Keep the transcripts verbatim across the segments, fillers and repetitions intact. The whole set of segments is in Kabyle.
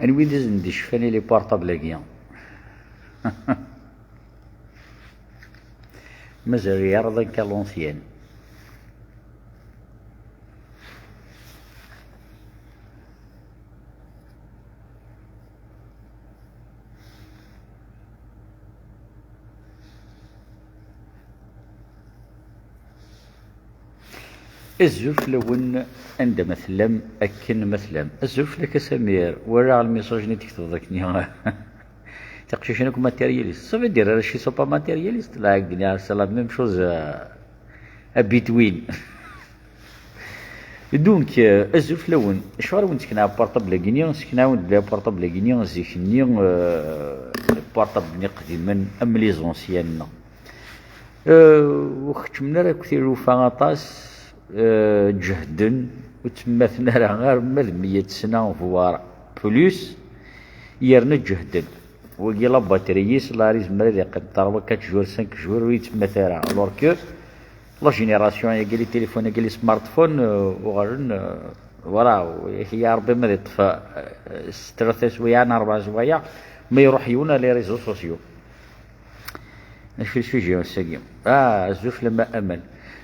Anwa i d-izen-d icfan i les portables-agi? Mazal yeɛreḍ akka l'ancien. Azul fell-awen, anda ma tellam, akken ma tellam. Azul fell-ak a Samir, walaɣ lmessage-nni d-tketbeḍ akken. Tiqcicin akk matérialistes. Ça veut dire, arrac-is sont pas matérialistes. Là, c'est la même chose, euh, à Between. Donc, euh, azul fell-awen. Acuɣer i wen-d-sekneɣ portable-agi-nni? Sekneɣ-awen-d portable-agi-nni zik-nni, euh, portable-nni qdimen am les anciens. Euh, ur keččmen ara akk tilufa aṭas, euh, ǧehden, ur ttemmaten ara arma d meyya sna, voire plus, yerna ǧehden. Wagi la batterie-is, la yezmer ad yeqqim trois, quatre jours, cinq jours, ur yettemmat ara. Alors que la génération-agi, les téléphones-agi, les smartphones, euh, uɣalen, euh, voilà, ya Rebbi ma ad yeṭṭef, euh, s tlata swayeɛ neɣ rebɛa swayeɛ, ma iruḥ yiwen ar les réseaux sociaux. Acu i sujet ass-agi? Ah, azul fell-am a Aman.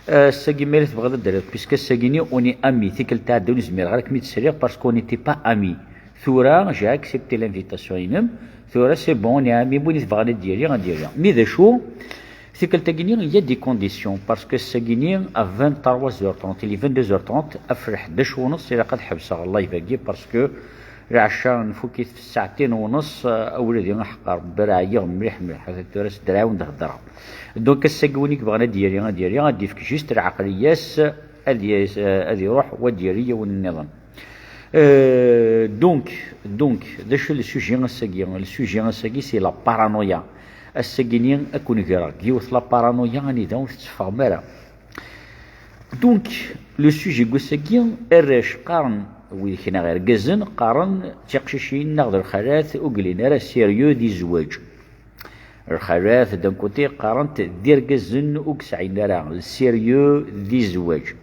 Ah, ass-agi ma yella tebɣiḍ ad d-terreḍ, puisque ass-agi-nni on est amis, tikkelt iɛeddan ur zmireɣ ara ad kem-id-sriɣ parce qu'on n'était pas amis. Tura, j'ai accepté l'invitation-inem. Tura, c'est bon, on est amis, win i tebɣan ad d-yali, ad d-yali. Mi d acu? Tikkelt-agi-nni, il y a des conditions, parce que ass-agi-nni, à vingt-trois heures trente, il est vingt-deux heures trente, ɣef lḥdac u nneṣ, ilaq ad ḥebseɣ live-agi, parce que lɛecca nfuk-it f ssaɛtin u nneṣ, ah, a wladi, aḥeqq Rebbi, ɛyiɣ mliḥ, mliḥ. Tura s draɛiwen d-heddreɣ. Donc, ass-agi, win i yebɣan ad d-yali, ad d-yali, ad d-yefk juste lɛeqliya-s, ad y-, ad iruḥ, wa ad d-yali yiwen nniḍen. Euh, donc, donc, d acu le sujet ass-agi? Le sujet ass-agi, c'est la paranoïa. Ass-agi-nni, ad ken-greɣ deg yiwet la paranoïa anida ur tetteffɣem ara. Donc, le sujet n wass-agi, arrac qqaren, wid kna irgazen, qqaren d tiqcicin neɣ d lxalat ur yellin ara sérieux di zzwaǧ. Lxalat, d'un côté, qqaren-t d irgazen ur yesɛin ara le sérieux di zzwaǧ.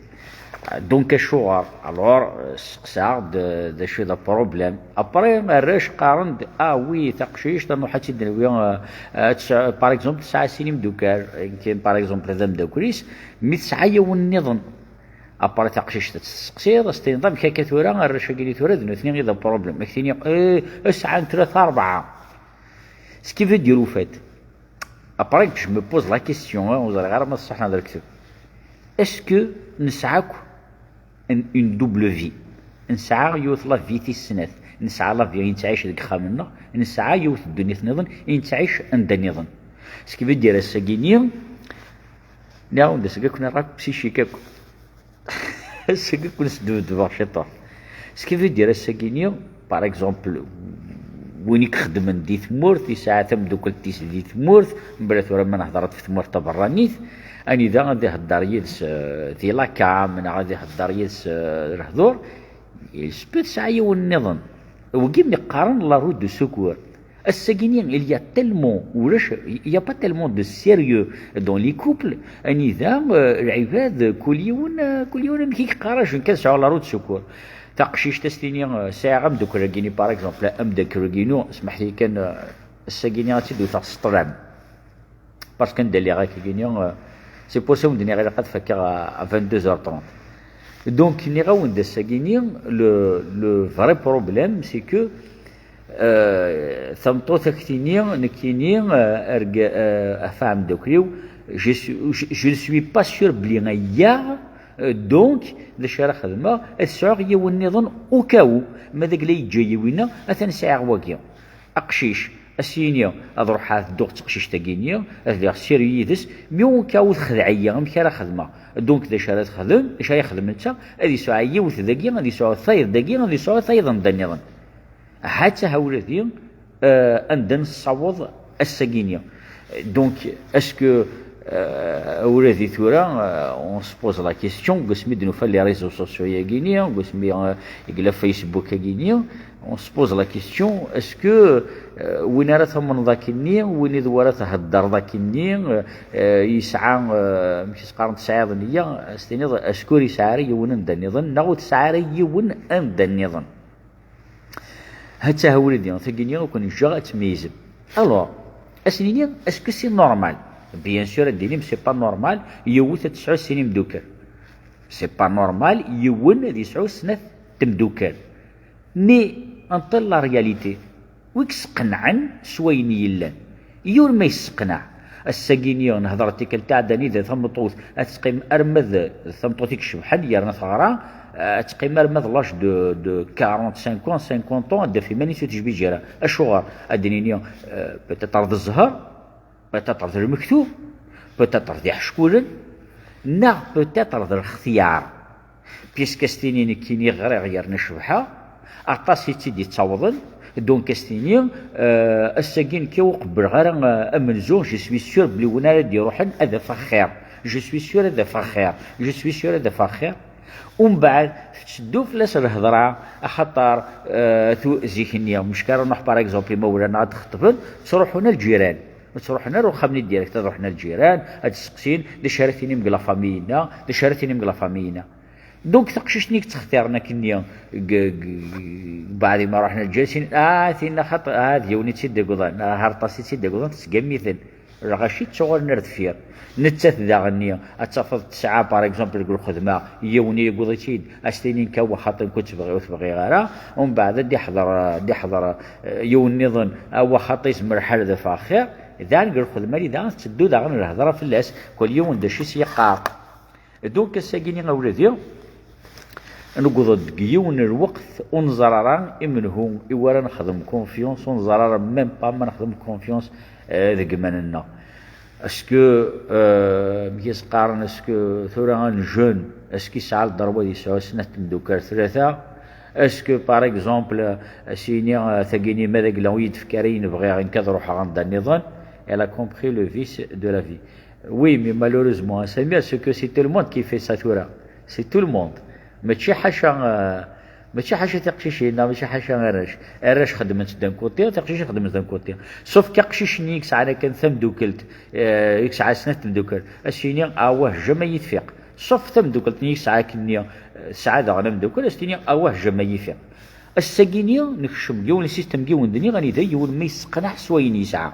Donc, acuɣer? Alors, euh, steqsaɣ-d, euh, d acu d problème. Après, arrac qqaren-d, ah oui, taqcict, ad nruḥ ad tt-id-nawi, euh, euh, tesɛa, par exemple, tesɛa sin imeddukal, euh, par exemple, d ameddakel-is, mi tesɛa yiwen nniḍen. Après, taqcict ad testeqsiḍ, ad s-tiniḍ, amek akka tura, arrac-agi-nni tura, d nutni i d problème. Ad k-tini, eh, sɛan tlata, rebɛa. Ce qui veut dire, au fait, après, je me pose la question, hein, ur ẓriɣ ara ma d ṣṣeḥ neɣ d lekdeb. Est-ce que nesɛa akk une, une double vie? Nesɛa yiwet la vie tis snat. Nesɛa la vie i nettɛic deg uxxam-nneɣ, nesɛa yiwet ddunit nniḍen i nettɛic anda nniḍen. Ce qui veut dire, ass-agi-nni, nniɣ-awen-d, ass-agi akk nerra akk psychique akk. Ass-agi akk nesdebdeb ciṭuḥ. Ce qui veut dire, ass-agi-nni, par exemple, win i ixeddmen di tmurt, yesɛa tameddukalt-is di tmurt, mebla tura ma nehder ɣef tmurt taberranit, anida ad ihedder yid-s, euh, di la cam, neɣ ad ihedder yid-s, euh, lehdur, il se peut tesɛa yiwen nniḍen. Wigi mi qqaren la roue de secours. Ass-agi-nni, il y a tellement, ulac, il y a pas tellement de sérieux dans les couples, anida, euh, lɛibad, kul yiwen, euh, kul yiwen amek i yeqqar, ajen kan sɛuɣ la roue de secours. Taqcict ad s-tini, euh, sɛiɣ ameddakel-agi-nni, par exemple, ameddakel-agi-inu, smeḥ-iyi kan, euh, ass-agi-nni ad tt-id-wteɣ s ṭṭlam. Parce que anda lliɣ akka-gini, euh, c'est pour ça wen-d-nniɣ ilaq ad fakkeɣ à, à vingt-deux heures trente. Donc, nniɣ-awen-d ass-agi-ni, le, le vrai problème, c'est que, euh, tameṭṭut ak-tini, nekkini, euh, arga-, euh, ɣef ameddakel-iw, je suis, je, je ne suis pas sûr belli aya, euh, donc, d acu ara xedmeɣ, ad sɛuɣ yiwen nniḍen au cas où, ma d agla yeǧǧa-yi winna, atan sɛiɣ wagi. Aqcic, ad s-yini, ad ruḥeɣ ad dduɣ d teqcict-agi-nni, ad lliɣ sérieux yid-s, mi au cas où texdeɛ-iyi, amek ara xedmeɣ? Donc, d acu ara texdem? D acu ara yexdem netta? Ad yesɛu yiwet dagi, ad yesɛu tayeḍ dagi, ad yesɛu tayeḍ anda nniḍen. Ha-tt-a ula di, euh, anda nessaweḍ ass-agi-nni. Donc, est-ce que, euh, ula di tura, euh, on se pose la question, deg wasmi d-nufa les réseaux sociaux-agi-nni, deg wasmi, euh, yella Facebook-agi-nni, on se pose la question, est-ce que, euh, win ara tamneḍ akkenni, win d wara theddreḍ akkenni, euh, yesɛa, euh, amek i s-qqaren, tesɛiḍ nniya, ad s-tiniḍ, est-ce que ur yesɛi ara yiwen anda nniḍen, neɣ ur tesɛi ara yiwen anda nniḍen? Ha-tt-a wlidi, tagini akk neǧǧa ad tmeyyzem. Alors, ad s-nini, est-ce que c'est normal? Bien sûr, ad d-tinim c'est pas normal yiwet ad tesɛu sin imeddukal. C'est pas normal yiwen ad yesɛu snat temdukal. Mais en telle la réalité, wi yesqenɛen s wayen yellan? Yiwen ma yesseqneɛ. Ass-agi-nni nehder tikkelt iɛeddan, ida tameṭṭut ad teqqim arma d, d tameṭṭut i icebḥen yerna teɣra, ad teqqim arma d l'âge de, de quarante-cinq ans, cinquante ans, ad d-taf iman-is ur tejbij ara. Acuɣer? Ad d-nini, euh, peut-être d zzher, peut-être d lmektub, peut-être d iḥeckulen, neɣ peut-être d lextiyar. Puisque as-tini nekkini ɣriɣ yerna cebḥeɣ, aṭas i tt-id-ittawḍen, donc as-tini, euh, ass-agi nekk ur qebbleɣ ara, euh, amenzu, je suis sûr belli win ara d-iruḥen ad afeɣ xir, je suis sûr ad afeɣ xir, je suis sûr ad afeɣ xir. Umbeɛd tetteddu fell-as lhedra, axaṭer, euh, tu-, zik-nni, mecka ara nruḥ, par exemple, imawlan ad xeṭben, ttruḥun ar lǧiran. Ur ttruḥen ara uxxam-nni direct, ad ruḥen ar lǧiran, ad d-steqsin d acu ara tinim deg la famille-inna, d acu ara tinim deg la famille-inna. Donc taqcict-nni i yettxtiren akkenni, g-, g-, g-, baɛd ma ruḥen ar lǧiran, sin, ah, tinna xaṭ-, ah, d yiwen i tt-id-iwḍen, ah, aṭas i tt-id-iwḍen, tesgam-iten. Lɣaci ttuɣalen ar deffir. Nettat daɣenni, ad tafeḍ tesɛa, par exemple, deg lxedma, yiwen i yewweḍ-itt-id, ad s-tini nekk awah xaṭi nekk ur tt-bɣi-, ur t-bɣiɣ ara, umbeɛd ad d-iḥḍer, ad d-iḥḍer, eh, yiwen nniḍen, awah xaṭi yezmer lḥal ad afeɣ xir, daɣen deg lxedma-nni daɣen tetteddu daɣen lhedra fell-as, kul yiwen d acu i s-yeqqar. Donc ass-agi-nni a wladi, newweḍ-d deg yiwen n lweqt ur neẓri ara i menhu i wara nexdem confiance, ur neẓri ara même pas ma nexdem confiance, eh, deg iman-nneɣ. Est-ce que, euh, mi as-qqaren, est-ce que tura un jeune, est-ce que yesɛa le droit ad yesɛu snat temdukal, tlata? Est-ce que, par exemple, as-yini, euh, tagini ma d agla ur yi-d-tefka ara ayen bɣiɣ, nekk ad ruḥeɣ anda nniḍen? Elle a compris le vice de la vie. Oui, mais malheureusement, hein, Samir, c'est que c'est tout le monde qui fait ça tura. C'est tout le monde. Mačči ḥaca, euh, mačči ḥaca tiqcicin, neɣ mačči ḥaca arrac. Arrac xeddmen-tt d'un côté, tiqcicin xeddmen-tt d'un côté. Sauf qu'aqcic-nni i yesɛan akken tamdukelt, euh, i yesɛa snat temdukal, ad s-yini, awah, jamais i tfiq. Sauf tamdukelt-nni i yesɛa akkenni, euh, tesɛa daɣen amdukal, ad s-tini, awah, jamais i fiq. Ass-agi-nni, nekcem deg yiwen n système, deg yiwen d-nniɣ, anida yiwen ma yesseqneɛ s wayen yesɛa.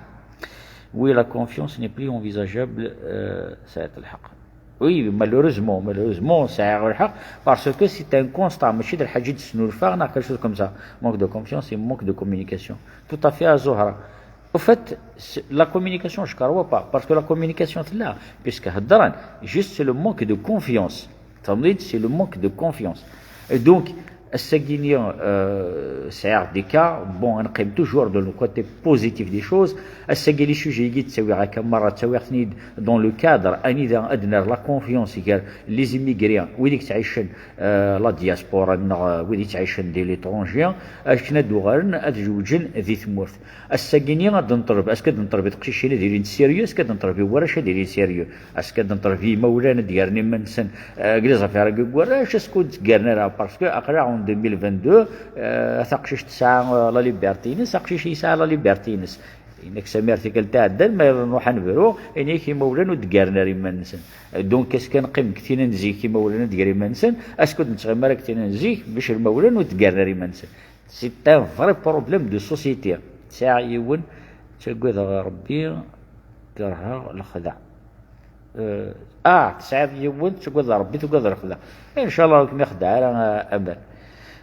Oui, la confiance n'est plus envisageable, euh, sɛiḍ lḥeqq. Oui, malheureusement, malheureusement, sɛiɣ lḥeqq, parce que c'est un constat, mačči d lḥaǧa i d-snulfaɣ, neɣ quelque chose comme ça. Manque de confiance et manque de communication. Tout à fait, a Zuhra. Au fait, c'est, la communication, je crois pas, parce que la communication, c'est là, puisque heddren, juste c'est le manque de confiance. Tfehmeḍ-iyi-d, c'est le manque de confiance. Et donc, ass-agi-nni, euh, sɛiɣ des cas, bon, ad neqqim toujours dans le côté positif des choses. Ass-agi, les sujets-agi ttawiɣ akka merra, ttawiɣ-ten-id dans le cadre anida ad nerr la confiance gar les immigrés, wid i yettɛicen, euh, la diaspora, neɣ, euh, wid i yettɛicen di l'étranger, akken ad d-uɣalen ad zewǧen di tmurt. Ass-agi-nni ad d-neṭleb, est-ce que ad d-neṭleb i teqcicin ad ilint sérieux, est-ce que ad d-neṭleb i warrac ad ilin sérieux? Est-ce que ad d-neṭleb i yimawlan ad d-gren iman-nsen, euh, deg les affaires-agi n warrac, est-ce que ur d-ttgaren ara? Parce que aql-aɣ en deux mille vingt-deux, euh, taqcict tesɛa, euh, la liberté-ines, aqcic yesɛa la liberté-ines. Yenna-k Samir tikkelt iɛeddan, ma nruḥ ad nebru, ini-k imawlan ur d-ggaren ara iman-nsen. Donc, est-ce que ad neqqim deg tin n zik, imawlan ad d-gren iman-nsen? Est-ce que ur d-nettɣimi ara deg tin n zik, bac imawlan ur d-ggaren ara iman-nsen? C'est un vrai problème de société. Sɛiɣ yiwen, ttagadeɣ Rebbi, kerheɣ lexdeɛ. Euh, ah, tesɛiḍ yiwen, ttagadeɣ Rebbi, tugadeḍ lexdeɛ. Inchallah ur kem-ixdeɛ ara, euh, aman.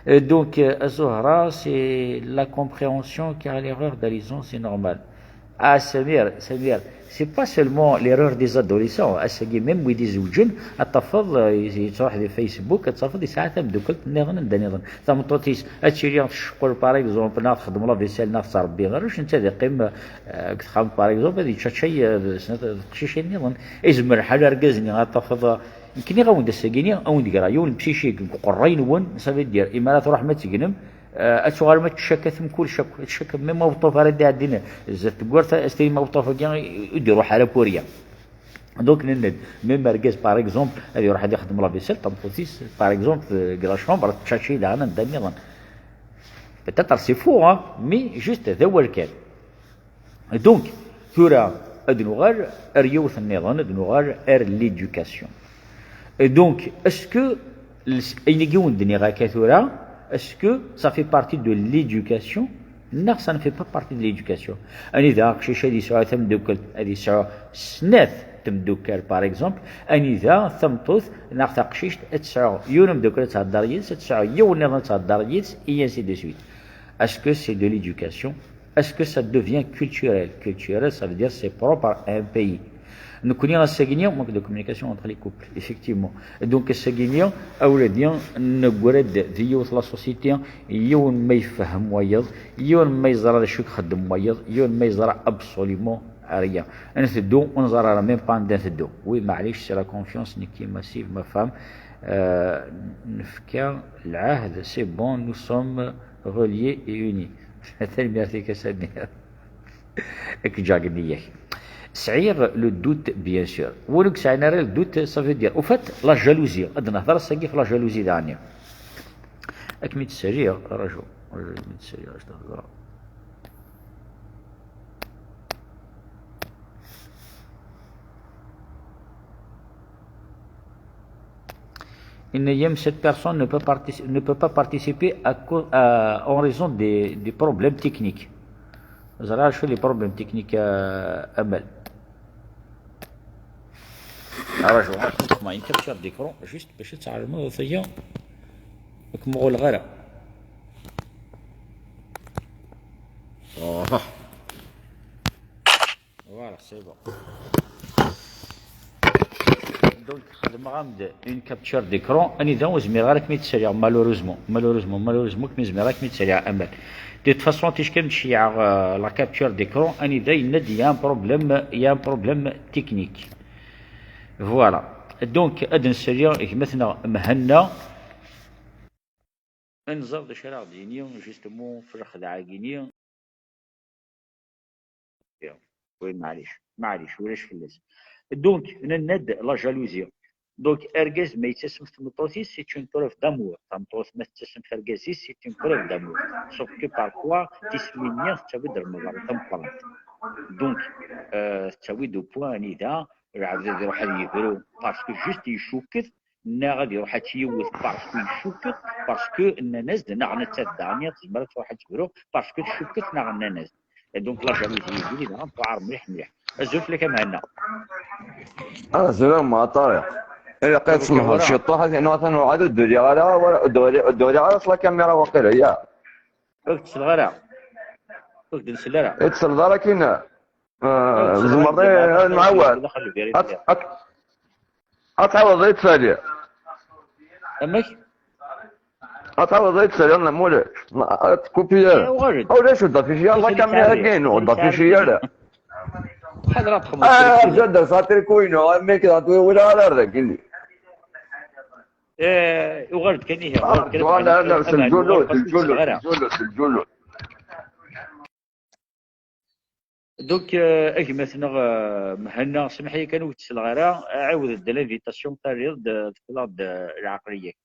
Euh, donc, euh, a Zuhra, c'est la compréhension car l'erreur d'allusion, c'est normal. Ah, Samir, Samir, c'est pas seulement l'erreur des adolescents. Ass-agi, même wid izewǧen, ad tafeḍ, euh, yettruḥ di Facebook, ad tafeḍ yesɛa tameddukalt nniḍen anda nniḍen. Tameṭṭut-is ad tili tceqqel, par exemple, neɣ txeddem la vaisselle, neɣ tettṛebbi arrac, netta ad iqqim, euh, deg texxamt, par exemple, ad yečč ččay, euh, d snat teqcicin nniḍen. Izmer lḥal argaz-nni ad tafeḍ, euh, nekk nniɣ-awen-d ass-agi-nni, ad wen-d-greɣ yiwen n psychique deg uqerray-nwen, ça veut dire, imi ara truḥem ad tegnem, euh, ad tuɣalem ad tcakkatem kullec akk, ad tcakkatem, même aweṭṭuf ara d-iɛeddin zdat tewwurt, ad s-tinim aweṭṭuf-agi ur d-iruḥ ara pour rien. Donc, nenna-d, même argaz, par exemple, ad iruḥ ad ixdem la vaisselle, tameṭṭut-is, par exemple, deg la chambre, ad teččačči daɣen anda nniḍen. Peut-être c'est faux, hein, mais juste d awal kan. Donc, tura, ad nuɣal ar yiwet nniḍen, ad nuɣal ar l'éducation. Et donc, est-ce que les-, ayen i yiwen d-nniɣ akka tura, est-ce que ça fait partie de l'éducation? Neɣ ça ne fait pas partie de l'éducation. Anida aqcic ad yesɛu tameddukalt, ad yesɛu snat temdukkal, par exemple, anida tameṭṭut neɣ taqcict ad tesɛu yiwen umeddakel ad thedder yid-s, ad tesɛu yiwen nniḍen ad thedder yid-s, et ainsi de suite. Est-ce que c'est de l'éducation? Est-ce que ça devient culturel? Culturel, ça veut dire c'est propre à un pays. Nekkni ass-agi-nni manque de communication entre les couples, effectivement. Donc ass-agi-nni, awladi, neggra-d di yiwet la société, yiwen ma yefhem wayeḍ, yiwen ma yeẓra d acu i ixeddem wayeḍ, yiwen ma yeẓra absolument rien. Nteddu ur neẓra ara même pas anda nteddu. Oui, maɛlic, c'est la confiance, nekki, ma si, ma femme, euh, nefka lɛahd, c'est bon, nous sommes reliés et unis. Tanemmirt-ik a Samir. Nekk ǧǧaɣ nniya-k. Sɛiɣ le doute, bien sûr. Win ur yesɛin ara le doute, ça veut dire, au fait, la jalousie. Ad nehder ass-agi ɣef la jalousie daɣen. Ad kem-id-ssaliɣ, raju. Raju, ad kem-id-ssaliɣ, ad k-d-hedreɣ. Yenna-yam, cette personne ne peut, partic- ne peut pas participer à cause, à- en raison des, des problèmes techniques. Ẓriɣ acu les problèmes techniques, euh, Amal. Raju, ma une capture d'écran, juste باش تعلموا ثيا. Ur kem-ɣulleɣ ara. Voilà, c'est bon. Donc, xedmeɣ-am-d une capture d'écran. Anida ur zmireɣ ara ad kem-id-ssaliɣ, malheureusement. Malheureusement, malheureusement, ur zmireɣ ara ad kem-id-ssaliɣ, Amal. De toute façon, ticki ad m-d-ceyyɛeɣ, euh, la capture d'écran, anida yenna-d, il y a un problème, il y a un problème technique. Voilà. Donc, ad d-nsali gma-tneɣ Mhenna. Ad nẓer d acu ara ɣ-d-yini, justement, f lexdeɛ-agi-ni. Oui, maɛlic, maɛlic, ulac fell-as. Donc, nenna-d la jalousie. Donc, argaz ma yettasem f tmeṭṭut-is, c'est une preuve d'amour. Tameṭṭut ma tettasem f argaz-is, c'est une preuve d'amour. Sauf que parfois, tismin-nni tettawi-d lmeḍra tameqqrant. Donc, euh, tettawi-d au point anida lɛebd ad iruḥ ad yebru parce que juste yecukket, neɣ ad iruḥ ad t-yewwet parce que yecukket, parce que nnan-as-d, neɣ nettat daɣen tezmer ad truḥ ad tebru parce que tcukket neɣ nnan-as-d. Et donc la jalousie yezwi daɣen tuɛer mliḥ mliḥ. Azul fell-ak a Mhenna. Ah, azul a Mma Ṭariq. Ilaq ad tsemmḥeḍ ciṭuḥ, ad atan uɛad ur d-uriɣ ara, ur d-uriɣ ara s la caméra waqila, ya. Ur k-ttleɣ ara. Ur k-d-nsell ara. Ur tselled ara akin. Tzemreḍ ad nɛawed. Ad tɛawdeḍ ad tsali. Amek? Ad tɛawdeḍ ad tsali, neɣ ma ulac? Ad tkupi ara. Ulac, ur d-afici ara la caméra-agi-inu, ur d-afici ara. Ḥader ad txedmeḍ. Ah, jadda, s atriku-inu, amek ad tt-walaɣ ara dagi. Eh, uɣal-d kan ihi, uɣal-d kan. Tuɣal ar s lǧulud, lǧulud, lǧulud, lǧulud. Donc, euh, a gma-tneɣ, euh, Mhenna, semmeḥ-iyi kan ur k-ttleɣ ara, ɛiwed-d l'invitation, terriḍ-d, euh, teflaḍ-d, euh, lɛeqliya-k.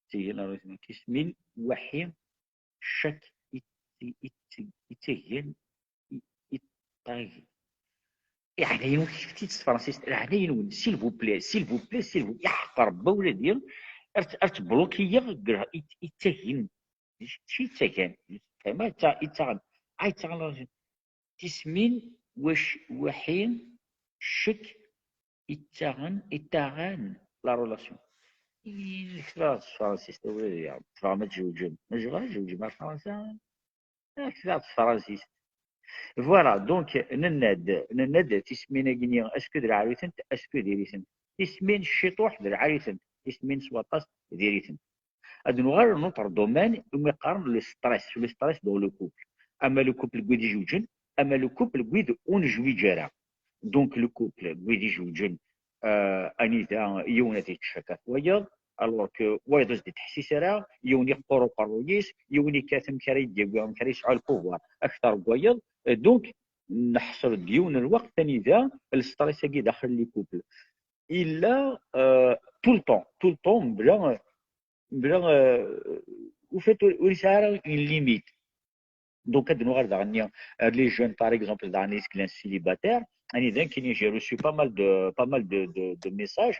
Tigi la tismin, waḥi, ccek, ittegen, iṭṭag. Leɛnaya-nwen, kifkif-tt s tefransist, leɛnaya-nwen, s'il vous plaît, s'il vous plaît, s'il vous plaît, iḥeqq Rebbi ula d yiwen, ar t-, ar t-teblukiyeɣ, ittegen, mačči ittagan, fehmeɣ, itta-, ittaɣen, ah, ittaɣen, tismin, wac-, waḥi, ccek, ittaɣen, ittaɣen la relation. Nekk la s tefransist, ula d yiwen, tebɣam ad tjewǧem, ma tebɣam ad tjewǧem ar Fransa, Ak d tefransist. Voilà, donc, nenna-d, nenna-d tismin-agi-nni, est-ce que d lɛali-tent, est-ce que diri-tent? Tismin ciṭuḥ d lɛali-tent, tismin s waṭas diri-tent. Ad nuɣal à un autre domaine, umi qqaren le stress, le stress dans le couple. Ama le couple n wid ijewǧen, ama le couple n wid ur nejwiǧ ara. Donc, le couple n wid ijewǧen, euh, anida yiwen ad yettcakka ɣef wayeḍ, alors que wayeḍ ur s-d-ittḥessis ara, yiwen yeqqur uqerruy-is, yiwen yekkat amek ara yi-d-yawi, amek ara yesɛu le pouvoir akter n wayeḍ. Euh, donc, neḥṣel deg yiwen n lweqt anida le stress-agi daxel les couples yella, euh, tout le temps, tout le temps, mebla, mebla, euh, au fait, ur, ur yesɛi ara une limite. Donc, ad nuɣal daɣen, euh, les jeunes, par exemple, daɣen, les jeunes célibataires, anida nekkini, j'ai reçu pas mal de, pas mal de, de, de messages,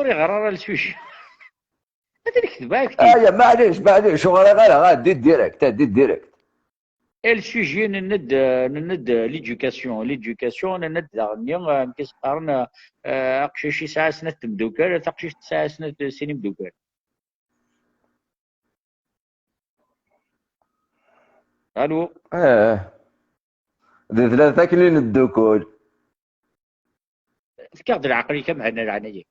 ur iɣer ara le sujet. Ad nekdeb akti. Aya, maɛlic, maɛlic, ur ɣriɣ ara, ɛeddi direct, ɛeddi direct. Et le sujet, nenna-d, nenna-d l'éducation, l'éducation, nenna-d daɣen-nni, eh, amek i s-qqaren, eh, aqcic yesɛa snat temdukal, taqcict tesɛa snat, sin imdukal. Alu? Eh. D tlata akken i neddukul. Efk-aɣ-d leɛqel-ik a Mhenni, leɛnaya-k.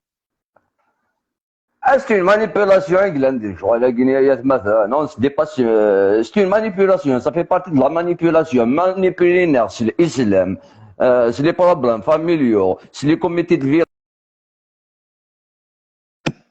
Ah, c'est une manipulation i yellan di lecɣal-agi, ay atmaten. Non, c'est pas, euh, c'est une manipulation. Ça fait partie de la manipulation. Manipuler-aneɣ s l'islam, euh, s les problèmes familiaux, s les comités de vie.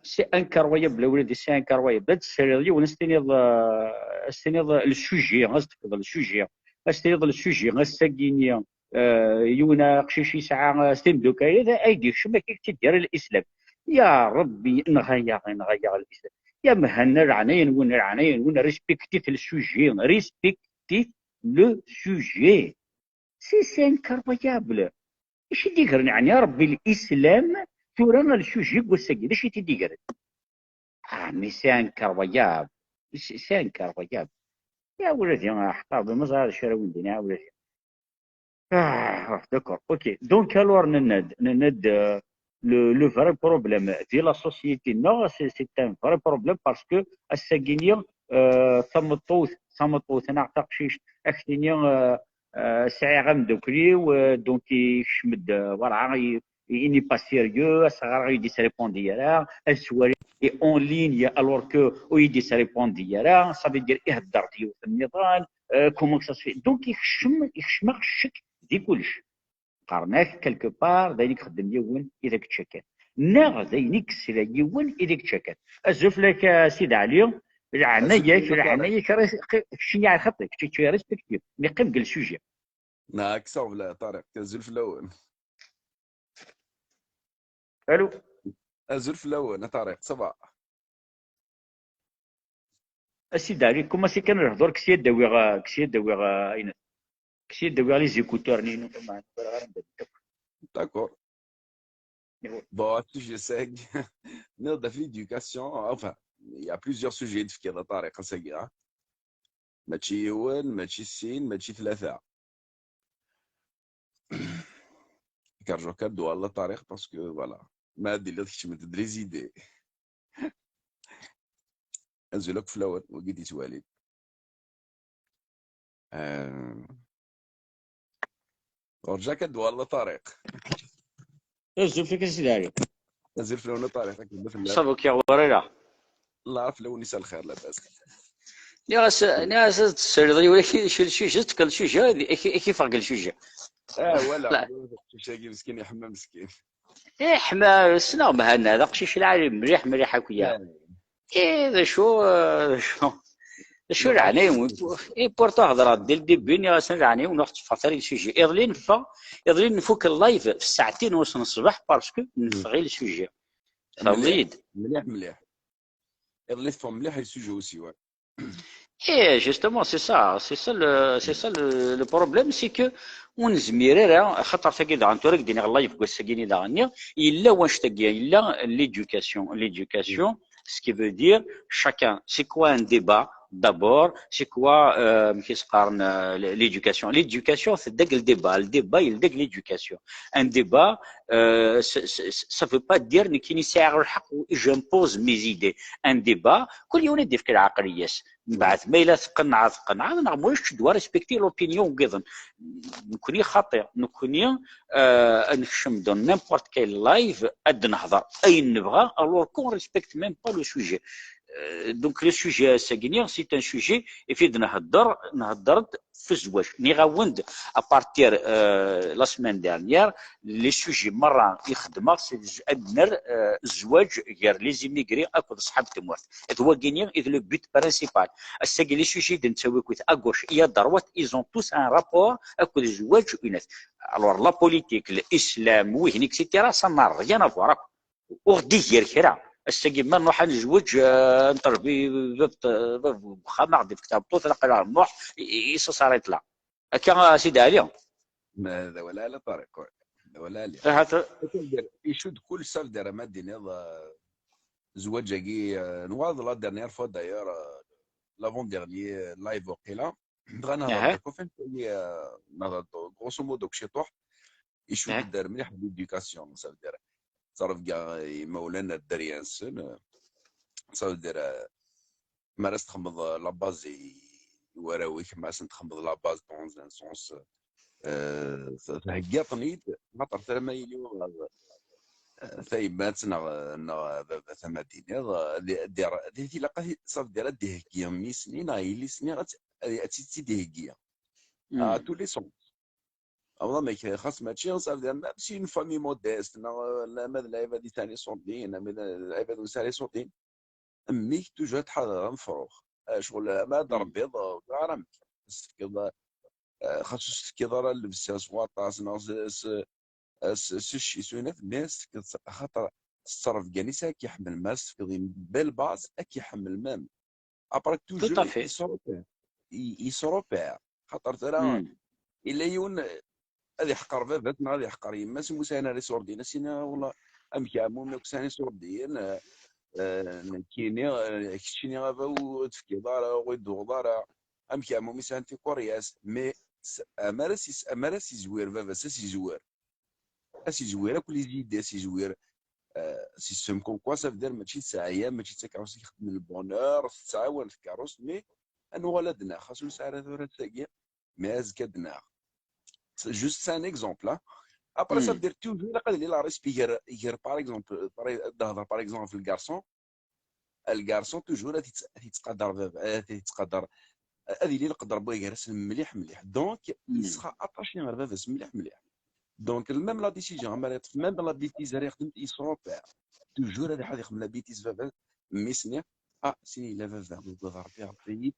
C'est incroyable, a wladi, c'est incroyable. Ad tesriḍ yiwen, ad s-tiniḍ, euh, ad s-tiniḍ le sujet, ad s-tefkeḍ le sujet. Ad s-tiniḍ le sujet, ass-agi-nni, euh, yiwen aqcic yesɛa, euh, s timdukal, ay d-ikcem, akka i k-tt-id-yerra l'islam. Ya Rebbi, inɣa-yaɣ, inɣa-yaɣ l'islam. Ya Mhenni, leɛnaya-nwen, leɛnaya-nwen, respectit le sujet, respectit le sujet. Si, c'est incroyable. Acu i d-igren, ɛni a Rebbi, l'islam, tura, le sujet n wass-agi, d acu i t-id-igren? Ah, mais c'est incroyable. C'est, c'est incroyable. Ya wladi, ah, ḥqar, ma ẓriɣ d acu ara wen-d-iniɣ, a wladi. Ah, d'accord, ok. Donc, alors, nenna-d, nenna-d, euh, le, le vrai problème de la société, non, c'est, c'est un vrai problème parce que ass-agi-nni, euh, tameṭṭut, tameṭṭut, neɣ taqcict, ad k-tini, euh, euh, sɛiɣ ameddakel-iw, euh, donc ikcem-d, euh, voilà, i, i, il n'est pas sérieux, asɣar ur yi-d-yesripondi ara, ad swali en ligne alors que ur yi-d-yesripondi ara, ça veut dire ihedder-d yiwet nniḍen, euh, comment que ça se fait. Donc ikcem, ikcem-aɣ ccek di kullec. Qqaren-ak quelque part d ayen i ixeddem yiwen i d ak-ttcakan, neɣ d ayen i yesla yiwen i d ak-ttcakan. Azul fell-ak a Sidi Ɛli, leɛnaya-k, leɛnaya-k, keččini ar xaṭi, kečči tu es respectueux, mais qqim deg le sujet. Neɣ kkseɣ bla Ṭariq, azul fell-awen. Allô? Azul fell-awen, a Ṭariq, ça va? A Sidi Ɛli, commencez kan lehdur, kkes-iyi ad d-awiɣ, kkes-iyi ad d-awiɣ, euh, ayen, kkes-iyi ad d-awiɣ les écouteurs-nni, ma, ma, ma, d'accord. Bon, à ce sujet, c'est, non, de l'éducation, enfin, il y a plusieurs sujets de fkir a Ṭariq, c'est ça. Mačči yiwen, mačči sin, mačči tlata. Kerju akka ddwa a Ṭariq, parce que, voilà, ma ad d-tiliḍ keččment-d les idées. Azul akk fell-awen, wagi d-yettwalin. Euh, Rǧu akka ddwa a Ṭariq. Azul fell-ak a Sidi Ɛli. Azul fell-awen a Ṭariq, akken ma tellam. Ṣabu k-yaɣ wara la. Allah fell-awen, yesɛa lxir, labas. Nniɣ-as, nniɣ-as ad tesriḍ yiwen, ak-, ak-, le sujet, tefkiḍ le sujet, ak-, ak-, ak-, ifeɣ deg le sujet. Ah, voilà. Aqcic-agi meskin, iḥma meskin. Iḥma, ssneɣ Mhenni, d aqcic lɛali mliḥ, mliḥ akk ya. Eh, d acu, eh, d acu, d acu leɛnaya-nwen? Et pourtant hedreɣ dès le début, nniɣ-asen leɛnaya-nwen ur ɣ-tteffɣet ara i le sujet. Iḍelli neffeɣ, iḍelli nfuk le live f ssaɛtin u nus n ṣṣbeḥ parce que neffeɣ i le sujet. Tfehmeḍ-iyi-d? Mliḥ, mliḥ. Iḍelli teffeɣ mliḥ i le sujet aussi, ouais. Eh, justement, c'est ça, c'est ça le, c'est ça le, le problème, c'est que ur nezmir ara, axaṭer tagi daɣen, tura i k-d-iniɣ live deg wass-agi-nni daɣen-nni, yella wanect-agi, yella l'éducation, l'éducation, ce qui veut dire chacun, c'est quoi un débat, D'abord, c'est quoi, euh, qu'est-ce qu'on, euh, l'éducation? L'éducation, c'est le débat. Le débat, il est l'éducation. Un débat, euh, ça ne veut pas dire que j'impose mes idées. Un débat, كل يوم يدير في العقلية. بعد ما إلا تقنع تقنع، نعم، واش tu dois respecter l'opinion وكذا. نكوني خاطئ، نكوني، آه، نكشم dans n'importe quel live، أد نهضر أي نبغى، alors qu'on respecte même pas le sujet. Euh, donc le sujet ass-agi, c'est un sujet, et puis نهضر نهضر في الزواج. نيغاوند à partir, euh, la semaine dernière, les sujets مرة يخدمها c'est أدنر, euh, الزواج غير les immigrés أكو أصحاب التموات. هذا هو كيني إذ le but principال. الساقي les sujets de نتسوي كويت à gauche et à droite, ils ont tous un rapport أكو الزواج وينات. Alors la politique, الإسلام وهني et cetera, ça n'a rien à voir. وغدي يدير كرا. الساقي ما نروح نزوج, آه, نطلب باب, باب خامة غدي في كتاب طوط نقل نروح يصصاريط لا. هكا سيدي علي. هذا ولا لا طارق، هذا ولا لا. هذا يشد كل صاف دار ما دينيض زواج كي نواض la dernière fois d'ailleurs, l'avant-dernier live وقيلا. دغا نهضر لكم فين هي نهضر grosso modo كشي طوح. يشد دار مليح l'éducation صاف دار. صرف كاع مولانا الدريانسن صاف دار. ما راس تخمض la base وراويك ما راس تخمض la base dans un sens. تهقيطنيد خاطر ترى ما يليو ثايمات نغ نغ ثمادينيض دي دي دي تيلاقا صاف دير دي هكيا مي سنين غا يلي سنين غا تي دي هكيا. آه، تو لي سون. والله ما كاين خاص ماشي صاف دير même si une famille modeste نغ لا ما العباد ثاني صوتين ما العباد ثاني صوتين. اميك توجور تحضر مفروخ. آه، شغل ما ضرب بيض غير امك. خاصو تفكيض راه اللبسه سواطاس ناس. سوشي سونات مي خاطر الصرف كاني سا كيحمل ما سفكضين بيل باز كيحمل مام. ابرا توجور يسروبير يسروبير خاطر ترى الا يون هذه حقر باباتنا هذه حقر يما سمو سانا ريسوردين سينا والله. ام كامو ميك ساني سوردين. نكيني كشيني غابا وتفكي ضارا ويدو ضارا. ام كامو ميسان في كورياس مي امارس امارس يزوير بابا ساس يزوير. اسيزوير اكو لي زيدي اسيزوير. سيستم كوم كوا سا فدير ماشي ساعيه ماشي تاكاروس يخدم البونور تسعاون في كاروس مي انو ولدنا خاصو نسعى ثورة تاكي. مي ازكى دناغ جوست سان اكزومبل ها. ابري سا فدير توجور قال لي لا ريسبي غير غير باغ اكزومبل تهضر باغ اكزومبل في الكارسون. الكارسون توجور غادي يتقادر بابا غادي يتقادر. هذه اللي نقدر بغي غير اسم مليح مليح دونك يسخى اتاشي غير بابا اسم مليح مليح. دونك الميم لا ديسيجن عمال يطف ميم لا بيتيز راه خدمت يسروبير. توجور هذا حد يخدم لا بيتيز بابا ميسني. اه سيني لا بابا بابا ربي ربي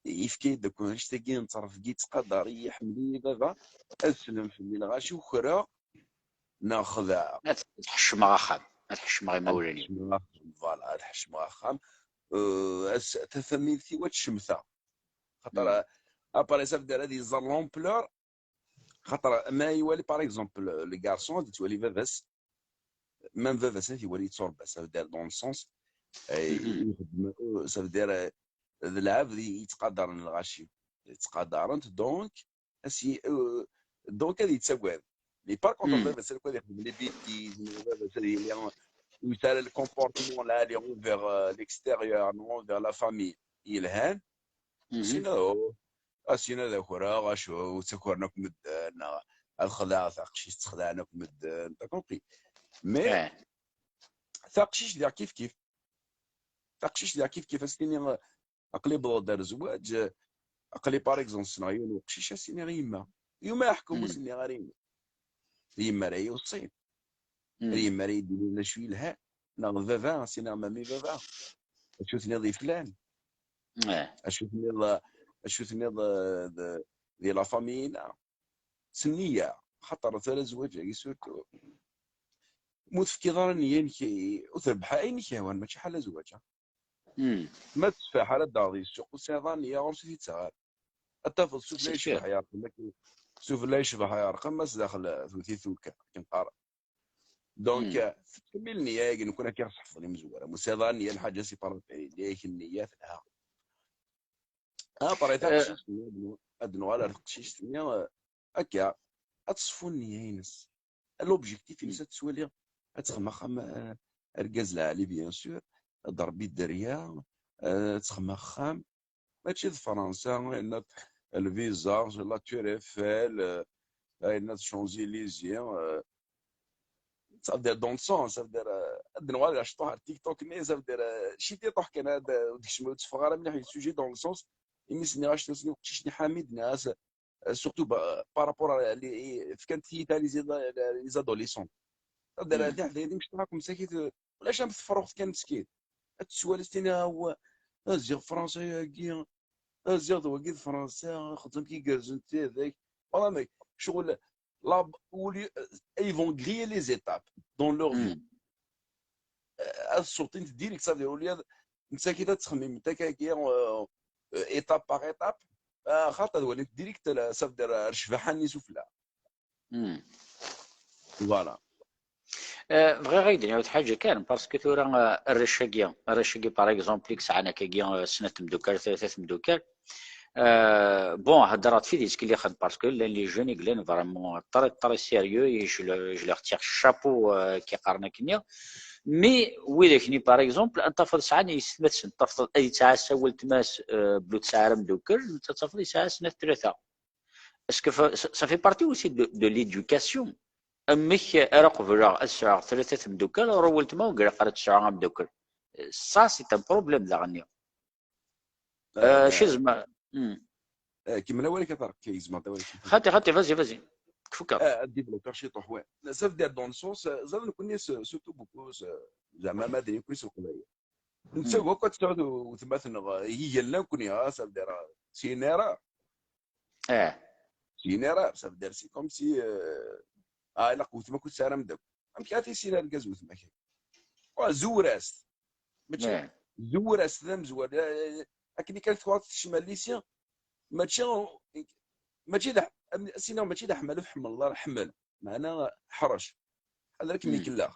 يفكي داك الشيء كي نتصرف كي تقدر يحملي بابا. اسلم في اللي الغاشي وخرا ناخذها. تحشم اخام تحشم غير مولاني. فوالا تحشم اخام. تفهمي في وات الشمسه خاطر اباري سا دار هذه زال لومبلور. خاطر ما يوالي باغ اكزومبل لي غارسون غادي توالي باباس مام باباس غادي يوالي يتصور باباس سا دار دون سونس. يخدم سا دار العاب يتقادر الغاشي يتقادرنت دونك اسي. دونك هذه يتساقوان لي بار كونتر باباس هذاك يخدم لي بيتيز باباس هذه اللي يسال الكومبورتمون العالي اونفير ليكستيريور اونفير لا فامي يلهان. سينا هو اسينا ذا كورا غاشو تكورنا كمدن الخداع تاع قشيش تخدعنا كمدن تاع كوبي. مي تاع قشيش ديال كيف كيف. تاع قشيش ديال كيف كيف استني. عقلي بغا دار زواج عقلي باغ اكزومبل سنا يون وقشيش اسيني غير يما يوم يحكم سني غير يما. يما راه يوصي يما راه يدير لنا شويه الها. ناغ بابا سينا مامي بابا. شو تنيض فلان. اشو تنيض اشو تنيض دي لا فامينا سنيه. خاطر ثلاث زواج سورتو مو تفكي ضرا نيا نكي وتربح عينك يا وان ماشي حال زواج. ما تسفى حال داغي السوق وسيضان يا غرسي تسعر. اتفضل سوف لا يشبح يا رقم سوف لا يشبح يا رقم ما داخل ثوثي ثوكا كنقار. دونك تكمل النية نكون كي صحف لي مزوره مسيضان هي الحاجه سي بارابي ليك النيات لها. Après, taqcict-nni, ad nuɣal ar teqcict-nni, euh, akka, ad teṣfu nniya-ines. L'objectif-ines ad twali, ad texdem axxam, euh, argaz lɛali, bien sûr, ad d-rebbi dderya, euh, ad texdem axxam, mačči d Fransa, ayen lviza, la Tour Eiffel, euh, ayen Champs-Élysées, euh, ça veut dire dans le sens, ça veut dire, euh, ad nuɣal ar cṭuḥ ar TikTok-nni, ça veut dire, euh, citi ṭuḥ kan, ad, ad ur d-kecmeɣ, ur tteffɣeɣ ara mliḥ i sujet dans le sens, imi s-nniɣ-as, uqcic-nni Ḥamid, nniɣ-as, euh, surtout ba-, par rapport à les, fkant tiyita les ad-, les adolescents. Ça veut dire, tiḥdayin imecṭaḥ akk msakit, euh, ulac am tefruxt kan meskin. Ad tettwali s-tini, ah, wa, ah, ziɣ Fransa-agi, ah, ziɣ d wagi d Fransa, xeddem ki gerrzen tidak. Voilà, mais ccɣel, là, au lieu, euh, ils vont griller les étapes dans leur vie. Euh, ad ṣuṭint direct, ça veut dire, au lieu, nettakit ad ttxemmimen akka-agi, euh, euh, étape par étape, euh, xaṭi ad walint direct, la, ça veut dire, ar ccbaḥa-nni sufella. Voilà. Euh, bɣiɣ ad d-iniɣ ḥaǧa kan, parce que tura, euh, arrac-agi, arrac-agi, par exemple, i yesɛan akkagi, euh, snat tmeddukal, tlata tmeddukal, euh, bon, heddreɣ-d f tid yettkellixen, parce que llan les jeunes i yellan vraiment très, très sérieux, et je le, je leur tire chapeau, euh, ki qqaren akkenni. Mais widak-nni, par exemple, ad tafeḍ sɛan yessetma-tsen, tafeḍ ad yettɛassa weltma-s, euh, belli ur tesɛi ara ameddakel, netta tafeḍ yesɛa snat tlata. Est-ce que fa-, ça, ça fait partie aussi de, de l'éducation. Amek ara qebleɣ ad sɛuɣ tlata tmeddukal, ur weltma ur ilaq ara ad tesɛu ameddakel. Ça, c'est un problème daɣenni. Euh, cizma. Hmm. Eh, kemmel awal-ik a Ṭarek, yezmer d awal-ik. Xaṭi, xaṭi, vas-y, vas-y. Kfukkeɣ. Eh, ad développer ciṭuḥ, ouais. Ça veut dire dans le sens, euh, ẓer nekkni s-, surtout beaucoup, s-, zeɛma ma d nekkni s Leqbayel. Nettagad akk ad tesɛu weltma-tneɣ, euh, igan nekkni, ah, ça veut dire, euh, c'est une erreur. Eh. C'est une erreur, ça veut dire, c'est comme si, euh, ah, ilaq weltma-k ur tesɛi ara ameddakel. Amek ara tissin argaz weltma-k? Wa, zewwer-as. Mačči, Eh. Zewwer-as d amezwar. Eh, akken kan twaɣeḍ tekcem ar lycée, mačči, mačči d aḥ-, am-, as-iniɣ mačči d aḥmal ur tḥemmleḍ ara, ḥemmel. Meɛna ḥrec. Ḥader ad kem-ikellex.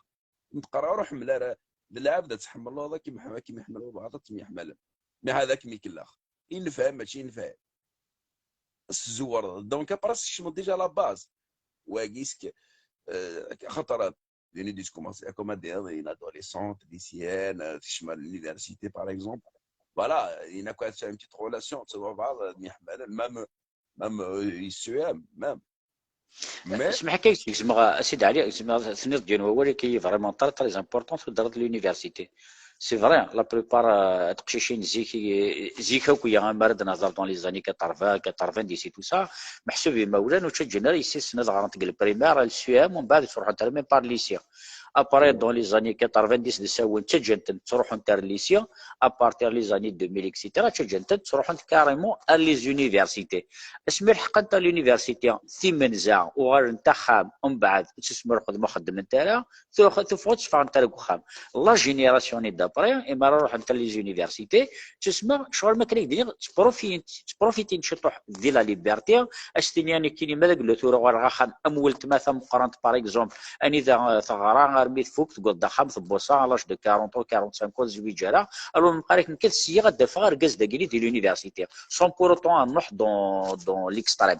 Ur tqerr ara, ur ḥemmel ara. D lɛebd ad tḥemmleḍ, ad kem-, ad kem-iḥemmel wabɛaḍ, ad temyeḥmalem. Mais ḥader ad kem-ikellex. I nefhem, mačči i nefhem. Ad s-tzewreḍ. Donc, après, ad s-tekcmeḍ déjà la base. Wagi, est-ce que, euh, xaṭer, d une idée commence, comme à dire, une adolescente, lycéenne, euh, tekcem à l'université, par exemple. Voilà, il y a quoi, c'est une petite relation, tu vois, voilà, même, même, euh, il se aime, même. Mais اسمح كي تسمع سيد علي، تسمع تنيض ديال هو اللي كي vraiment très très important في الدرجة l'université. C'est vrai, la plupart, euh, teqcicin zik, zik akk ya, amar ad nehḍer dans les années quatre-vingts, quatre-vingt-dix et tout ça, meḥsub imawlan ur ttaǧǧan ara yessi-tsen ad ɣrent deg le primaire, le C E M, ومن بعد ttruḥunt armi par lycée. Après, dans les années quatre-vingt-dix d asawen, ttaǧǧan-tent ttruḥunt ar lycée, à partir les années deux mille, et cetera, ttaǧǧan-tent ttruḥunt carrément à les universités. Asmi lḥeqent à l'université, timenza, uɣalent axxam, mbeɛd, ttusmer xedma xeddment ara, tux-, tufɣet ffɣent ara deg uxxam. La génération-nni d'après, imi ara ruḥent à les universités, ttusma, ccɣel ma kan ak-d-iniɣ, ttprofi-, ttprofitin ciṭuḥ di la liberté, ad s-tini nekkini ma d agla tura uɣaleɣ axxam am weltma tameqqrant, par exemple, anida, eh, teɣra armi tfuk, tewweḍ-d axxam, tebbuṣa, à l'âge de quarante ans, quarante-cinq ans, ur tezwiǧ ara, alors meqqar-ak nekk ad syiɣ ad d-afeɣ argaz dagini di l'université, sans pour autant ad nruḥ dans, dans l'extrême.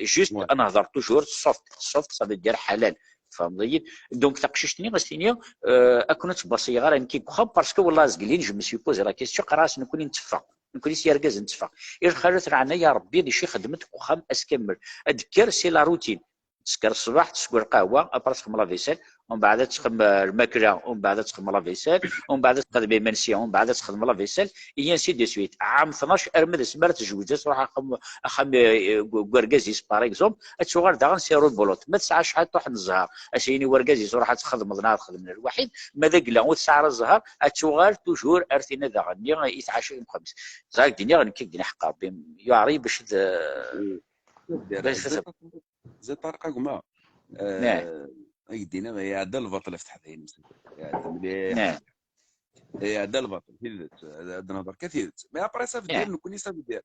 Juste, ad nehḍer toujours soft. Soft, ça veut dire ḥalal. Tfehmeḍ-iyi? Donc, taqcict-nni, ad s-tini, euh, akken ur ttbaṣiyeɣ ara nekk deg uxxam, parce que, wallah, azgel-in, je me suis posé la question, qqareɣ-as, nekkni netteffeɣ. Nekkni s yergazen netteffeɣ. I lxalat n ɛnaya Rebbi, d acu i xeddment deg uxxam ass kamel? Ad d-tekker, c'est la routine. Tesker ṣṣbeḥ, tessew lqahwa, après txeddem la vaisselle, ومن بعد ad txeddem, euh, lmakla, ومن بعد ad txeddem la vaisselle, ومن بعد ad txeddem imensi, ومن بعد ad txeddem la vaisselle, et ainsi de suite. Ɛam tnac, arma d asmi ara tezweǧ, ad tṛuḥ axxam, axxam, euh, n urgaz-is, par exemple, ad tuɣal daɣen c'est rebelote. Ma tesɛa cḥal truḥ n zzher, ad s-yini urgaz-is ruḥ ad txedmeḍ neɣ ad xedmen lwaḥid, ma d agla ur tesɛa ara zzher, ad tuɣal toujours ar tina daɣen-nni i tɛaca yemxemmes. Ẓer ak-d-iniɣ nekk, ak-d-iniɣ ḥeqq Rebbi, yuɛer-iyi bac d-, bac d-, Zid Ṭariq a gma, euh, ak-d-iniɣ iɛedda lbaṭel ɣef teḥdayin. Iɛedda mliḥ. Iɛedda lbaṭel, tidet. Ad nehder kan tidet. Mais après, ça veut dire, nekkni, ça veut dire,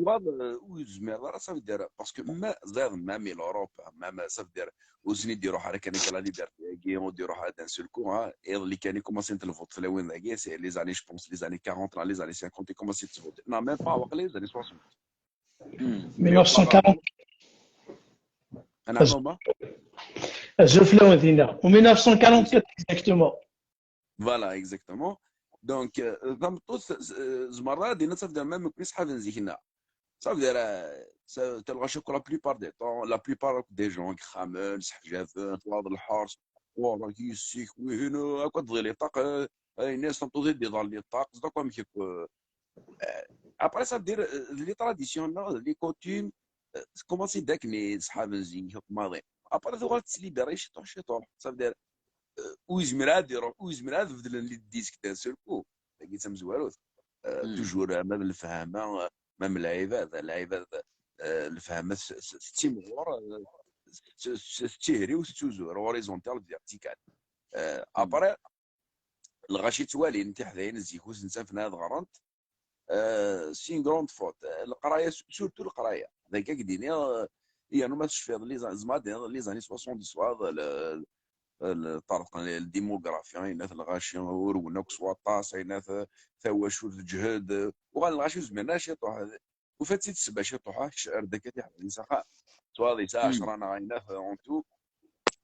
tessufeḍ, euh, ur yezmir ara, ça veut dire, parce que ma ẓiɣ, même l'Europe, même, ça veut dire, ur sen-id-iruḥ ara kan akka la liberté-agi, ur d-iruḥ ara d'un seul coup, hein, iḍelli kan i commencent lvote tlawin dagi, c'est les années, je pense, les années quarante, là, les années cinquante, i commencent lvote. Non, même pas, waqila les années soixante. Hmm. mille neuf cent quarante. Anɛam, Omar? Azul fell-awen dinna. En mille neuf cent quarante-quatre, exactement. Voilà, exactement. Donc, euh, tameṭṭut, euh, tzemreḍ ara d-tiniḍ, ça veut dire, même nekkni ṣṣḥab n zik-nneɣ. Ça veut dire, euh, ça, telɣa akk la plupart des temps, la plupart des gens, ixxamen, seḥjaben, twaḍ lḥers, ɣur-k yessi-k, wihin, euh, akk ad tḍil iṭaq, euh, ayen-is tameṭṭut i d-iḍal iṭaq, donc amek akk, euh, euh, après, ça veut dire, euh, les traditions, non, les coutumes, euh, commencent d'akken ṣṣḥab n zik, maḍi. Après, tuɣal tettlibéri ciṭuḥ, ciṭuḥ. Ça veut dire, euh, ur yezmir ad iruḥ, ur yezmir ad beddlen les disques d'un seul coup. Tagi d tamezwarut. Euh, toujours, euh, même lefhama, euh, même lɛibad, lɛibad, euh, lefhama s-, s-, tettimɣur, euh, s-, s-, tettihri u tettuzur, horizontal, vertical. Euh, après, lɣaci ttwalin tiḥdayin zik ur sen-ttafen ad ɣrent, euh, c'est une grande faute. Euh, leqraya, surtout leqraya. D akka i k-d-iniɣ, euh, yernu ma tecfiḍ, les an-, zma d les années soixante-dix, le, le, ṭṭerḍqen la démographie, ayennat lɣaci urwen akk s waṭas, ayennat tawacult teǧhed, uɣalen lɣaci ur zmiren ara ciṭuḥ. Ufiɣ-tt-id ssebba ciṭuḥ, kečč ar d akka tiḥdayin s axxam. Twaḍ yesɛa ɛecra neɣ ayennat en tout,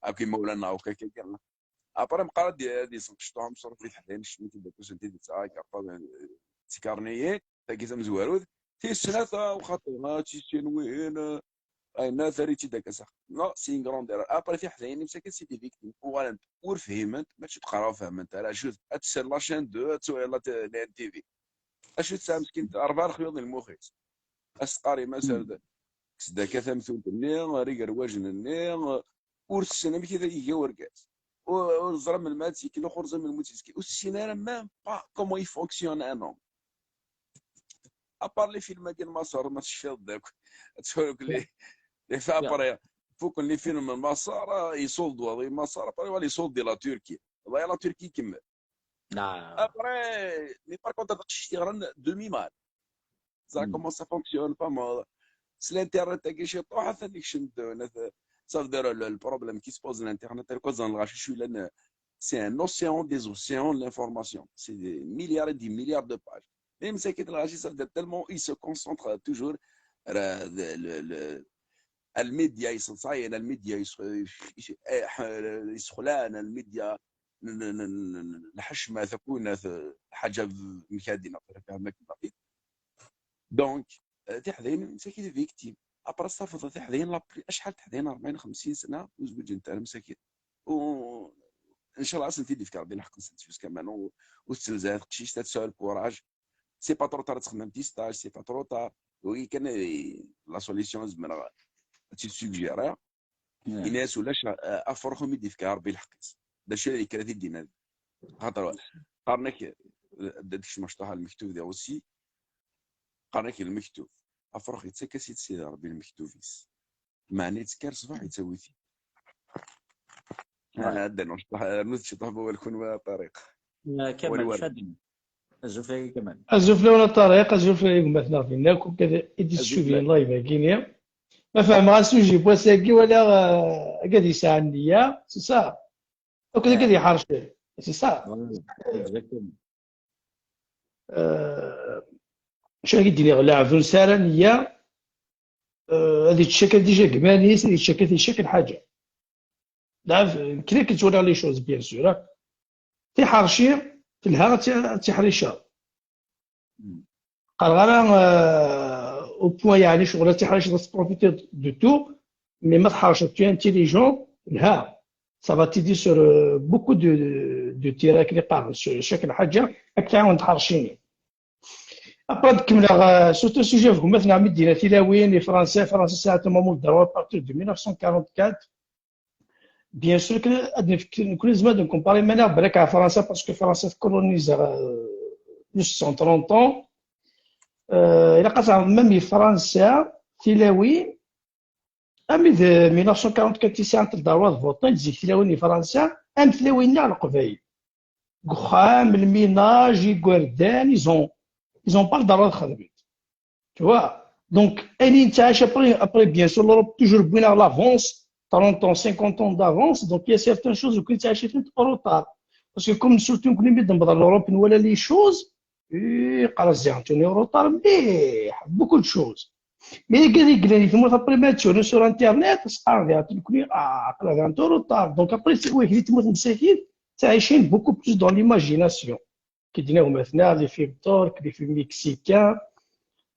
akk imawlan neɣ akk akka. Après, meqqar ad d-, ad isenqec Ṭuḥ Amecruf i teḥdayin, cemit-id akk s tidet, ah, ikerṭaben, eh, tikarniyin, tagi tamezwarut, tis snat, ah, uxaṭer, ah, tis sin wihin, ah, ayna, terri-tt-id akka s axxam. Non, c'est une grande erreur. Après, tiḥdayin, msakit, c'est des victimes, uɣalent ur fhiment, mačči d qara ur fehment ara, juste, ad tessal la chaîne deux, ad twaliḍ la t-, la N T V. Acu tesɛa meskint, rebɛa lexyuḍ di lmux-is. As-teqqar i Mass ar d-, kkes-d akka tamtunt-nni, ar igerwajen-nni, ur tessen amek i iga urgaz. Ur, ur teẓra melmi ad tt-yekken, ur teẓra melmi ur tt-yekken. Ur tessin ara même pas comment il fonctionne un homme. À part les films-agi n Maṣer, ma tecfiḍ-d akk. Ad tura akk les, les films après. Fuken les films n Maṣer, ah, iṣuḍ-d waḍu i Maṣer, après, voilà, iṣuḍ-d di la Turquie. Voilà, la Turquie ikemmel. Après, mais par contre, taqcict yeɣran demi-mal. Ça commence à fonctionner pas mal. S l'internet-agi ciṭuḥ, atan ikcem-d, ça veut dire le, le problème qui se pose l'internet, c'est un océan des océans de l'information. C'est des milliards et des milliards de pages. Mais c'est que ça veut dire tellement il se concentre toujours, euh, le, le, الميديا يصنصاين، الميديا يس-، يس-، يسخلان، الميديا ن-، ن-، ن-، ن-، الحشمة تكون ث-، حاجة مكادنة، فاهم كيف؟ Donc, euh, tiḥdayin, مساكين victimes. Après, صافي، tiḥdayin, la plus، أشحال tiḥdayin، أربعين، خمسين سنة، وزوج أنت مساكين. و إن شاء الله أصلا تيدي فكر بين حق نسيت كمان، و، وتسلزات، قشيش، تسعى الكوراج. C'est pas trop tard تخدم des stages, c'est pas trop tard. Oui, كان la solution زعما تسوجيري. إناس ولاش، آه، أفرخهم يدي فكر ربي الحقيس. دا الشيء اللي كانت يدينا. خاطر قارنك، آه، دا ديك مشطوحة المكتوب دي aussi. قارنك المكتوب. أفرخ يتسكى سيد سيدي ربي المكتوب يس. معني تكار صباح يتسويتي. أنا عندنا مشطوحة، نوت شطوحة بوالكون وطريق. كمال، شادين. Azul fell-awen a Ṭariq, azul fell-awen a gma-tneɣ dinna, akk i d-isubiyen live-agi-nni. Ma fehmeɣ asuji n wass-agi wala, euh, agad yesɛa nniya, c'est ça. Akk d agad yeḥrec, c'est ça. Exactement. Euh, acu ara k-id-iniɣ, lɛebd ur nesɛi ara nniya, euh, ad yečč akka déjà deg iman-is, ad yečč akka ticak lḥaǧa. Lɛebd, kra k-ttwaliɣ les choses, bien sûr, ah. Tiḥerci telha ad ti-, ad tiḥriceḍ. Qqareɣ ara, euh, au point, yeɛni, ccɣel ad tiḥriceḍ, ad tprofitiḍ de tout, mais ma tḥerceḍ, tu es intelligent, telha. Ça va t'aider sur, euh, beaucoup de, de terrains, akken i qqaren, sur chaque lḥaǧa, ad k-tɛawen tḥerci-nni. Après, ad kemmleɣ, euh, surtout sujet ɣef gma-tneɣ mi d-yenna tilawin, les Français, Fransa tesɛa tamamult d rrwa à partir de mille neuf cent quarante-quatre. Bien sûr que ad nefk, nekkni nezmer ad ncompari iman-nneɣ balak ɣer Fransa, parce que Fransa tkolonize, euh, plus de cent trente ans. Euh, ilaq ad teɛreḍ même i Fransa tilawin, armi d mille neuf cent quarante-quatre i sɛant le droit de vote, zik tilawin i Fransa, am tilawin-nneɣ Leqbayel. Deg uxxam, lminaj, igerdan, ils ont, ils ont pas le droit ad xedmen. Tu vois? Donc, ayen i nettɛac après, après, bien sûr, l'Europe toujours wwin-aɣ l'avance, trente ans, cinquante ans d'avance, donc il y a certaines choses ur nettɛac en retard. Parce que comme surtout nekkni mi d-newweḍ l'Europe, nwala les choses, eh, qqar ziɣ nekkni en retard mliḥ, beaucoup de choses. Mais les gars, les gars, ils sont après mature sur Internet, c'est pas grave, nekkni, ah, aql-aɣ en retard. Donc après, c'est, oui, il y a beaucoup plus dans l'imagination. Qui dit, les films turcs, les films mexicains,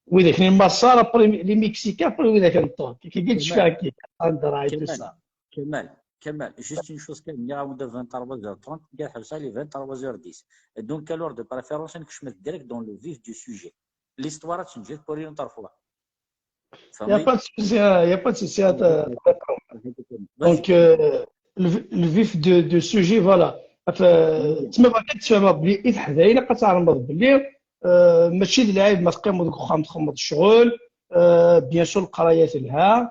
oui, les films massar, après les Mexicains, après oui, les films turcs. Qui dit, je suis à qui? Kamal, juste une chose, كان نيغا وندا vingt-trois heures trente, كان حبسها les vingt-trois heures dix. Donc, à l'heure de préférence, نكشمت direct dans le vif du sujet. L'histoire, c'est une pour une autre fois. Il n'y a pas de souci, hein, il n'y a pas de souci. Donc, euh, le, le vif de, de sujet, voilà. تما باغي تفهم بلي إذا حذاينا قتعلم بلي ماشي د العيب ما تقيموا ديك وخام تخمض الشغل. Bien sûr القرايات لها،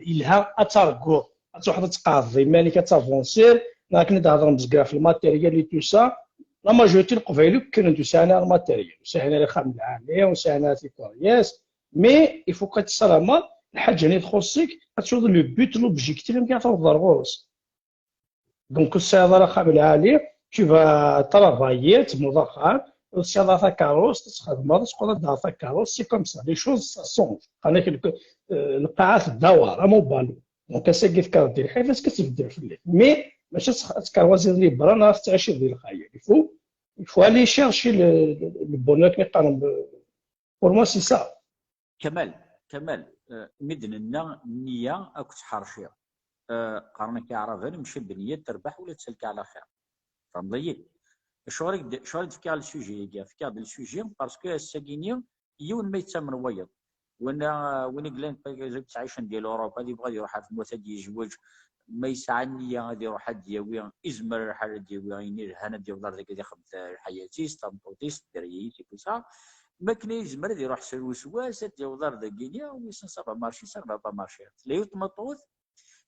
يلها اتركو، اتوحد تقاضي مالك اتافونسير. لكن هذا مزكرا في الماتيريال et tout ça. La majorité القبايل كانوا ساهنا الماتيريال، ساهنا الخام العالي وساهنا في كورياس. Mais il faut que تسلم الحاجه اللي تخصك، تشوف le but, l'objectif اللي كتوضر غورس. Donc السيارة الخام العالي، tu vas travailler, تموض اخر، السيارة تاكاروس تخدمها، تقول هذا تاكاروس. C'est comme ça, les choses ça change. خليك القاعة تدور مو بالو. Donc اساكي تكار دير حيت كتبدل في الليل. Mais ماشي تكروازي لي برا نهار تعيش ديال الخيال. Il faut, il faut aller chercher le, le bonheur كما يقولوا. Pour moi c'est ça. Kamal, Kamal, mi d-nenna nniya akked tḥerci, qqaren-ak iɛraben مشي بنية تربح ولا تسلك على خير. Tfehmeḍ-iyi? Acuɣer i d-fkiɣ le sujet-agi? Fkiɣ-d le sujet parce que ass-agi-nni yiwen ma yettamen wayeḍ. Win, win i yellan yettɛicen di l'Europe, ad yebɣu ad iruḥ ar tmurt ad yezweǧ, ma yesɛa nniya ad iruḥ ad d-yawi, izmer lḥal ad d-yawi ayen ilhan ad yaweḍ ar dagi ad ixdem lḥayat-is, tameṭṭut-is, dderya-is, et tout ça. Makken ay yezmer ad iruḥ s uswas, ad yaweḍ ar dagi-nni, wissen ça va marcher, ça ne va pas marcher. Tella yiwet tmeṭṭut,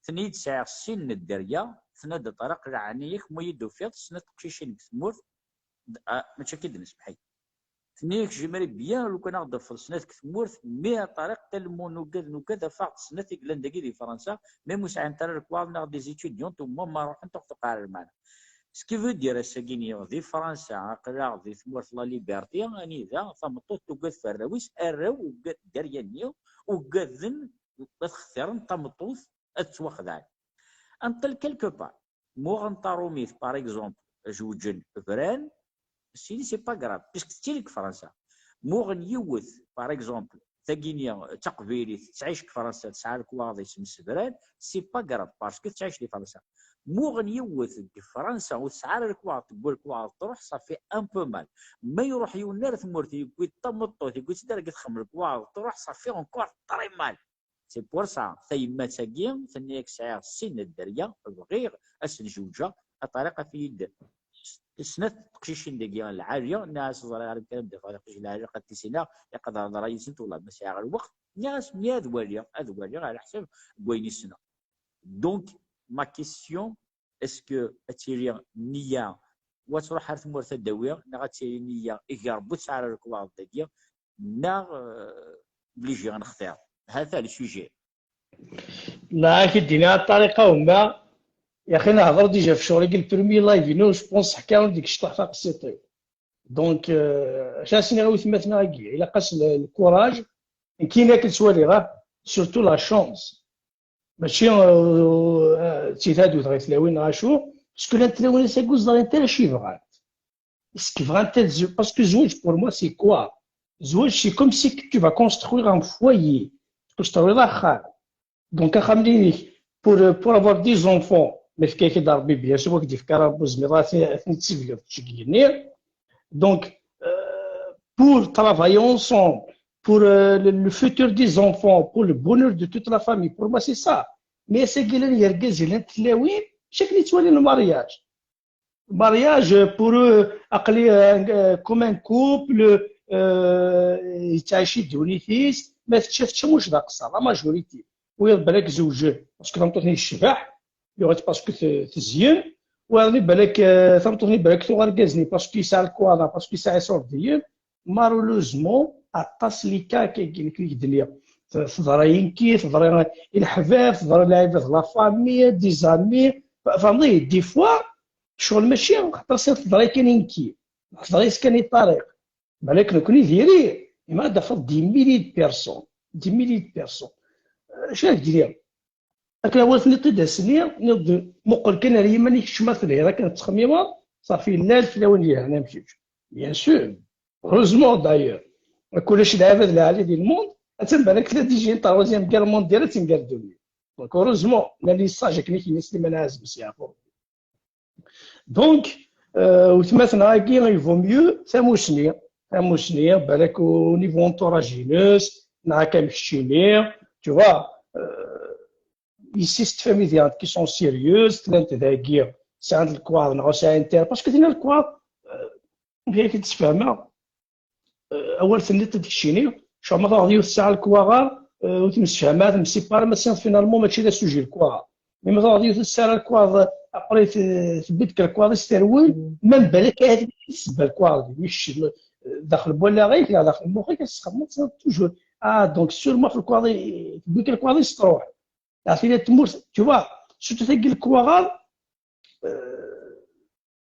tenna-yi-d sɛiɣ sin n dderya, tenna-d a Ṭariq, leɛnaya-k, ma iyi-d-tufiḍ snat teqcicin deg tmurt, mačči akka i d-nesmeḥ-ik. Tenna-yak j'aimerais bien lukan ad ɣ-d-tafeḍ snat deg tmurt, mais a Ṭariq, tellement nugad, nugad ad afeɣ snat i yellan dagi di Fransa, même ur sɛint ara lekwaɣeḍ neɣ des étudiantes, au moins ma ruḥent ur ɣ-tewqiɛ ara lmeɛna. Ce qui veut dire ass-agi-nni di Fransa, aql-aɣ di tmurt la liberté, anida tameṭṭut tugad f arraw-is, arraw ugad dderya-nni, ugaden ad xtiren tameṭṭut ad ttwaxedɛen. Nṭel quelque part. Ma uɣen taṛumit, par exemple, zewǧen, bran, sidi c'est pas grave, puisque tettili deg Fransa. Ma uɣen yiwet, par exemple, tagini d taqbaylit, tettɛic deg Fransa, tesɛa lekwaɣeḍ-is msebran, c'est pas grave, parce que tettɛic di Fransa. Ma uɣen yiwet deg Fransa ur tesɛi ara lekwaɣeḍ, tewwi lekwaɣeḍ truḥ, ça fait un peu mal. Ma iruḥ yiwen ar tmurt, yewwi-d tameṭṭut, yewwi-tt-id ar deg texxam, lekwaɣeḍ truḥ, ça fait encore très mal. C'est pour ça, tayemmat-agi tenna-yak sɛiɣ sin n dderya, bɣiɣ ad sen-zewǧeɣ, a Ṭariq, af-iyi-d snat teqcicin dagi lɛali, nniɣ-as ẓriɣ ara kan ad d-afeɣ tiqcicin lɛali, qad tisinaɣ, iqad hḍreɣ yid-sent, wellah ma sɛiɣ lweqt, nniɣ-as mi ad waliɣ, ad waliɣ ɛla ḥsab n wayen i ssneɣ. Donc, ma question, est-ce que ad tili nniya wa ad truḥ ar tmurt ad d-awi, neɣ ad tili nniya iger bu tesɛa ara lekwaɣeḍ dagi, neɣ obligé ad nextir? Hata le sujet. La, ak-d-iniɣ ṭariqa wemma, yaxi nehḍer déjà f ccɣel-agi, le premier live-inu, je pense ḥkiɣ-awen deg ccḍeḥ taqsiṭ-iw. Donc, acu ara s-iniɣ i wetmaten-agi? Ilaq-as le courage. Nekkini akken ttwaliɣ, surtout la chance. Mačči d titadut ɣer tlawin neɣ acu, parce que llant tlawin ass-agi ur ẓrint ara acu i bɣant. Est-ce que bɣant ad zewǧent? Parce que zzwaǧ, pour moi, c'est quoi? Zzwaǧ, c'est comme si tu vas construire un foyer. Tkonstruiḍ axxam. Donc, axxam-nni-inek, pour, pour avoir des enfants, ma yefka-ak-id Rebbi, bien sûr, ad k-d-yefk ara, ur tezmireḍ ara ad ten-id-tsegliḍ seg yigenni. Donc, pour travailler ensemble, pour le futur des enfants, pour le bonheur de toute la famille, pour moi, c'est ça. Mais ass-agi llan yergazen, llant tlawin, acu akken i ttwalin le mariage. Mariage, pour eux, aql-i comme un couple, yettɛici ddunit-is, ma tečča, tečča, mulac d aqeṣṣer, la majorité. Wiyaḍ balak zewǧen, parce que tameṭṭut-nni tecbeḥ, yuɣ-itt parce que tezyen, wiyaḍ-nni balak, tameṭṭut-nni balak tuɣ argaz-nni parce que yesɛa lekwaɣeḍ, parce que yesɛa iṣurdiyen. Malheureusement, Aṭas n les cas akka i nekk i k-d-nniɣ. Teḍra i nekki, teḍra i leḥbab, teḍra i lɛibad, la famille, des amis. Tfehmeḍ-iyi, des fois, ccɣel mačči xaṭer s teḍra kan i nekki, teḍra-yas kan i Ṭariq. Balak nekkni diri, ima ad d-tafeḍ des milliers de personnes, des milliers de personnes. Acu ara k-d-iniɣ? Akken awal tenniḍ-t-id ass-nni, tenniḍ-d muqel kan ar yiman-ik, kečč ma telhiḍ akken tettxemmimeḍ, ṣafi llan tlawin yelhan am kečč. Bien sûr, heureusement d'ailleurs. Kulac lɛibad lɛali di lmund, attan balak tella déjà une troisième guerre mondiale, attan gar ddunit. Donc heureusement, llan les sages akken i k-yenna Sliman Ɛazem, s yeɛfu. Donc, euh, weltma-tneɣ-agi, il vaut mieux tamusni, tamusni, balak au niveau entourage-ines, neɣ akka am keččini, tu vois, euh, ici c'est des familles qui sont sérieuses, llant dagi, sɛant lekwaɣeḍ neɣ ur sɛint ara, parce que dinna lekwaɣeḍ, euh, amek ara k-id-sfehmeɣ, euh, awal tenniḍ-t-id keččini, cɣel ma taɣeḍ yiwet tesɛa lekwaɣeḍ, euh, ur temsefham ara, temsipar, ma tesɛiḍ finalement mačči d asuji lekwaɣeḍ. Mi ma taɣeḍ yiwet tesɛa lekwaɣeḍ, après te-, tewwi-d kan lekwaɣeḍ-is terwel, même balak ahat d ssebba lekwaɣeḍ, mi kečč, euh, daxel n wallaɣ-ik neɣ daxel n mux-ik, ad tesxemmeḍ, toujours. Ah, donc sûrement ɣef lekwaɣeḍ, tewwi kan lekwaɣeḍ-is truḥ. Ɛtini tmurt, tu vois, surtout tagi lekwaɣeḍ, euh,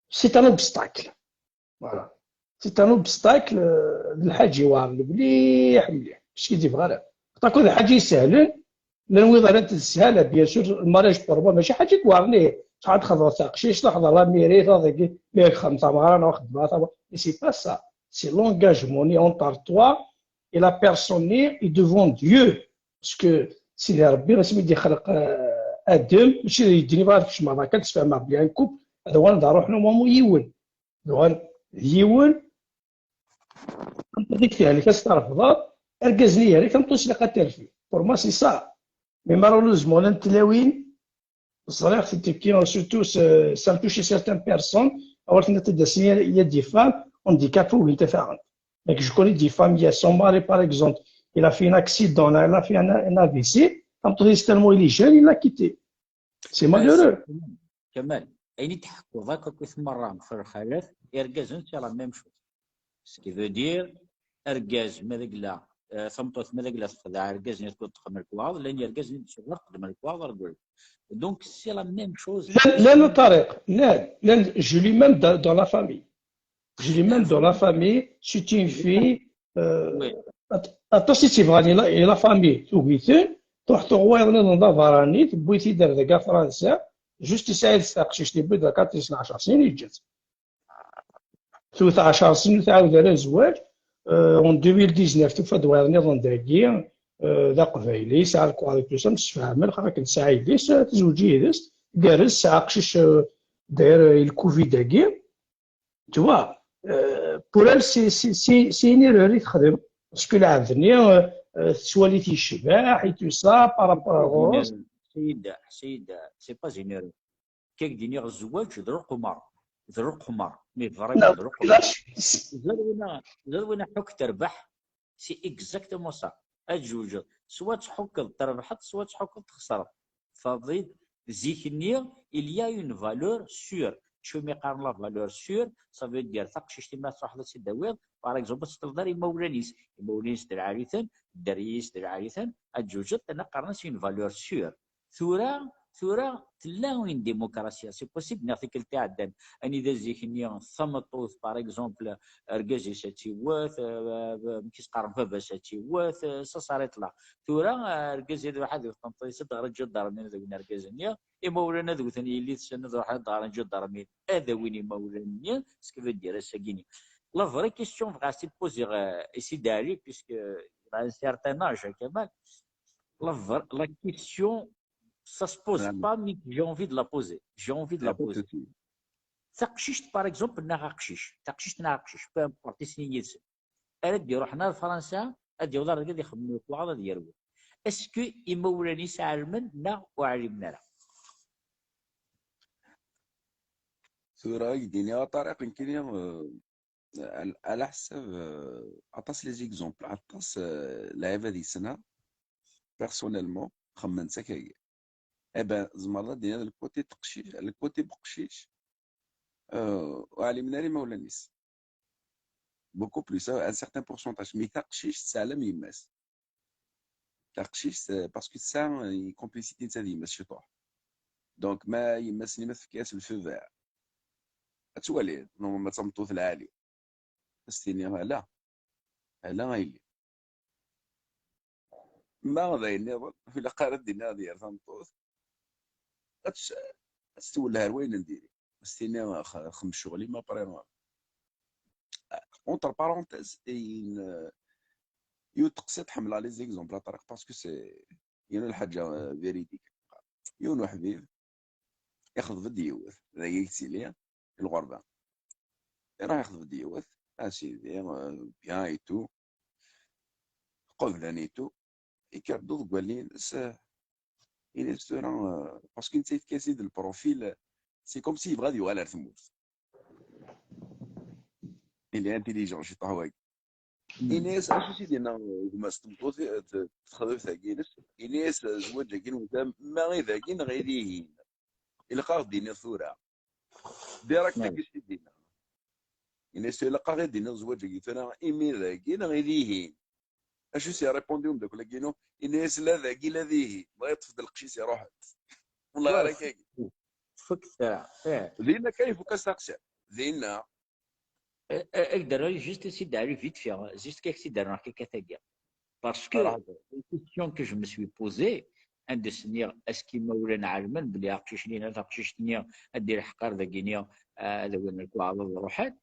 c'est un obstacle. Voilà. C'est un obstacle, euh, d lḥaǧa iweɛren mliḥ, mliḥ. Parce que d ibɣa ara. Xaṭer d lḥaǧa isehlen, llan wid ara d-teshal, bien sûr, le mariage pour moi, mačči ḥaǧa iweɛren, eh, txedmeḍ taqcict, txedmeḍ la mairie, txedmeḍ dagi, mi ara txedmeḍ tameɣra, neɣ xedmeɣ tameɣra. Mais c'est pas ça. C'est l'engagement, ni entre toi et la personne, ni, et devant Dieu. Parce que Sidi Rebbi, asmi d-ixleq, euh, Adem, mačči d yeddin i bɣa ad kecmeɣ, kan tessefhem Rebbi un couple, ad uɣalen d aruḥ n umamu yiwen. Ad uɣalen d yiwen, dik tehlek ad s-terfeḍ, argaz-nni yehlek, tameṭṭut-is ilaq ad terfi. Pour moi, c'est ça. Mais malheureusement, llant tlawin, ẓriɣ-t-id, surtout, ça, ça me touche certaines personnes, awal tenniḍ-t-id ass-nni, il y a des femmes handicapées ou bien tafaɣent. Donc, je connais des femmes, il y a son mari, par exemple, il a fait un accident, là, il a fait un, un A V C, tameṭṭut-is tellement il est jeune, il l'a quitté. C'est malheureux. Kamal, ayen i d-tḥekkuḍ akk, akkit merra ɣef lxalat, irgazen, c'est la même chose. Ce qui veut dire, argaz, ma d agla, euh, tameṭṭut, ma d agla texdeɛ argaz-nni, tewweḍ texdem lekwaɣeḍ, llan yergazen i d-ttuɣer xedmen lekwaɣeḍ ar wul. Donc, c'est la même chose. Llan, llan a Ṭariq, llan, llan, je l'ai même dans, dans la famille. Je l'ai même dans la famille, c'est une fille, euh, at-, aṭas i tt-yebɣan i la, i la famille, tugi-ten, truḥ tuɣ wayeḍ nniḍen d aberrani, tewwi-t-id ar deg Fransa, juste yesɛa-d taqcict, yewwi-d la carte-is n ɛecṛ snin, yeǧǧa-tt. Tewwet ɛecṛ snin ur tɛawed ara zzwaǧ. Euh, en deux mille dix-neuf, tufa-d wayeḍ nniḍen dagi, euh, d aqbayli, yesɛa lekwaɣeḍ et tout ça, msefhamen, xaṭer akken tesɛa yelli-s, euh, tezweǧ yid-s, tgerrez, tesɛa aqcic, euh, d'ailleurs, euh, le covid-agi. Tu vois, euh, pour elle, c'est, c'est, c'est, c'est une erreur i texdem. Parce que lɛebd-nni, euh, euh, tettwali-t yecbeḥ et tout ça, par rapport à ɣur-s. Ḥsida, ḥsida, c'est pas une erreur. Kak d-iniɣ zzwaǧ d leqmer. D leqmer. Mais vraiment d leqmer. Ẓer wina, ẓer wina ḥuk terbeḥ. C'est exactement ça. Ad tjewǧeḍ. Soit tḥukkeḍ trebḥeḍ, soit tḥukkeḍ txesreḍ. Tfahmeḍ-iyi-d? Zik-nni, il y a une valeur sûre. Acu mi qqaren la valeur sûre? Ça veut dire taqcict imi ad truḥeḍ ad tt-id-tawiḍ, par exemple, ad teṭṭleḍ ar imawlan-is. Imawlan-is d lɛali-ten, dderya-is d lɛali-ten, ad tjewǧeḍ, terna qqaren-as une valeur sûre. Tura, tura tella une démocratie, c'est possible, neɣ tikkelt iɛeddan, anida zik-nni tameṭṭut, par exemple, argaz-is ad tt-iwwet, euh, euh, amek i s-qqaren, baba-s ad tt-iwwet, euh, ça s'arrête là. Tura, euh, argaz ad iruḥ ad iwet tameṭṭut-is, ad d-ɣren ǧadarmin ad awin argaz-nni, imawlan ad wten yelli-tsen, ad ruḥen ad d-ɣren ǧadarmin, ad awin imawlan-nni, ce qui veut dire ass-agi-nni. La vraie question, bɣiɣ ad tt-id-poziɣ, euh, i Sidi Ɛli, puisque il a un certain âge, Kamal. La, vra-, la question, ça se pose pas, mais j'ai envie de la poser. J'ai envie de la poser. Taqcict, par exemple, neɣ aqcic. Taqcict neɣ aqcic, peu importe, isni yid-sen. Ara d-iruḥen ar Fransa, ad yaweḍ ar dagi ad ixemmem lekwaɣeḍ ad yerwel. Est-ce que imawlan-is ɛelmen neɣ ur ɛlimen ara? Tura i k-d-iniɣ a Ṭariq, nekkini, euh, ɛla, ɛla ḥsab, euh, aṭas les exemples, aṭas, euh, lɛibad yessneɣ, personnellement, xemmen-tt akkagi. Eh ben, tzemreḍ ad d-tiniḍ le côté teqcic, le côté beqcic, euh, ur ɛlimen ara imawlan-is. beaucoup plus, un certain pourcentage. Mais taqcict tesɛa alam yemma-s. Taqcict, euh, parce que tesɛa une complicité netta d yemma-s ciṭuḥ. Donc, ma yemma-s-nni ma tefka-as le feu vert, ad twaliḍ, normalement, d tameṭṭut lɛali. Ad s-tini, ala, ala a yelli. Ma d ayen nniḍen, ur ilaq ara ad d-iniɣ ad yer tameṭṭut, ad tt-, ad tt-twelleh ar wayen n diri. Ad s-tini, "X-, xdem ccɣel-im, après." Entre parenthèses, une, yiwet teqsiṭ, ḥemmleɣ les exemples, a Ṭariq, parce que c'est, yiwen lḥaǧa, euh, véridique. Yiwen uḥbib, ixḍeb-d yiwet, dagi i yettili, di lɣerba. Iruḥ ixḍeb-d yiwet, a sidi, euh, bien et tout. Qeblen et tout. Ikker-d deg wallen-ines, euh, ini-as tura, euh, parce que netta yefka-as-id le profil, c'est comme si yebɣa ad yuɣal ar tmurt. Il est intelligent, ciṭuḥ wagi. Ini-as, acu i s-id-yenna gma-s n tmeṭṭut, t-, texḍibt-agi-ines? Ini-as, zzwaǧ-agi-nwen, ma i dagi neɣ i dihin? Ilaq ad d-iniḍ tura. Direct-agi i s-id-yenna. Ini-as, ilaq ad d-iniḍ zzwaǧ-agi tura, imi dagi neɣ i dihin? Acu i s-irripondi umeddakel-agi-inu? Ini-as, la dagi, la dihin. Dɣa yeṭṭef-d lqecc-is, iruḥ-d. Wallah, ɣer akkagi. Tfuk tura. Dinna kan ifuk-as taqsiṭ. Dinna. Ad k-d-rreɣ juste, ad k-d-rreɣ vite fait, juste ad k-d-rreɣ akka tagi. Parce que la question que je me suis posée, anda s-nniɣ, est-ce que imawlan ɛelmen belli aqcic-nni neɣ taqcict-nni ad d-ilḥeq ar dagi-nni, ad awin lekwaɣeḍ ad ruḥen?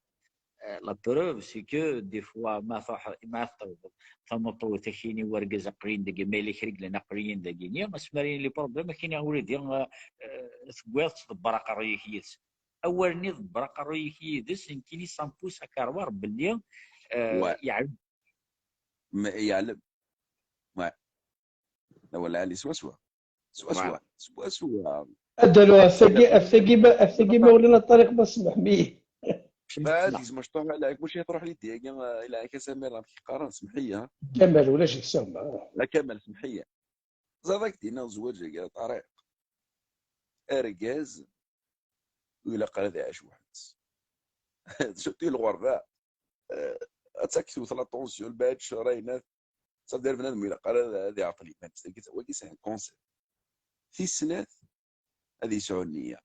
Euh, la preuve, c'est que des fois, ma truḥ, ma teṭṭeḍ tameṭṭut, ad k-yini wergaz aql-in dagi, ma yella kra i yellan aql-in dagi-nni, asmi ara yili problème, ad k-yini, a wladi, euh, euh, tewwiḍ-tt, ḍebber aqerruy-ik yid-s. Awal-nni ḍebber aqerruy-ik yid-s, nekkini ça me pousse à croire belli, euh, yeɛlem. Ma yeɛlem. Ouais. D awal lɛali swaswa. Swaswa. Swaswa. Ad d-aluɣ ɣef tagi, ɣef tagi ma, ɣef tagi ma ula la Ṭariq ma semmeḥ-iyi. Ma ad gzem acṭuḥ, ala, mačči ad truḥ lidya-agi, ila, akka Samir, amek i qqaren, semmeḥ-iyi, ha? Kamal, ulac deg-s. A Kamal, semmeḥ-iyi. Ẓad ad k-d-iniɣ zzwaǧ-agi, a Ṭariq. Argaz, ur ilaq ara ad iɛac weḥd-s. Surtout lɣerba. Euh, ad tt-ak-tewwet la tension, lbaɛd ccṛaynat. Ça veut dire bnadem ur ilaq ara ad, ad iɛeṭṭel iman-is. Dagi, wagi c'est un concept. Tis snat, ad yesɛu nniya.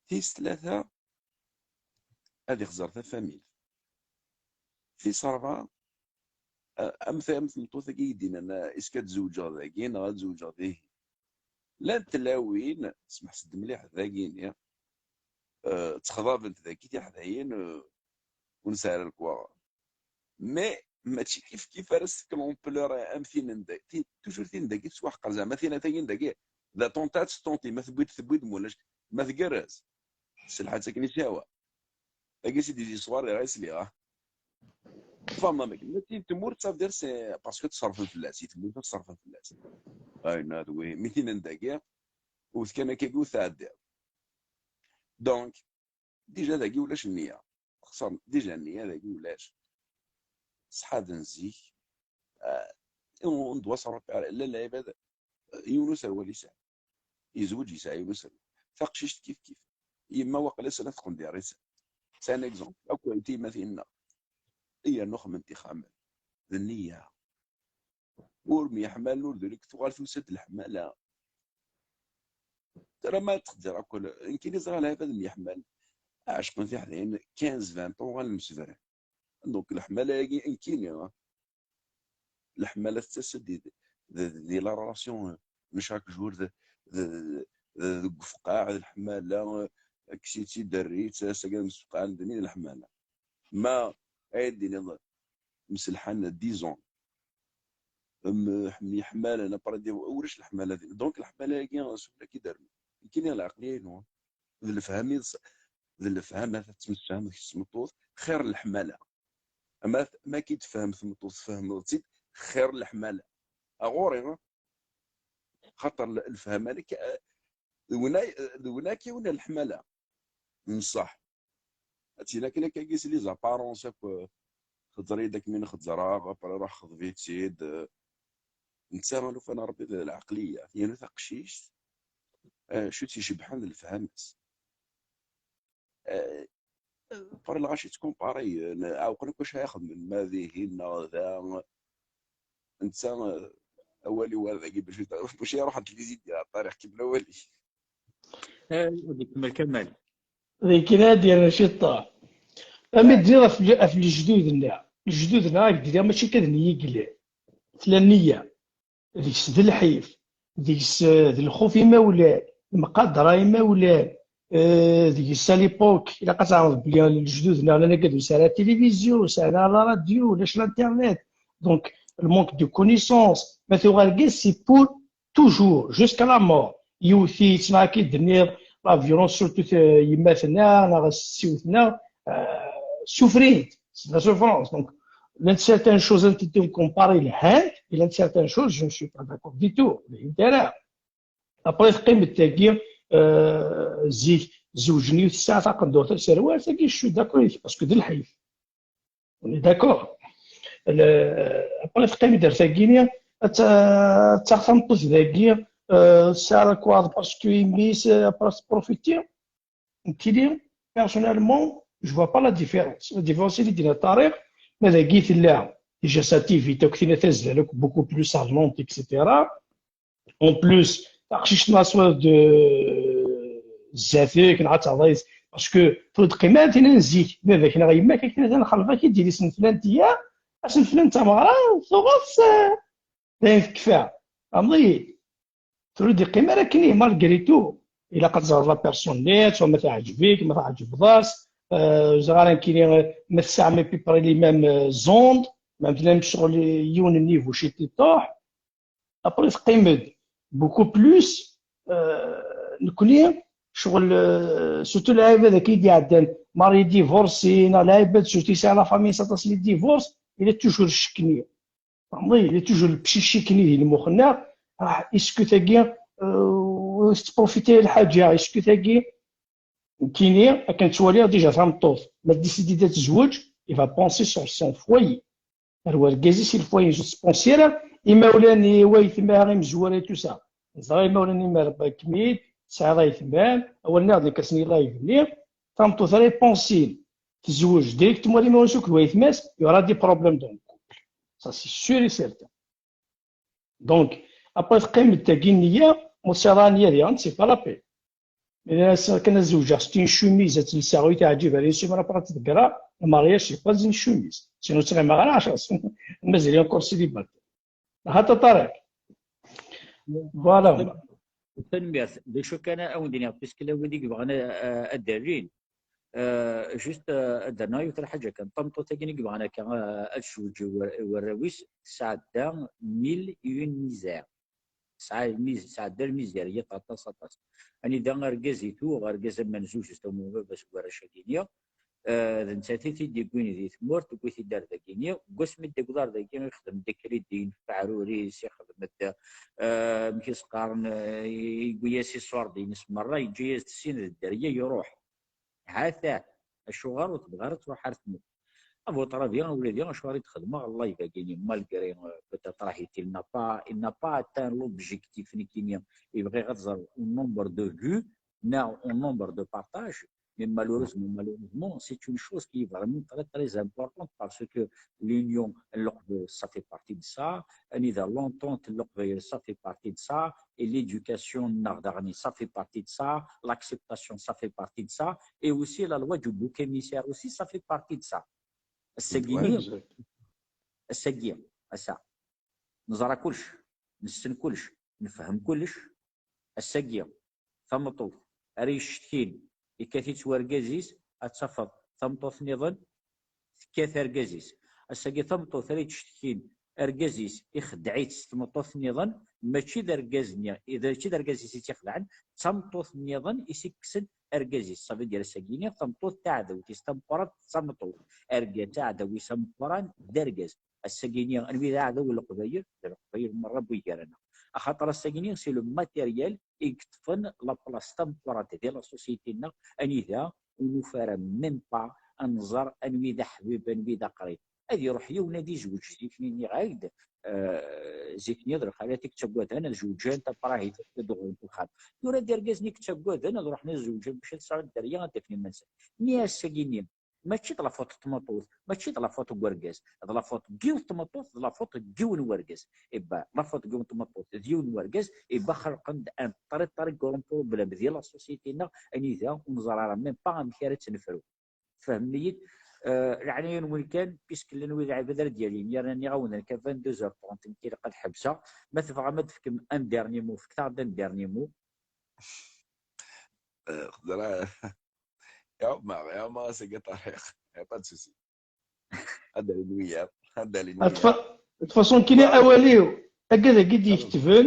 Tis tlata, ad ixẓer tafamilt. Tis ṛebɛa, a-, am ta-, am tmeṭṭut-agi i d-yennan, est-ce que ad zewǧeɣ dagi neɣ ad zewǧeɣ dihin? Llant tlawin, smeḥsed mliḥ dagi-ni, euh, ttexḍabent dagi tiḥdayin, euh, ur nesɛi ara lekwaɣeḍ. Mais mačči kif kif ara s-tefk l'ampleur am tin n da-, ti-, toujours tin dagi tettwaḥqer, zeɛma tin tagi n dagi d attentat, tenti, ma tewwi-d, tewwi-d, ma ulac, ma tgerrez. S lḥaǧa akken i s-yehwa. Tagi c'est des histoires, dɣa i sliɣ, ah. Tfehmeḍ amek? Ma tin tmurt, ça veut dire c'est parce que tṣerrfen fell-as, i tmurt ad ṣerrfen fell-as. Ayen ad wi, mi tin n dagi, wwet kan akkagi ur tɛeddiḍ. Donc, déjà dagi ulac nniya. Xsar, déjà nniya dagi ulac. Ṣṣḥab n zik, euh, on doit s'en rappeler. Llan lɛibad, euh, yiwen userwal yesɛa. Yezweǧ yesɛa yiwen userwal. Taqcict kif kif. Yemma waqila sala tqendir-is. C'est un exemple. Akk ay tiyemmatin-nneɣ. Yernu xedment ixxamen. D nniya. Ur myeḥmalen, ur d ula tuɣal tusa-d leḥmala. Tara ma txedder akk, nekkini ẓriɣ lɛibad myeḥmalen. Ɛecqen tiḥdayin quinze vingt ans, uɣalen msebran. Donc, leḥmala-agi, nekkini, ah, leḥmala tettas-d di, di, di la relation n chaque jour, d, d, d, deg ufqaɛ, d leḥmala, kkes-itt-id, err-itt, ass-agi ad msefqɛen, d nni d leḥmala. Ma ay d-tiniḍ mselḥan, disons, m-, myeḥmalen, après, di-, ulac leḥmala din. Donc, leḥmala-agi, s wula k-id-rnu. Nekkini lɛeqliya-inu, d lefham i d, d lefham, ma tettmesfahmeḍ kečč d tmeṭṭut, xir n leḥmala. Ama t-, ma k-id-tefhem tmeṭṭut, tfehmeḍ-tt-id, xir n leḥmala. Aɣuri, xaṭer l-, lefhama-nnek, eh, d win ay, d win ay k-iwin leḥmala n ṣṣeḥ. Ad tt-yini akken akka, akkagi, c'est les apparences akk, eh, xeẓẓer-iyi-d akken mi xeẓẓreɣ, après ruḥ xḍeb-itt-id, eh, netta alufan n Ṛebbi d lɛeqliya, yernu taqcict, eh, acu tt-icebḥen d lefhama-s. Eh, Après lɣaci ttkumpari, ɛewqen akk acu ara xedmen, ma dihin neɣ da. Netta, awal-iw ar dagi, bac bac iruḥ ad tlizi di ṭariq, kemmel awal-ik. Ad ikemmel Kamal. D akken ad d-yerr ciṭṭaḥ. Ami d-nniḍ ɣef lejdud-nneɣ. Lejdud-nneɣ, ad d-iniɣ, mačči kan d nniya i yellan. Tella nniya. Deg-s d lḥif, deg-s d lxuf imawlan, mqadra imawlan, deg-s à l'époque, ilaq ad teɛreḍ belli lejdud-nneɣ llan akka d ur sɛan la télévision, ur sɛan la radio, ulac l'internet. Donc, le manque de connaissance. Ma tuɣ argaz, c'est pour toujours, jusqu'à la mort. Yiwet-itt, neɣ akka i d-tenniḍ, la violence, surtout yemma-tneɣ neɣ ssiwet-nneɣ, souffrent, c'est de la souffrance. Donc, llant certaines choses, ad tent-id-comparer, lhant, et llant certaines choses, je ne suis pas d'accord du tout. Après, teqqim-d tagi, zik zewǧen yiwet tessaɛa taqendurt, aserwal, tagi, je suis d'accord, parce que d lḥif. On est d'accord. Après, teqqim-d ar tagi-nni, ad taɣ tameṭṭut dagi, tesɛa la croix, parce que imi-s, après, profiter. Nekkini, personnellement, je vois pas la différence. La différence, il est dans la tariq, mais la guide là, déjà sa T V, donc, beaucoup plus charmante, et cetera. En plus, taqcict-nni aswad de Zatek, parce que ur d-teqqim ara tin n zik, baba-k neɣ yemma-k, akken ad nxelf-ak-id, yili-s n flan tiya, ass n flan d tameɣra, tuɣeḍ-tt, d ayen tekfa. Amḍi, ur d-iqqim ara akken, malgré tout. Ilaq ad teẓreḍ la personne-nni, soit ma teɛǧeb-ik, ma tɛeǧbeḍ-as, ur ẓriɣ ara nekkini, ma tesɛam à peu près les mêmes ondes, ma tlam ccɣel yiwen n niveau ciṭiṭuḥ. Après, teqqim-d beaucoup plus, nekkni, ccɣel, surtout lɛibad akka i d-iɛeddan, mari divorci, neɣ lɛibad surtout yesɛa la famille s aṭas n les divorces, il est toujours ccek-nni. Tfehmeḍ, il est toujours le petit ccek-nni di lmux-nneɣ, ah, est-ce que tagi, ur tettprofiti lḥaǧa, est-ce que tagi, nekkini, akken ttwaliɣ déjà tameṭṭut, ma décidi ad tezweǧ, il va penser sur son foyer. Ar wergaz-is, i lfoyer, je pense ara, imawlan, i waytma, imezwura, tout ça. Neẓra imawlan, imi rebba-kem-id, tesɛiḍ aytma, awal-nniḍen, nekk ass-nni live-nni, tameṭṭut ara ipensin tezweǧ directement ar imawlan-is akked waytma-s, il y aura des problèmes dans le couple. Ça, c'est sûr et certain. Donc, après, teqqim-d tagi nniya, ma tesɛiḍ ara nniya diɣen, c'est pas la peine. Mais ass-a kan ad zewǧeɣ, c'est une chemise, ad tt-lseɣ, ur yi-teɛǧib ara, une semaine après ad tt-ḍeggreɣ, le mariage, c'est pas une chemise. Sinon, ur ttɣimiɣ ara ɛecṛa snin, mazal encore célibataire. Hata Ṭariq. Voilà. Tanemmirt. D acu kan, ad wen-d-iniɣ, puisque llan wid i yebɣan, euh, ad d-rrin, euh, juste, euh, ad d-rreɣ yiwet n lḥaǧa kan. Tameṭṭut-agi i yebɣan akka, euh, ad tezweǧ i war-, i warraw-is, tesɛedda mille et une misères. Tesɛa lmiz-, tesɛedda lmizeriyat aṭas, aṭas. Anida argaz i tuɣ, argaz amenzu, justement, baba-s n warrac-agi-nni, euh, d nettat i t-id-yewwin di tmurt, tewwi-t-id ar dagi-nni. Deg wasmi i d-yewweḍ ar dagi, ixdem-d crédit n teɛrurit, ixdem-d, euh, amek i s-qqaren, euh, yewwi-yas iṣurdiyen-is merra, yeǧǧa-yas-d sin d dderya, iruḥ. Ha-t-a, acuɣer ur tebɣi ara ad truḥ ar tmurt? A bu ṭrabi, a wladi, acuɣer i d-xedmeɣ live-agi-nni, malgré, euh, peut-être, ah, il n'a pas, il n'a pas atteint l'objectif, nekkini, i bɣiɣ ad ẓreɣ au nombre de vues, neɣ au nombre de partages, mais malheureusement, malheureusement, c'est une chose qui est vraiment très, très importante parce que l'union, leqbayel, ça fait partie de ça, anida l'entente, leqbayel, ça fait partie de ça, et l'éducation, neɣ daɣen, ça fait partie de ça, l'acceptation, ça fait partie de ça, et aussi la loi du bouc émissaire aussi, ça fait partie de ça. Ass-agi, ass-agi, ass-a, neẓra kullec, nessen kullec, nefhem kullec. Ass-agi, tameṭṭut ara yecetkin, yekkat-itt wergaz-is, ad tafeḍ tameṭṭut nniḍen tekkat argaz-is. Ass-agi, tameṭṭut ara yecetkin argaz-is, ixeddeɛ-itt s tmeṭṭut nniḍen, mačči d argaz-nni, mačči d argaz-is i tt-ixedɛen, d tameṭṭut nniḍen i s-ikksen argaz-is. Ça veut dire, ass-agi-nni, tameṭṭut taɛdawt-is tameqqrant d tameṭṭut, argaz aɛdaw-is ameqqran d argaz. Ass-agi-nni, anwi d aɛdaw n Leqbayel? D Leqbayel merra n gar-aneɣ. Axaṭer ass-agi-nni, c'est le matériel i yeṭṭfen la place tameqqrant di la société-nneɣ, anida ur nufi ara même pas ad nẓer anwi d aḥbib, anwi d aqrib. Ad iruḥ yiwen ad izweǧ zik-nni, nniɣ-ak-d, euh, zik-nni d lxalat i yettaggaden ad zewǧent, après ad d-uɣalent uxxam. Tura d irgazen i yettaggaden ad ruḥen ad zewǧen bac ad sɛun dderya ad d-afen iman-nsen. Nni ass-agi-nni, Mačči d la faute n tmeṭṭut, mačči d la faute n wergaz, d la faute n yiwet n tmeṭṭut, d la faute n yiwen n wergaz. Iba la faute n yiwet n tmeṭṭut d yiwen n wergaz, iba xelqen-d un très très grand problème di la société-nneɣ, anida ur neẓri ara même pas amek ara tt-nefru. Tfehmem-iyi-d? Euh, leɛnaya-nwen kan, puisque llan wid ɛibad ara d-yalin, yerna nniɣ-awen nekk à vingt-deux heures trente nekk ilaq ad ḥebseɣ. Ma tebɣam ad d-tefkem un dernier mot, fket-aɣ-d un dernier mot. Xdra. Iɛumma, iɛumma asagi Ṭariq. Y a pas de souci. Ad d-alin wiyaḍ. Ad d-alin wiyaḍ. De façon kini awal-iw, agad-agi d-iketben,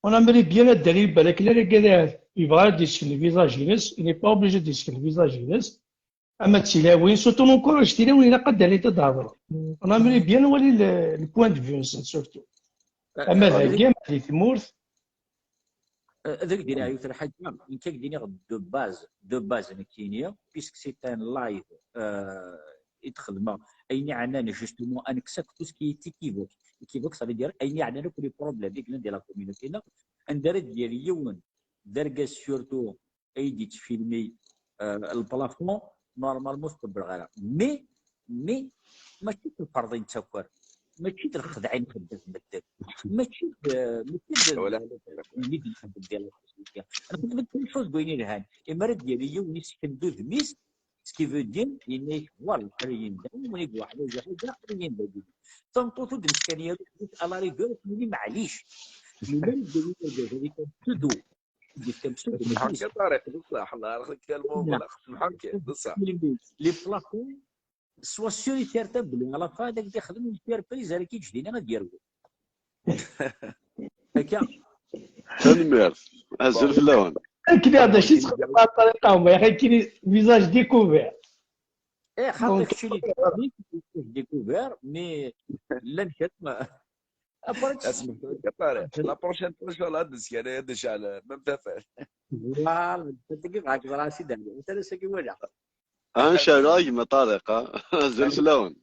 on aimerait bien ad d-alin balak llan agad yebɣa ad d-yesken visage-ines, il n'est pas obligé ad d-yesken visage-ines. Ama d tilawin, surtout nencourage tilawin, ilaq ad d-alint ad d-hedrent. On aimerait bien ad nwali le, le point de vue-nsent surtout. Ama dagi, ama di tmurt. Ad ak-d-iniɣ yiwet n lḥaǧa, nekk ad ak-d-iniɣ de base, de base nekkini, puisque c'est un live euh, i d-xedmeɣ, ayen iɛnan justement ad nekkes akk tout ce qui est équivoque. Équivoque, ça veut dire ayen iɛnan akk les problèmes i yellan di la communauté-nneɣ, anda ara d-yali yiwen d argaz surtout ay d-yettfilmi euh, le plafond, normalement ur tqebbleɣ ara. Mais, mais, mačči d lferḍ i nettaker, mačči d lxedɛa i nxeddem medden, mačči d, mačči d, Wala ala. nxeddem di la société. Nxeddem d une chose deg wayen yelhan. Imi ara d-yali yiwen yessken-d udem-is, ce qui veut dire, yenna-yak, voilà, ad iyi-d-awi, win i iweḥlen di ḥaǧa, ad iyi-d-awi. Tameṭṭut ur d-nettkel ara udem-is, à la rigueur, ad tili maɛlic. Mais ma ara d-yali argaz avec un pseudo, ad yefk un pseudo, Semḥeɣ-k a Ṭariq, d ṣṣeḥ, Allah yarxek a lmumla, semḥeɣ-k, d ṣṣeḥ. Les plafonds, sois sûr et certain belli à la fin ad ak-d-ixdem une surprise ara k-yeǧdin ad yerwel. Akka. Tanemmirt. Azul fell-awen. Akken d acu i txeddem ɣer ṭṭariqa-m, ya xi, kini visage découvert. Eh, xaṭi keččini visage découvert, mais llan kra. Après, Asmekta a Ṭariq. La prochaine fois, inchallah, ad d-neskani ad necɛel même tafat. Voilà, tagi bɣa k-ẓreɣ a Sidi Ɛli. Atan ass-agi wala. Inchallah, gma Ṭariq, ah. Azul fell-awen.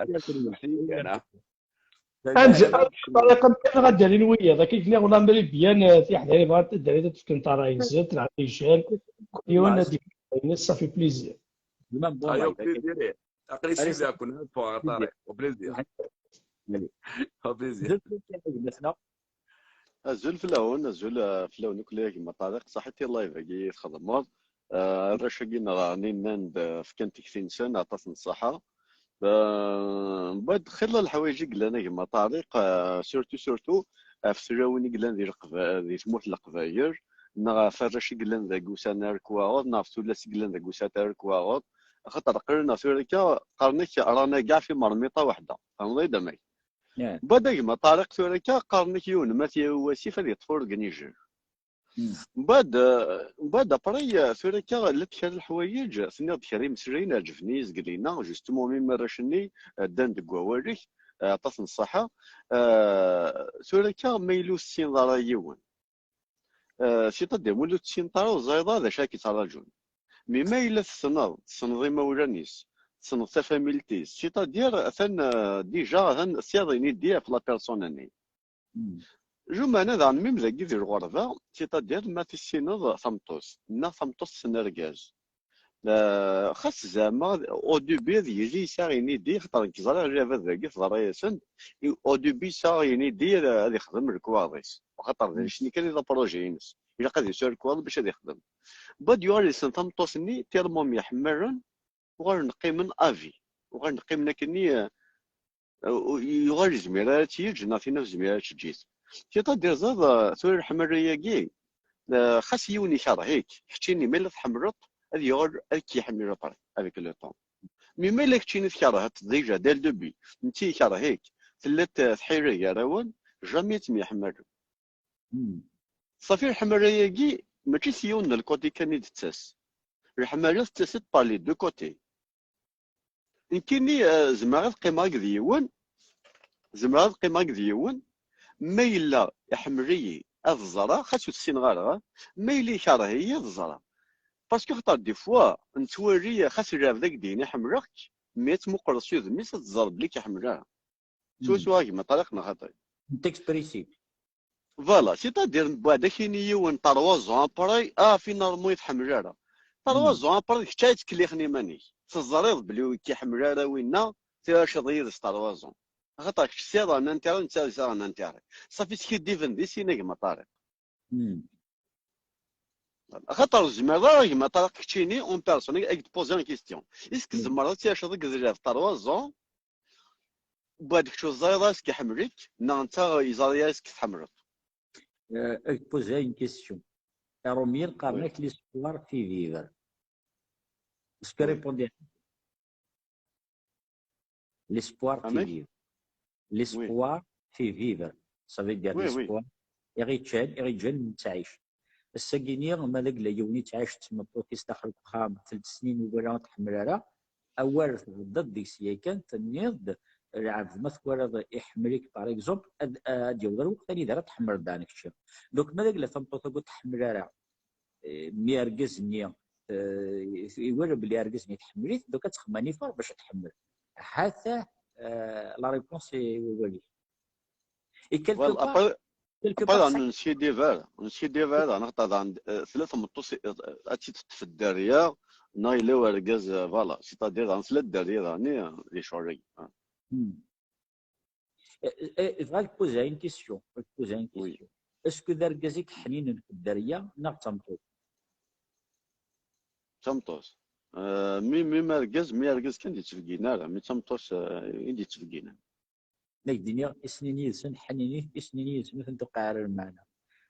Merci, Kana. Amzun ṭariqa kan ad d-alin wiyaḍ, akka kniɣ ula mri byan tiḥdayin bɣant ad d-alin ad fkent ṛṛay-nsent, neɣ ad ijjan, kul yiwen ad d-yefk ṛṛay-ines, ça fait plaisir. Même bon, Ayo, like, plaisir. Aql-i Allez, sidi akun ad ffɣeɣ a Ṭariq. Au plaisir. Allez. Au plaisir. Zut, zut, zut, zut, Azul fell-awen, azul eh, fell-awen akk a gma Ṭariq, ṣaḥit i live-agi i txedmeḍ. Eh, arrac-agi nneɣ nnan-d eh, fkan tikti-nsen, aṭas n ṣṣaḥa. Eh, Mbeɛd xilla leḥwayeǧ i yellan a gma Ṭariq, eh, surtout, surtout, ɣef tlawin i yellan di Leqba-, di tmurt n Leqbayel, neɣ ɣef arrac i yellan deg ussan ara k-waɣeḍ, neɣ ɣef tullas i yellan deg ussan ara k-waɣeḍ, axaṭer qqlen ɣer tura akka, qqaren-ak ranaga ɣef imermiṭa weḥda. Tfehmeḍ-iyi-d amek? Yeah. Mbeɛd a gma Ṭariq tura akka, qqaren-ak yiwen ma t-yawi wasif ad yeṭṭef urgnijer. Mm. Mbeɛd, eh, mbeɛd après, eh, tura akka, llant kra n leḥwayeǧ, tenniḍ-d kra imeslayen ɛeǧben-iyi zgelina, justement, mi arrac-nni, eh, ddan deg wawal-ik, eh, aṭas n ṣṣaḥa. Eh, tura akka, ma yella ur tessineḍ ara yiwen, eh, c'est-à-dire, ma ur tessineḍ ara, ur teẓriḍ ara d acu ara k-yettraǧun. Mais ma yella tessneḍ, tessneḍ imawlan-is, tessneḍ tafamilt-is, c'est-à-dire, atan, eh, déjà, atan tesɛiḍ une idée ɣef la personne-nni. Mm. Jumeɛna daɣen, même dagi di lɣerba, c'est-à-dire ma tissineḍ tameṭṭut, neɣ tameṭṭut tessen argaz. Eh, xas zeɛma au début ad yili yesɛa une idée, xaṭer nekk ẓriɣ lɛibad dagi teḍra-yasen-d, i-, au début yesɛa une idée ad, ad ixdem lekwaɣeḍ-is, axaṭer d anect-nni kan i d apṛuji-ines, ilaq ad yesɛu lekwaɣeḍ bac ad ixdem. Mbeɛd yuɣal yessen tameṭṭut-nni, tellement myeḥmalen, uɣalen qqimen à vie, uɣalen qqimen akkenni, eh, u-, yuɣal ur yezmir ara ad tt-yeǧǧ, neɣ tinna ur tezmir ara ad tt-teǧǧ. C'est-à-dire, ẓriḍ, eh, tura leḥmala-agi, eh, xas yiwen ikerh-ik, keččini ma yella tḥemmleḍ, ad yuɣal ad k-yeḥmel après, avec le temps. Mais ma yella keččini tkerheḍ-t déjà, dès le début, netta ikerh-ik, tella t-, tḥila gar-awen, jamais ad temyeḥmalem. Mm. Ṣafi, leḥmala-agi mačči s yiwen n lkuti kan i d-tettas. Leḥmala tettas-d par les deux côtés. Nekkini, eh, zemreɣ ad qqimeɣ akked yiwen, zemreɣ ad qqimeɣ akked yiwen, ma yella iḥemmel-iyi ad ẓreɣ, xas ur t-ssineɣ ara, ma yella ikerh-iyi ad ẓreɣ. Parce que xaṭer des fois nettwali, xas lɛebd ad k-d-yini ḥemmleɣ-k, mais ad tmuqleḍ s udem-is ad teẓreḍ belli k-iḥemmel ara. Swaswa a gma Ṭariq neɣ xaṭi. T'exprimer. Voilà, c'est-à-dire, mbeɛd ad k-yini yiwen trois ans après, ah, finalement, ur tḥemmel ara. Trois ans après, d kečč ay yettkellixen iman-ik. Teẓriḍ belli ur k-iḥemmel ara winna, tɛiceḍ yid-s trois ans. Axaṭer kečč tesɛiḍ un intérêt, netta yesɛa un intérêt. Ṣafi skiddiben di sin a gma Ṭariq. Axaṭer ur tezmireḍ ara a gma Ṭariq keččini en personne ad k-d-poser une question. Est-ce que tzemreḍ ad tɛiceḍ deg ddreɣ trois ans, wad kečč ur teẓriḍ ara est-ce que iḥemmel-ik, neɣ netta yeẓra est-ce que tḥemmleḍ? Euh, ad k-poser une question. Iṛumyen qqaren-ak l'espoir fait vivre. Est-ce que répondre? L'espoir fait vivre. L'espoir fait vivre. Ça veut dire l'espoir. Iɣ-iččan, iɣ-iǧǧan nettɛic. Ass-agi-nni, ma d agla yiwen yettɛic d tmeṭṭut-is daxel n uxxam, tlata snin ur wala ur tḥemmel ara, awal theddeḍ deg-s yakan, tenniḍ-d, lɛebd ma twalaḍ iḥemmel-ik, par exemple, ad, ad yaweḍ ar lweqt anida ara tḥemmleḍ daɣen kečči. Donc, ma d agla tameṭṭut-agi ur tḥemmel ara, eh, mi argaz-nni, eh, iwala belli argaz-nni tḥemmel-it, donc ad txemmem un effort bac ad tḥemmel. Hata, eh, la réponse i wawal-ik. Et quelque part, quelque Après, part, ur neskiddib ara, ur neskiddib ara, neɣ daɣen, eh, tella tmeṭṭut, eh, ad tt-id-teṭṭef dderya, neɣ yella urgaz, eh, voilà, c'est-à-dire, daɣen, tella dderya, daɣen, eh, di ccɣel-agi. Hmm. Eh, eh, bɣiɣ ad k-poser une question, ad k-poser une question. Est-ce que d argaz i yeḥninen ɣef dderya neɣ d tameṭṭut? D tameṭṭut. Eh, mi, mi, mi argaz, mi argaz kan d-yettbeggin ara, mi d tameṭṭut, eh, i d-yettbegginen. Ma k-d-iniɣ, i snin yid-sen ḥninit, i snin yid-sen ur ten-tewqiɛ ara lmeɛna.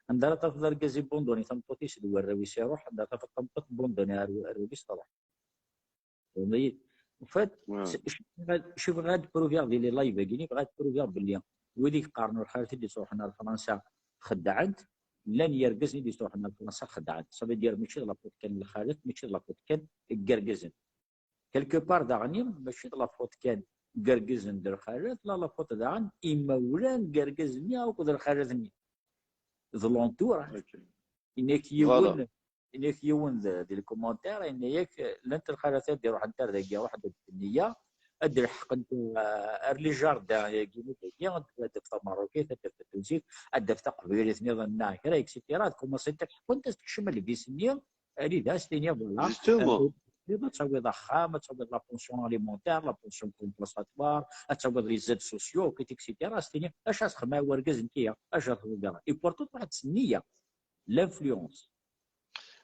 Anda ara tafeḍ argaz ibunduni tameṭṭut-is d warraw-is iruḥ, anda ara tafeḍ tameṭṭut tbunduni ar, arraw-is truḥ. Tfehmeḍ-iyi? En fait, acu bɣiɣ ad pruviɣ di les live-agi, bɣiɣ ad pruviɣ belli wid i yeqqaren lxalat i d-yettruḥen ar Fransa xeddɛen-t, llan yergazen i d-yettruḥen ar Fransa xeddɛen-t. Ça veut dire, mačči d la faute kan n lxalat, mačči d la faute kan n yergazen. Quelque part daɣen, mačči d la faute kan n yergazen d lxalat, la, la faute daɣen imawlan n yergaz-nni akked lxalat-nni. D l'entourage. Yenna-k yiwen, yenna-k yiwen d, di lkumantir, yenna-yak, llant lxalat ad d-iruḥent ar dagi, ruḥent ad d-nniya, ad d-lḥeqent, eh, ar les jardins-agi, ad d-taf tameṛṛukit, ad d-taf tatunsit, ad d-taf taqbaylit nniḍen, neɣ kra, et cetera. Ad kumansent ad ḥekkent, ad tekcem lbis-nni, anida ad s-tini, voilà, Justement. Ad tawiḍ axxam, ad tawiḍ la pension alimentaire, la pension compensatoire, ad tawiḍ les aides sociaux, et cetera. Ad s-tini, acu ad txemmem wergaz n tiya, acu ad txemmem. Et pourtant, waḥed s nniya, l'influence.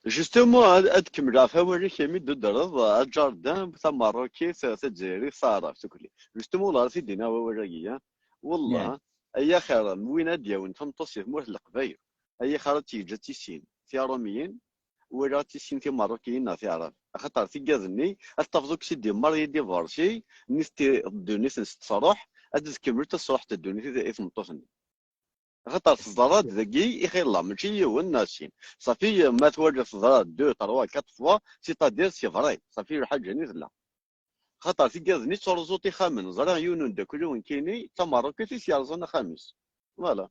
Justement, ad, ad kemmleɣ ɣef wawal-ik imi d-tudreḍ, eh, aǧardin, tameṛṛukit, eh, tazzayrit, taɛrabt, tukli. Justement, ur ara t-id-iniɣ wawal-agi, eh. Wallah, ay axir, win ad d-yawin tameṭṭut si tmurt n Leqbayel, ay axir ad tt-yeǧǧ ad tissin tiṛumyin, wala ad tissin timeṛṛukiyin neɣ tiɛrabt. Axaṭer tigad-nni, ad tafeḍ akk si d-yemmar i divorci, nitenti ddunit-nsent truḥ, ad d-tkemmel tasruḥt n ddunit i, i tmeṭṭut-nni. Axaṭer teẓra-d dagi, ixilla, mačči yiwen neɣ sin. Ṣafi, ma twala teẓra deux, trois, quatre fois, c'est-à-dire c'est vrai. Ṣafi, lḥaǧa-nni tella. Xaṭer tigad-nni ttruẓunt ixxamen. Ẓriɣ yiwen n umeddakel-iw nekkini, d tameṛṛukit i s-yerẓan axxam-is. Voilà.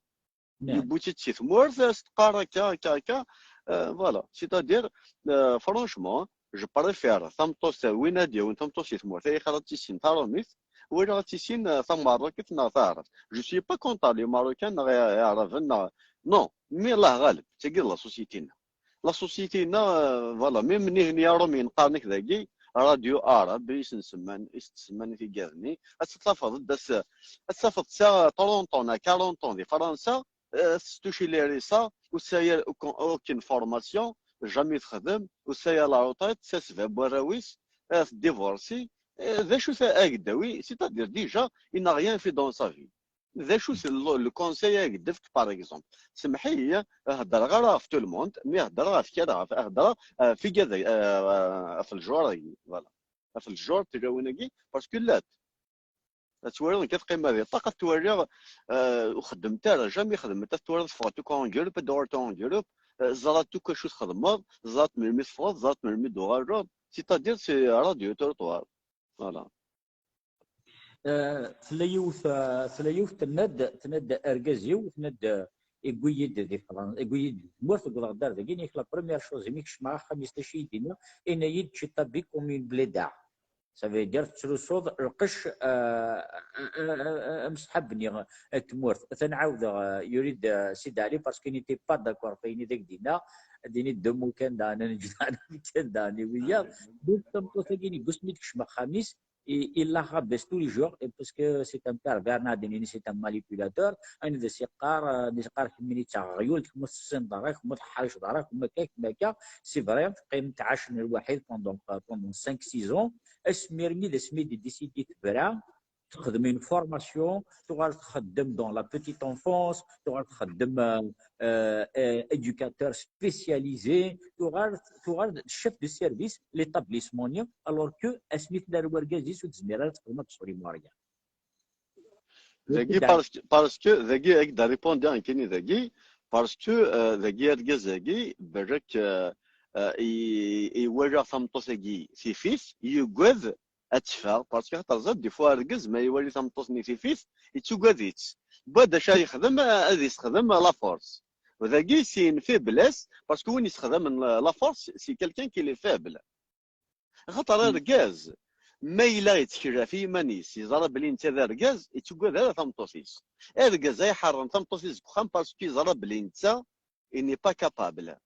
Yewwi-tt-id si tmurt, as-teqqar akka, akka, akka. Euh, voilà. C'est-à-dire, euh, franchement, je préfère tameṭṭut, win ad d-yawin tameṭṭut si tmurt, ay axir ad tissin taṛumit, wala ad tissin, euh, tameṛṛukit neɣ taɛrabt. Je suis pas contre les Marocains neɣ i-, Iɛraben neɣ, non, mais Allah ɣaleb, d tagi d la société-nneɣ. La société-nneɣ, euh, voilà, même nihni Iṛumyen qqaren-ak dagi, radio arabe, i sen-semman, i sen-semman i tigad-nni, ad tt-tafeḍ, ad s-, ad tt-tafeḍ tesɛa trente ans, neɣ quarante ans di Fransa, euh, testucil irisa, ur tesɛi ara aucun, aucune formation, jamais texdem, ur tesɛi ara la retraite, tesɛa sebɛa n warraw-is, euh, tdivorci, euh, d acu-t ageddawi, c'est-à-dire déjà, il n'a rien fait dans sa vie. D acu-t le, le conseil ad ak-d-efk, par exemple? Semmeḥ-iyi, heddreɣ ara ɣef tout le monde, mais heddreɣ ɣef kra, ɣef, heddreɣ, euh, ɣef igad-, euh, ɣef lejwar-agi, voilà. Ɣef lejwar n tlawin-agi, parce que llant. Ad twaliḍ nekk ad qqimeɣ di ṭṭaq, ad twaliɣ, euh, ur xeddment ara, jamais xedment, ad twaliḍ ffɣent akk en groupe, ad d-uɣalent en groupe, euh, ẓrant akk acu txedmeḍ, ẓrant melmi teffɣeḍ, ẓrant melmi d-tuɣaleḍ, c'est-à-dire c'est radio trottoir. Voilà. Euh, tella yiwet, euh, tella yiwet tenna-d, tenna-d argaz-iw, tenna-d, euh, yewwi-yi-d di Fransa, yewwi-yi-d di tmurt, wwḍeɣ-d ar dagi, yak la première chose, imi kecmeɣ axxam-is, d acu i yi-d-yenna, yenna-yi-d, tu t'habilles comme une blédarde. Ça veut dire tettlusuḍ lqecc, euh, euh, euh, euh, amesḥab-nni n tmurt. Ad ten-ɛawdeɣ, euh, yurid, euh, Sidi Ɛli, parce qu'il n'était pas d'accord ɣef wayen i d ak-d-yenna. Ad d-yini deux mots kan daɣen, ad neǧǧ daɣen kan daɣen i wiyaḍ. Donc tameṭṭut-agi-nni, deg wasmi i d-tekcem axxam-is, il, il la rabaisse tous les jours, et parce que c'est un pervers, neɣ ad d-nini c'est un manipulateur. Ayen d as-yeqqar, euh, ad as-yeqqar kemmini d taɣyult, kemm ur tessineḍ ara, kemm ur teḥriceḍ ara, kemm akka, kemm akka. C'est vrai, teqqim tɛac n lwaḥid pendant, pendant cinq, six ans. Asmi armi d asmi i d-décidi tebra, texdem une formation, tuɣal txeddem dans la petite enfance, tuɣal txeddem, euh, euh, euh, éducateur spécialisé, tuɣal, tuɣal chef de service l'établissement-nni, alors que asmi tella ar wergaz-is ur tezmir ara ad texdem akk sɣur imwarga. Dagi, parce que, parce que dagi, ad d-répondre nekkini dagi, parce que, euh, dagi, argaz-agi, berrek, euh, euh, i, iwala tameṭṭut-agi tif-it, yugad ad teffeɣ, parce que xaṭer ẓad, des fois, argaz, ma iwali tameṭṭut-nni tif-it, yettugad-itt. Wwa d acu ara yexdem, ad yesxedem la force. U dagi, c'est une faiblesse, parce que win yesxedmen la, la force, c'est quelqu'un qui est faible. Xaṭer argaz, ma yella yettkel ɣef yiman-is, yeẓra belli netta d argaz, yettugad ara tameṭṭut-is. Argaz ay iḥeṛṛen tameṭṭut-is deg uxxam, parce que yeẓra belli netta, il n'est pas capable.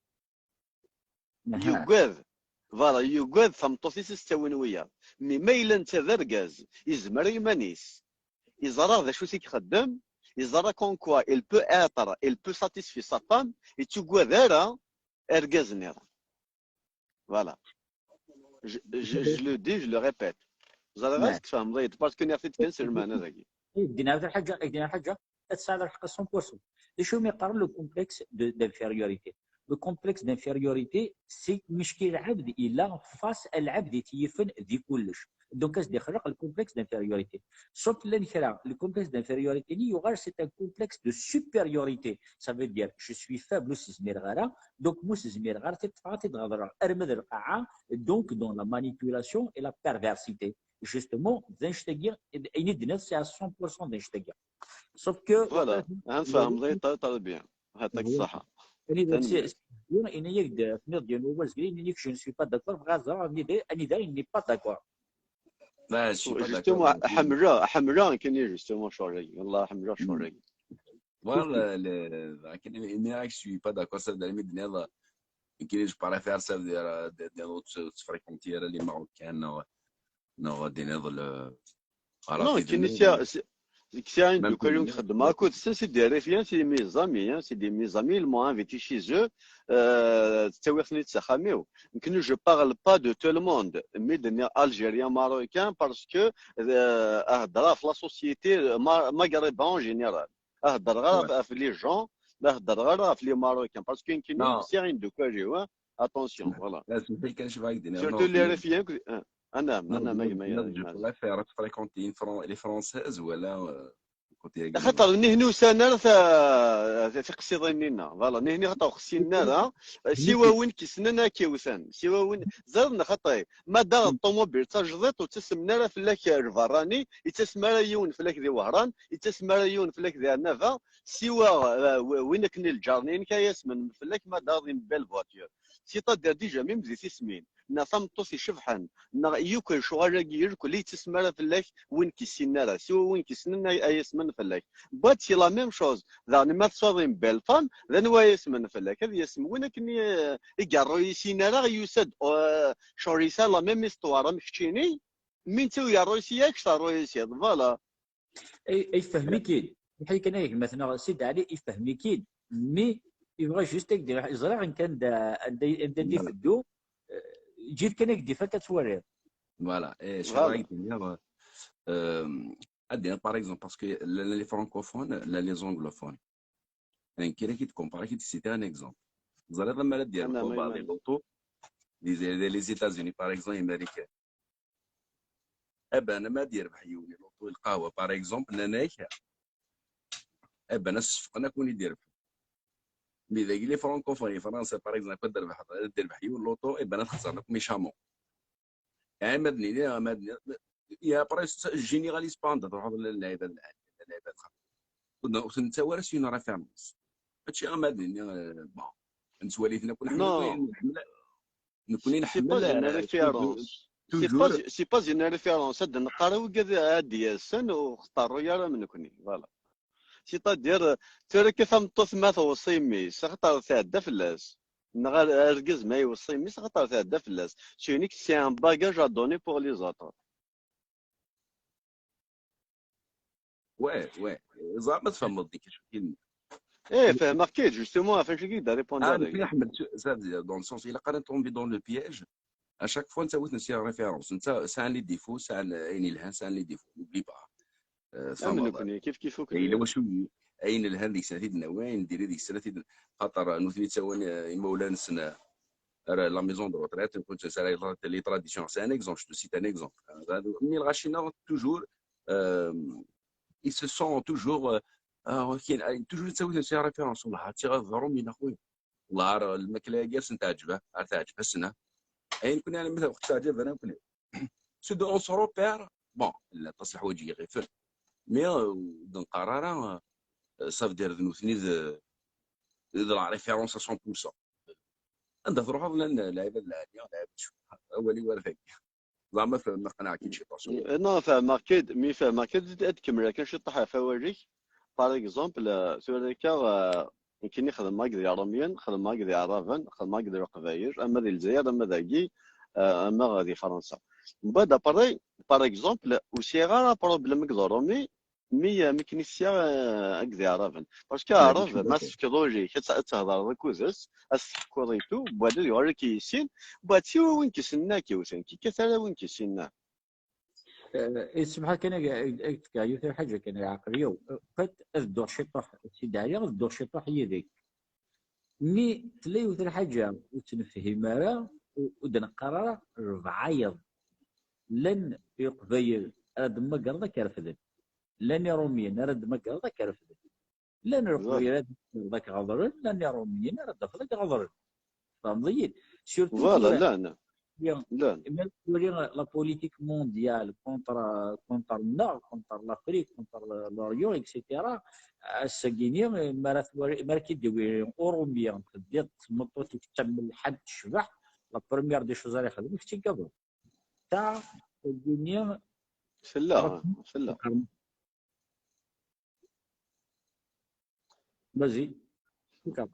Yugad. Voilà, yugad tameṭṭut-is ad s-ttawin wiyaḍ. Mais ma yella netta d argaz, yezmer i yiman-is, yeẓra d acu i ixeddem, yeẓra comme quoi il peut être, il peut satisfaire sa femme, yettugad ara argaz-nniḍen. Voilà. Je, je, je le dis, je le répète. Ẓriɣ ad tfehmeḍ-iyi-d, parce que nniɣ-t-id kan s lmeɛna dagi. Dina lḥaǧa, dina lḥaǧa, ad tesɛiḍ lḥeqq cent pour cent. D acu umi qqaren le complexe de, d'infériorité? Le complexe d'infériorité, c'est mecki lɛebd yella face à lɛebd i t-yifen di kullec. Donc, ad s-d-ixleq le complexe d'infériorité. Sauf llan kra, le complexe d'infériorité-nni yuɣal, c'est un complexe de supériorité. Ça veut dire, je suis faible, ur s-zmireɣ ara, donc ma ur s-zmireɣ ara, ad t-id-ɣeḍreɣ arma d lqaɛa, donc dans la manipulation et la perversité. Justement, d annect-agi, ayen i d-tenniḍ, c'est à cent pour cent d annect-agi. Sauf que... Voilà, ad tfehmeḍ-iyi très, très bien. Yeɛṭik ṣṣeḥḥa. Yenna-yak-d, tenniḍ-d yiwen wawal zgelli, yenna-yak, je ne suis pas d'accord, bɣiɣ ad ẓreɣ anida, anida il n'est pas d'accord. Bah, je suis pas Justement, d'accord. ḥemmleɣ, ḥemmleɣ nekkini, justement, ccɣel-agi. Wallah, ḥemmleɣ ccɣel-agi. Voilà, le, le, je suis pas d'accord, ça veut dire, je préfère ça, de, de, de, de fréquenter les Marocains, non, non, de, de, le, Non, nekkini sɛiɣ, sɛiɣ ayen d-ukali xeddmeɣ akked-sen, c'est des réfugiés, c'est mes amis, hein, c'est des, mes amis, ils m'ont invité chez eux, euh, ttawiɣ-ten-id s axxam-iw. Nekkini, je parle pas de tout le monde, mi d-nniɣ Algérien, Marocain, parce que, euh, heddreɣ ɣef la société, euh, ma-, maghrébin en général. Heddreɣ ara ɣef les gens, ma heddreɣ ara ɣef les Marocains, parce que nekkini sɛiɣ ayen d-ukali-w, hein, attention, voilà. Surtout les réfugiés, ah, ah, non, non, non, je préfère fréquenter une Fran-, les Françaises, voilà, euh, côté Axaṭer nihni ur sɛin ara ta-, ta-, tiqsiḍin-nni-nneɣ. Voilà, nihni xaṭer ur xsin ara. Siwa win k-yessnen ad k-iwten. Siwa win, ẓriɣ neɣ xaṭi. Ma d ṭumubil d tajdiṭ, ur ttasmen ara fell-ak lberrani, yettasem ara yiwen fell-ak di Wehran, yettasem ara yiwen fell-ak di Ɛennaba. Siwa, euh, w-, win akken i lǧar-nni-inek ay asmen fell-ak ma d une belle voiture. C'est-à-dire déjà même di tismin, neɣ tameṭṭut icebḥen, neɣ yakk lecɣal-agi irkel, ur yettasem ara fell-ak win k-yessinen ara, siwa win k-yessnen ay, ay asmen fell-ak. Wwad, c'est la même chose. Daɣen ma tesɛuḍ une belle femme, d anwa ay asmen fell-ak? Ad yasem win akken i, i yerru ur yessin ara, yusa-d, euh, ccɣel yesɛa la même histoire am keččini, mi netta ur yerru ur yessin ara, kečč terru ur tessineḍ. Voilà. Ay, ay, yefhem-ik-id. Iḥay kan ay gma-tneɣ Sidi Ɛli, yefhem-ik-id. Mais yebɣa juste ad k-d-, ẓriɣ nekk anda, anda, anda d-iteddu. Eh, ǧǧet kan ad k-d-ifak ad twaliḍ. Voilà. Et je crois que, euh, euh, ad d-iniɣ, par exemple, parce que la, la, les francophones, la, les anglophones. Nekk ara k-id-comparer, k-id-citer un exemple. Ẓriɣ ma ara d-yerbeḥ ubaɛḍ i l'auto, les, les États-Unis, par exemple, américain. Eben, ma ad yerbeḥ yiwen i l'auto, lqahwa, par exemple, nnan-ak, eben, ad s-sefqen akk win i d-irebḥen. Mi dagi les francophones, i Fransa, par exemple, ad d-terbeḥ, ad d-terbeḥ yiwen l'auto, eben, ad xeẓren akk méchamment. Ama d nini, ama d nini, et après, ça, je généralise pas, anda truḥeḍ lɛibad lɛali, lɛibad xaṭi. Ur nettawi ara s une référence. Mačči ama d nini, euh, bon, nettwali-ten akk, neḥemmel, nekkni nḥemmel, nekkni nḥemmel, euh, C'est pas, c'est pas une référence. Ad d-neqqar i wigad ad d-yasen ur ɣ-teḍru ara am nekni. Voilà. C'est-à-dire, tura akka tameṭṭut ma tweṣṣi mmi-s, axaṭer tɛedda fell-as. Neɣ ar-, argaz ma iweṣṣi mmi-s, axaṭer tɛedda fell-as. C'est unique, c'est un bagage à donner pour les autres. Ouais, ouais. Zeɛma tfehmeḍ dik acu. Eh, fehmeɣ-k-id, justement, ɣef acu i d-répondre. Ah, nekni ḥmed, ça veut dire, dans le sens, il a quand même tombé dans le piège. À chaque fois, netta c'est une référence. Netta, c'est un des défauts, c'est un, ayen yelhan, c'est un des défauts. N'oublie pas. Euh, Am nekni, kif kif akk. Yella wacu, ayen yelhan deg-sen ad t-id-nawi, ayen diri deg-sen ad t-id. Xaṭer nutni ttawen, euh, imawlan-nsen, euh, ar la maison de retraite, nkunsen s ara les traditions. C'est un exemple, je te cite un exemple. Euh, nni lɣaci-nneɣ, toujours, euh, ils se sont toujours, euh, euh, toujours ttawin-ten s référence. Wallah, ad tiɣ ad ḍrum, yella xwi. Wallah, ar lmakla-agi ar sen-teɛǧeb, ar teɛǧeb-asen. Ayen nekni, alammi teɛǧeb-aneɣ nekni. C'est de, on se repère. Bon, llan aṭas n leḥwayeǧ i ɣ-ifen. Mais, euh, ur d-neqqar ara, euh, ça veut dire d nutni d, d la référence à cent pour cent. Anda truḥeḍ llan lɛibad lɛali, lɛibad cwiṭ. Awal-iw ar dagi. Zeɛma fehmeɣ, qenɛeɣ-k-id ciṭuḥ. Non, fehmeɣ-k-id, mi fehmeɣ-k-id, ad kemmleɣ kan ciṭuḥ ɣef wawal-ik. Par exemple, euh, tura akka, euh, nekkini xedmeɣ akked Iṛumyen, xedmeɣ akked Iɛraben, xedmeɣ akked Leqbayel, ama di Lezzayer, ama dagi, euh, ama di Fransa. Mbeɛd, après, par exemple, ur sɛiɣ ara problème akked Uṛumi, mi, euh, mi ken-ssiɣ, euh, akked Iɛraben. Parce que Aɛrab, ma tefkeḍ ul-ik, ad t-, ad thedreḍ akked-s, ad s-tḥekkuḍ et tout, mbeɛd ad yuɣal ad k-yissin, mbeɛd siwa win k-issnen ad k-iwten, kikkat ara win k-issinen. Eh, semḥ kan, ad k-fkeɣ yiwet lḥaǧa kan, iɛqel-iyi. Qad ad dduɣ ciṭuḥ, Sidi Ɛli, ad dduɣ ciṭuḥ yid-k. Mi tella yiwet lḥaǧa ur tt-nefhim ara, ur, ur d-neqqar ara, rebɛayeḍ. Llan Iqbayel ara d-temmagreḍ ad k-refden. Llan Iṛumyen ara d-temmagreḍ ad k-refden. Llan Leqbayel ara d-tafeḍ ad k-ɣeḍren, llan Iṛumyen ara d-tafeḍ ad k-ɣeḍren. Tfehmeḍ-iyi-d? Surtout Voilà, tura, llan. ya, Llan. mi ara twali la politique mondiale contre, contre nneɣ, contre l'Afrique, contre l'Orient, et cetera. Ass-agi-ni, mi ara twali, mi ara k-id-iwi Uṛumi, teddiḍ tmeṭṭut-ik d tamelḥant tecbeḥ, la première des choses ara ixdem, kečč i gaḍeḍ. Ta, tagi-ni, Tella, tella. Vas-y. D'accord.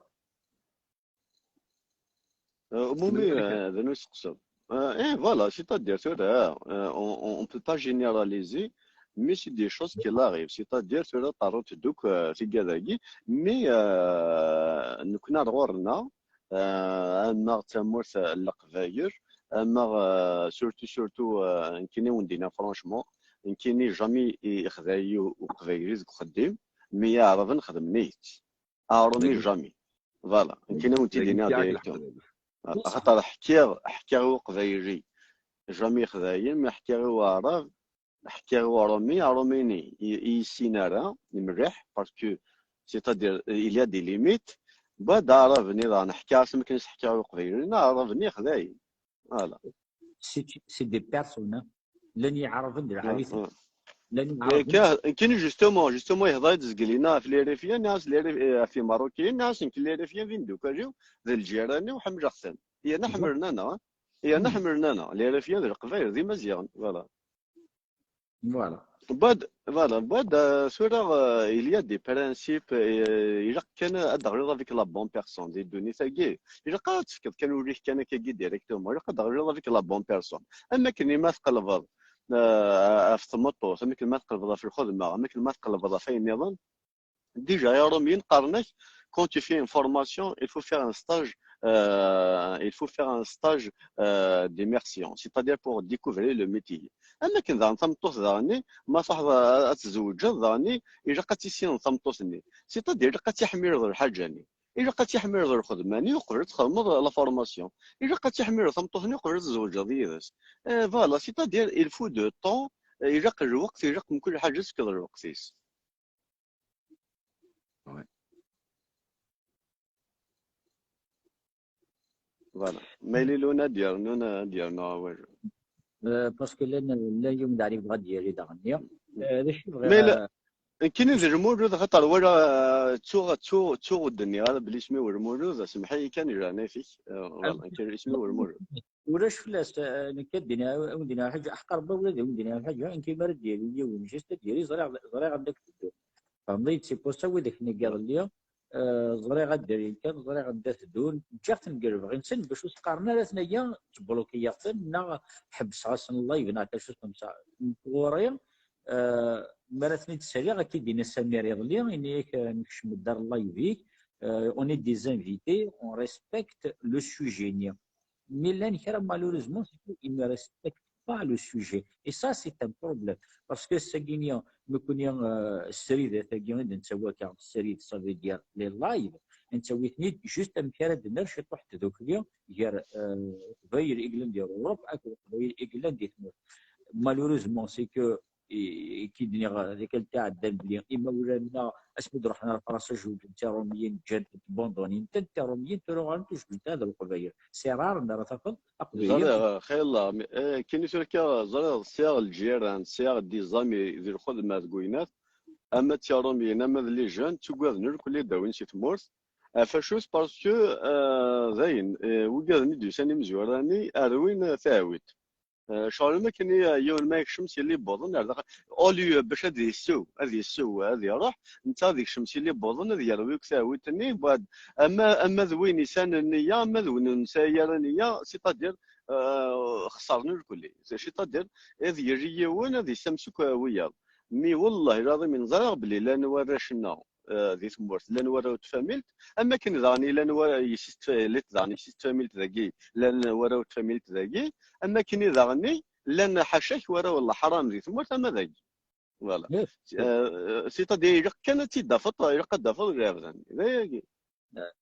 Euh, umumi, euh, d anwa i teqsiḍ? Euh, eh, voilà, c'est-à-dire, tura, euh, on, on, on peut pas généraliser, mais c'est des choses qui arrivent. C'est-à-dire, tura, ṭerrut duk, euh, tigad-agi, mais, euh, nekni ar ɣur-neɣ, euh, ama d tamurt, euh, n Leqbayel, ama, euh, surtout, surtout, euh, nekkini wen-d-iniɣ franchement, nekkini jamais i, ixdeɛ-iyi u-, Uqbayli deg uxeddim, mi Iɛraben xedmen-iyi-tt. Aṛumi jamais. Voilà. Nekkini wen-t-id-iniɣ directement. Axaṭer ḥkiɣ, ḥkiɣ i Uqbayli. Jamais ixdeɛ-iyi, mi ḥkiɣ i Uɛrab, ḥkiɣ i Uṛumi, Aṛumi-nni i, i yissin ara, mliḥ, parce que, c'est-à-dire, il y a des limites. Mbeɛd Aɛrab-nni daɣen ḥkiɣ-as am akken i s-ḥkiɣ i Uqbayli, Aɛrab-nni ixdeɛ-iyi. Voilà. C'est c'est des personnes, hein. Llan Iɛraben d lɛali. Llan Iɛraben. Nekkini, justement, justement, ihḍer-d zgelina ɣef les Rifien, nniɣ-as les Rif-, eh, ɣef Imeṛṛukiyen, nniɣ-as nekk les Rifien d imeddukal-iw, d lǧiran-iw, ḥemmleɣ-ten. Yerna ḥemmlen-aneɣ, eh? Yerna ḥemmlen-aneɣ. Les Rifien d Leqbayel, d Imaziɣen. Voilà. Voilà. Mbeɛd, voilà, mbeɛd, euh, tura, euh, il y a des principes, euh, ilaq kan ad d-teɣliḍ avec la bonne personne di ddunit-agi. Ilaq ad tefkeḍ kan ul-ik kan akkagi directement. Ilaq ad d-teɣliḍ avec la bonne personne. Am akken ma tqelbeḍ, euh, ɣef tmeṭṭut, am akken ma tqelbeḍ ɣef lxedma, am akken ma tqelbeḍ ɣef ayen nniḍen. Déjà, Iṛumyen qqaren-ak, quand tu fais une formation, il faut faire un stage, euh, il faut faire un stage, euh, d'immersion, c'est-à-dire pour découvrir le métier. Am akken daɣen tameṭṭut daɣen, ma truḥeḍ a-, ad tzewǧeḍ daɣen, ilaq ad tissineḍ tameṭṭut-nni. C'est-à-dire, ilaq ad tiḥmileḍ lḥaǧa-nni. Ilaq ad tiḥmileḍ lxedma-nni uqbel ad txedmeḍ la formation. Ilaq ad tiḥmileḍ tameṭṭut-nni uqbel ad tzewǧeḍ yid-s. Euh, voilà, c'est-à-dire, il faut de temps, euh, ilaq lweqt, ilaq mkul ḥaǧa ad tefkeḍ lweqt-is. Ouais. Voilà. Ma yella Luna ad yernu, ad yernu awal. Euh, parce que llan, llan yiwen d Ɛli yebɣa ad d-yali daɣen. Euh, d acu i bɣiɣ, Mais la, euh, nekkini d Lmulud, xaṭer wala, euh, ttuɣ, ttuɣ, ttuɣ ur d-nniɣ ara belli isem-iw Lmulud, semmeḥ-iyi kan, di leɛnaya-k. Euh, voilà, nekkini isem-iw Lmulud. ulac fell-as. Eh, nekk ad d-iniɣ, ad wen-d-iniɣ lḥaǧa, ḥeqq Rebbi, ula d wen-d-iniɣ lḥaǧa, nekk ma ara d-yali yiwen, juste ad d-yali, ẓriɣ, ẓriɣ anda k-tedduɣ. Fehmeḍ-iyi-d, c'est pour ça widak-nni i iḍelli, eh, ẓriɣ ad d-alin kan, ẓriɣ anda teddun, ǧǧiɣ-ten deg lebɣi-nsen, bac ur s-qqaren ara atnaya ttblukiyeɣ-ten, neɣ ḥebbseɣ-asen live, neɣ tacu s comme ça. Nekk ɣur-i, eh, mi ara ten-id-ssaliɣ, akka i d-yenna Samir iḍelli, ini-ak, eh, nekcem-d ar live-ik, eh, on est des invités, on respecte le sujet-nni. Mi llan kra, malheureusement, c'est qu'ils ne respectent pas le sujet. Et ça, c'est un problème. Parce que ass-agi-nni, nekkni, euh, srid, tagi i d-nettawi akka, srid, ça veut dire les lives, nettawi-ten-id juste amek ara d-nerr ciṭuḥ n tdukli gar, euh, Leqbayel i yellan di Europe akked Leqbayel i yellan di tmurt. Malheureusement, c'est que i, i k-id-nniɣ deg tikkelt iɛeddan belli imawlan-nneɣ asmi d-ruḥen ar Fransa, jewǧen Tiṛumiyin, ǧǧan-tent, tbundunin-tent Tiṛumiyin, tura uɣalent ur jewǧent ara d Leqbayel. C'est rare mi ara tafeḍ Aqbayli. Ẓriɣ, xayella, mi, eh, kini tura akka, ẓriɣ, sɛiɣ lǧiran, sɛiɣ des amis di lxedma deg winnat, ama d Tiṛumiyin, ama d les jeunes, ttuggaden irkelli ad d-awin si tmurt. Ɣef acu? Parce que, eh, dayen, eh, wigad-nni d-yusan imezwura-nni, rwin, eh, taɛwit. Eh, ccɣel am akken i, eh, yiwen ma yekcem s yelli wwḍen ar daxel, au lieu bac ad yessew, ad yessew, ad iruḥ, netta ad yekcem s yelli wwḍen, ad yerwi akk taɛwit-nni, wad-, ama, ama d win yesɛan nniya, ama d win ur nesɛi ara nniya, c'est-à-dire, eh, xeṣren irkelli. C'est-à-dire, ad yerri yiwen, ad yessammes akk wiyaḍ. Mi, wallahi lɛaḍim, i neẓra belli llan warrac-nneɣ, eh, di tmurt, llan warraw n tfamilt, am akken daɣen i llan wa-, yessi tf-, llant daɣen yessi tfamilt dagi, llan warraw n tfamilt dagi, am akken i daɣen i llan ḥaca-k warraw n leḥram di tmurt ama dagi. Voilà. Yes. Eh, c'est-à-dire, ilaq kan ad tt-id-tafeḍ, ilaq ad d-tafeḍ lɛebd-nni. D ayagi.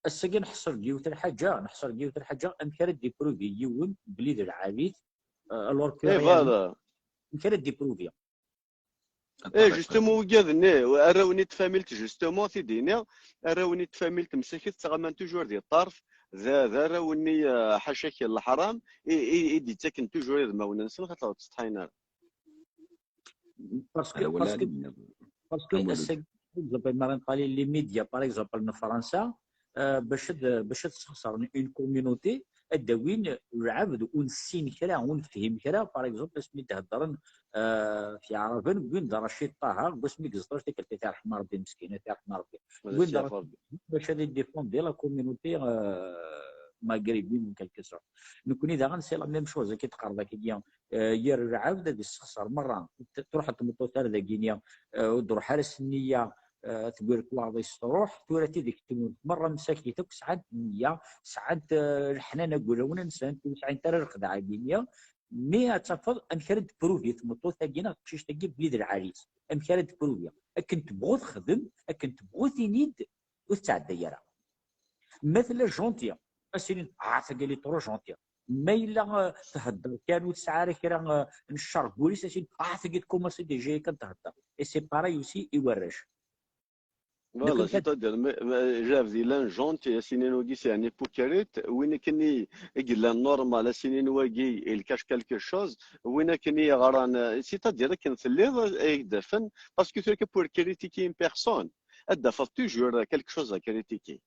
Ass-agi neḥṣel deg yiwet n lḥaǧa, neḥṣel deg yiwet n lḥaǧa, amek ara d-ipruvi yiwen belli d lɛali-t, eh, alors que Eh, réellement, voilà. Amek ara d-ipruvi? Eh, justement, wigad-nni, arraw-nni n tfamilt, justement, t-id-iniɣ, arraw-nni n tfamilt msakit ttɣaman toujours di ṭṭerf, d, d arraw-nni, eh, ḥaca-k leḥram, i, i, i d-yettaken toujours idmawen-nsen, xaṭer ur ttsetḥayen ara. Parce que, parce que, parce que ass-agi, par exemple, ma ara nṭali les médias, par exemple, n Fransa, eh, bac ad, bac ad sxeṣren une communauté, ad d-awin lɛebd ur nessin kra, ur nefhim kra. Par exemple, asmi d-heddren, eh, ɣef Yeɛraben, wwin-d Racid Ṭaher, deg wasmi i yeẓḍa, tikkelt, ad t-yerḥem Rebbi meskin, ad t-yerḥem Rebbi. Wwin-d Racid Ṭaher bac ad idéfendi la communauté, eh, maghrébine, en quelque sorte. Nekkni daɣen, c'est la même chose, akka i d-qqareḍ akkagi, eh, yir lɛebd ad yessexṣer merra. T-, truḥ tmeṭṭut ar dagini, eh, ur d-ruḥ ara s nniya, eh, tewwi lekwaɣeḍ-is truḥ, tura tid i yettun merra msakit akk sɛant nniya, sɛant, eh, leḥnana deg wulawen-nsent, ur sɛint ara lexdeɛ-agi-nni. Mi ad tafeḍ amek ara d-tpruvi tmeṭṭut-agi neɣ teqcict-agi belli d lɛali-s. Amek ara d-tpruvi? Akken tebɣu texdem, akken tebɣu tini-d, ur tettɛedday ara. Ma tella gentil, ad s-inin, ah, tagi elle est trop gentille. Ma yella, eh, thedder kan, ur tesɛi ara kra, eh, n ccer deg wul-is, ad s-inin, ah, tagi tkumaṣi déjà yakan thedder. Et c'est pareil aussi i warrac. Voilà, c'est-à-dire, ma, ma, lɛebd yellan gentil, ad s-inin wagi c'est un hypocrite, win akken i, i yellan normal, ad s-inin wagi il cache quelque chose, win akken i yeɣran, eh, c'est-à-dire akken telliḍ, eh, ad k-d-afen, parce que tura pour critiquer une personne, ad d-tafeḍ toujours quelque chose à critiquer.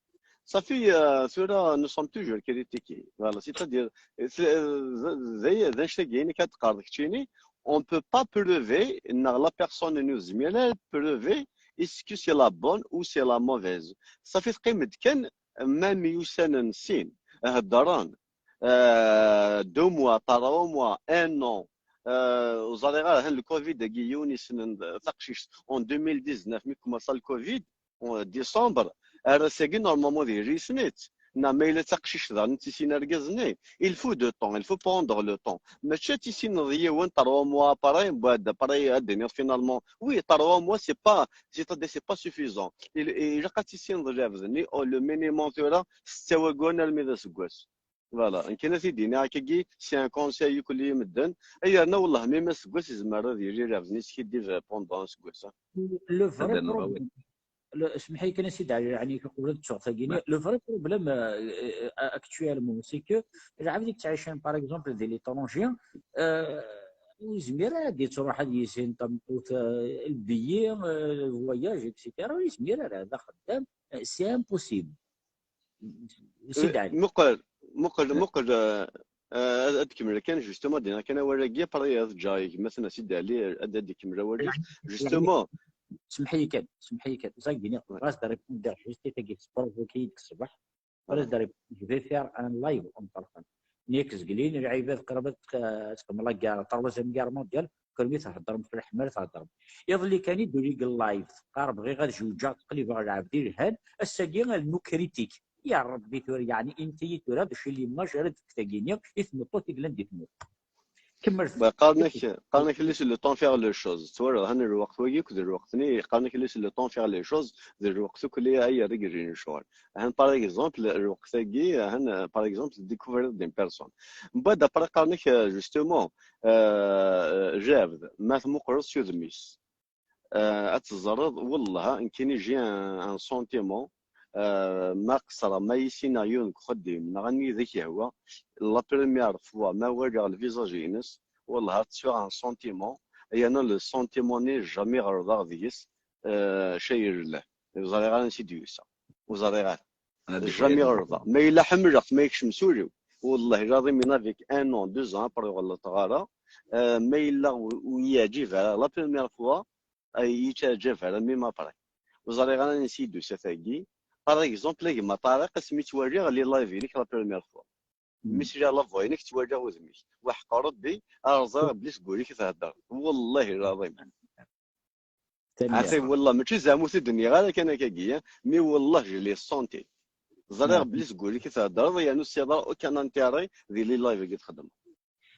Safi, euh, tura, nous sommes toujours critiqués. Voilà, c'est-à-dire, c'est, euh, d, d, d annect-agi i d-teqqareḍ keččini, on peut pas prouver neɣ la personne-nni ur tezmir ara ad prouver est-ce que c'est la bonne ou c'est la mauvaise. Safi, teqqim-d kan, même myussanen sin, heddren, euh, deux mois, trois mois, un an, euh, ur ẓriɣ ara, han le covid-agi, yiwen yessnen taqcict en deux mille dix-neuf, mi commença le covid, en décembre, ar ass-agi, normalement, ad yili yessen-itt. Neɣ ma yella d taqcict daɣen ur tessin argaz-nni, il faut de temps, il faut prendre le temps. Mačči ad tissineḍ yiwen, trois mois après, mbaɛd après ad d-tiniḍ finalement, oui, trois mois, c'est pas, c'est-à-dire, c'est pas suffisant. Il, ilaq ad tissineḍ lɛebd-nni, au le minimum tura, setta wagguren armi d aseggas. Voilà, nekk ad t-id-iniɣ akkagi, c'est un conseil i kulli i medden. Ay yerna wellah, même aseggas izmer ad yili lɛebd-nni yeskiddib pendant aseggas. Le vrai problème, le, اسمح لي كان سيدي علي، يعني قبل تسوق ثاقيني، le vrai problème, euh, euh, actuellement, c'est que العباد اللي تعيشين, par exemple, di l'étranger, euh, ur yezmir ara ad yettruḥ ad yissin tameṭṭut, euh, le billet, euh, le voyage, et cetera. Ur yezmir ara, d axeddam, euh, c'est impossible. Sidi Ɛli. Muqel, muqel, muqel, eh, Euh, ad d-kemmleɣ kan, justement, ad d-iniɣ kan awal-agi, après ad ǧǧeɣ gma-tneɣ Sidi Ɛli ad d-ikemmel awal-is. Justement. Semḥ-iyi kan, semḥ-iyi kan. Ẓagini, bɣiɣ ad d-rreɣ juste tagi tesprovoki-yi-d deg ṣṣbeḥ. Bɣiɣ ad d-rreɣ, je vais faire un live en téléphone. Nekk zgelin lɛibad qrib ad tqem la guerre, troisième guerre mondiale, kenwi theddrem f leḥmala theddrem. Iḍelli kan i d-uli deg live, teqqar bɣiɣ ad zewǧeɣ, qlibeɣ lɛebd ilhan, ass-agi rnu kritik. Ya Rebbi tura, yeɛni inti-yi tura d acu l'image ara d-tefk tagi-nni i tmeṭṭut i yellan di tmurt. Kemmel. Qqaren-ak, qqaren-ak laisse le temps faire les choses. Twalaḍ, han lweqt wagi akked lweqt-nni, qqaren-ak laisse le temps faire les choses, d lweqt akk ay ara d-igrin lecɣal. Han, par exemple, lweqt-agi, han, par exemple, découvrir une personne. Mbaɛd, après, qqaren-ak, euh, justement, euh, lɛebd, ma tmuqleḍ s udem-is, euh, ad teẓreḍ, wellah, nekkini j'ai un, un sentiment, euh, ma qeṣṣreɣ, ma issineɣ yiwen deg uxeddim, neɣ anida k-yehwa, la première fois ma waliɣ le visage-ines, wellah, ad sɛuɣ un sentiment, yerna le sentiment-nni jamais ɣelḍeɣ deg-s, euh, cayr llah. Ur ẓriɣ ara ansi d-yusa. Ur ẓriɣ ara. Jamais ɣelḍeɣ. Ma yella ḥemmleɣ-t, ma yekcem s ul-iw. Wellah lɛaḍim, in avec un an, deux ans, après ur ɣelṭeɣ ara. Euh, ma yella ur, ur yi-yeɛǧib ara, la première fois, ay yettaɛǧab ara, même après. Ur ẓriɣ ara ansi d-tusa tagi. Par exemple, a gma Ṭariq, asmi ttwaliɣ les live-inek la première fois. Mi sliɣ la voix-inek, ttwaliɣ udem-ik. Waḥeq Rebbi, ara ẓriɣ belli seg wul-ik i theddreḍ. Wallahi lɛaḍim. Ata wallah, mačči zeɛma ur t-id-nniɣ ara kan akkagi, mi wallah je l'ai senti. Ẓriɣ belli seg wul-ik i theddreḍ, yernu ur tesɛiḍ ara aucun intérêt di les live-agi txeddmeḍ.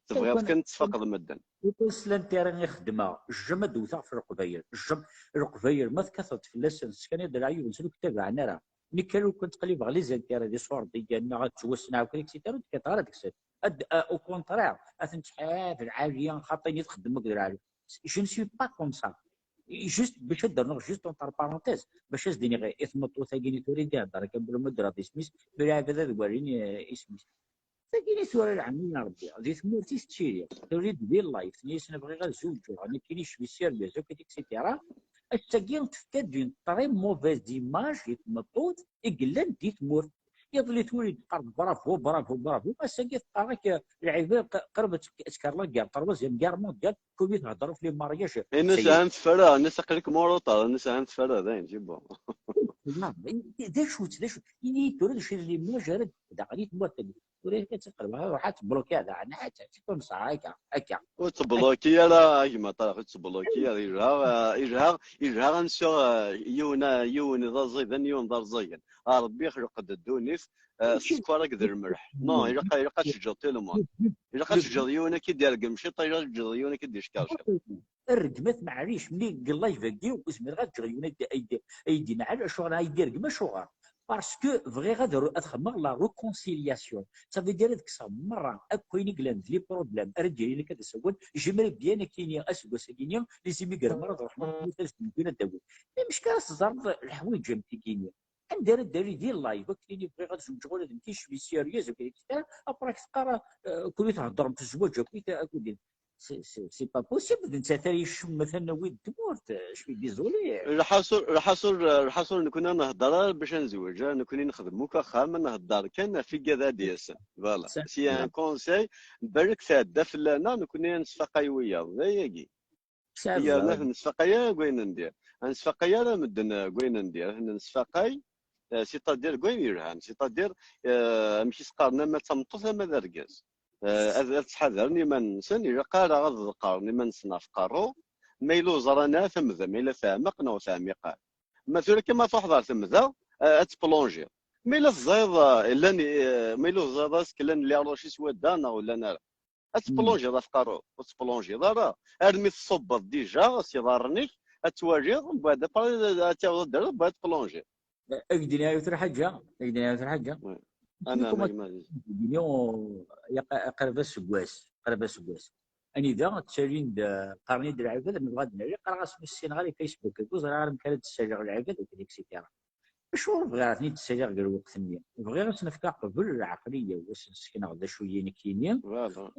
Tebɣiḍ kan ad tesfaqeḍ medden. Ur s l'intérêt i xeddmeɣ, jamais ad d-wteɣ ɣef Leqbayel. Jamais. Leqbayel, ma tekkateḍ fell-asen, tesskan-d leɛyub-nsen, ur k-ttabaɛen ara. Nekk kan ur kent-ttqellibeɣ les intérêts d iṣurdiyen neɣ ad ttwassen, et cetera, ur d-kkateɣ ara deg-sen. Ad, euh, au contraire, ad ten-ttḥaf lɛali, xaṭi i txeddem akked lɛali. Je ne suis pas comme ça. Juste, bac ad d-rnuɣ, juste entre parenthèses, bac ad s-d-iniɣ i tmeṭṭut-agi-nni tura i d-ihedder akka, bla ma ddreɣ isem-is, bla lɛibad ad walin, euh, isem-is. Tagi i tura lɛemmi n Rebbi, di tmurt i tettili, tura-d di live, tenna-yasen bɣiɣ ad zewǧeɣ, nekkini je suis sérieuse, et cetera. Ass-agi tefka-d une très mauvaise image i tmeṭṭut i yellan di tmurt. Iḍelli tuli teqqar bravo, bravo, bravo, ass-agi teqqar-ak, euh, lɛibad q-, qrib ad tk-, ad tekker la guerre, troisième guerre mondiale, covid, theddreḍ f les mariages. Ini-as ahem tefra, ini-as aql-ikem en retard, ini-as ahem tefra, dayen, c'est bon. D acu-tt, d acu? Ini-yi tura d acu i d l'image ara d-daɣen i tmurt-agi. Tura akka ttqelbeɣ, ruḥ ad tblokiɣ daɣen, ad tt-, ad tt-tunṣeɣ akka, akka. Ur ttbloki ara a gma Ṭariq, ur ttbloki ara. Yelha, eh, yelha, yelha ad nsuɣ, eh, yiwen, eh, yiwen d aẓidan, yiwen d arẓagen. A Rebbi ixleq-d ddunit, eh, sskeṛ akked lmelḥ. Non, ilaq, ilaq ad teǧǧeḍ tout le monde. Ilaq ad teǧǧeḍ yiwen ad k-id-iregm ciṭ, ilaq ad teǧǧeḍ yiwen ad k-id-ickeṛ ciṭ. Rregmat, maɛlic, mli deg live-agi ur zmireɣ ad ǧǧeɣ yiwen ay d-, ay d-, ay d-inɛel, acuɣer ay d-irgem, acuɣer? Parce que bɣiɣ ad, ad xedmeɣ la réconciliation. Ça veut dire ad kkseɣ merra akk ayen i yellan d les problèmes ara d-yilin akka d asawen. J'aimerais bien ad k-iniɣ aseggas-agi-ni, les immigrés merra ad ruḥen ar tmurt ad zewǧen ad d-awin. Mais mecka ara teẓreḍ leḥwayeǧ am tigi-ni. Anda ara d-tali di live, ad k-tini bɣiɣ ad zewǧeɣ ula d nekk, je suis sérieuse, et cetera. Après ad k-teqqar, euh, kul i theddrem tezwaǧ akkit, akkit. C'est, c'est, c'est pas possible, d nettat ara icemten wid n tmurt, je suis désolé. Lḥaṣul, lḥaṣul, lḥaṣul nekkni ur nhedder ara bac ad nezweǧ, nekkni nexdem akk axxam, nhedder kan ɣef igad ad d-yasen. Voilà. C'est un conseil, balak tɛedda fell-aneɣ, nekkni ad nesfaqay wiyaḍ, d ayagi. Yerna ad nesfaqay ara deg wayen n dir. Ad nesfaqay ara medden, eh, deg wayen n dir. Ad nesfaqay, eh, c'est-à-dire deg wayen yelhan. C'est-à-dire, eh, amek i s-qqaren, ama d tameṭṭut ama d argaz. Eh, ad, ad ttḥadaren iman-nsen, ilaq ara ad ḍeqqren iman-nsen ɣef qerru. Ma yella ur ẓran ara tamda, ma yella teɛmeq neɣ ur teɛmiq ara. Ma tura kan ma truḥeḍ ɣer temda, eh, ad tplonjiḍ. Ma yella teẓriḍ, eh, llan, eh, ma yella ur teẓriḍ ara est-ce que llan les rochers swadda neɣ ur llan ara. Ad tplonjiḍ ɣef qerru, ur tplonjiḍ ara. Armi tṣubbeḍ déjà s iḍarren-ik, ad twaliḍ, mbeɛd après ad tawiḍ ad d-terreḍ, mbeɛd ad tplonjiḍ. Ad k-d-iniɣ yiwet n lḥaǧa, ad k-d-iniɣ yiwet n lḥaǧa. Ana, ma gma. Qrib aseggas, qrib aseggas. Anida ttalin-d, qqaren-iyi-d lɛibad, nebɣa ad nali, qqareɣ-asen ur ssineɣ ara i Facebook, ur ẓriɣ ara amek ara d-ssaliɣ lɛibad, et cetera. Acuɣer bɣiɣ ad ten-id-ssaliɣ deg lweqt-nni? Bɣiɣ ad sen-fkeɣ qbel lɛeqliya-w, ad sen-sekneɣ d acu-yi nekkini. Voilà.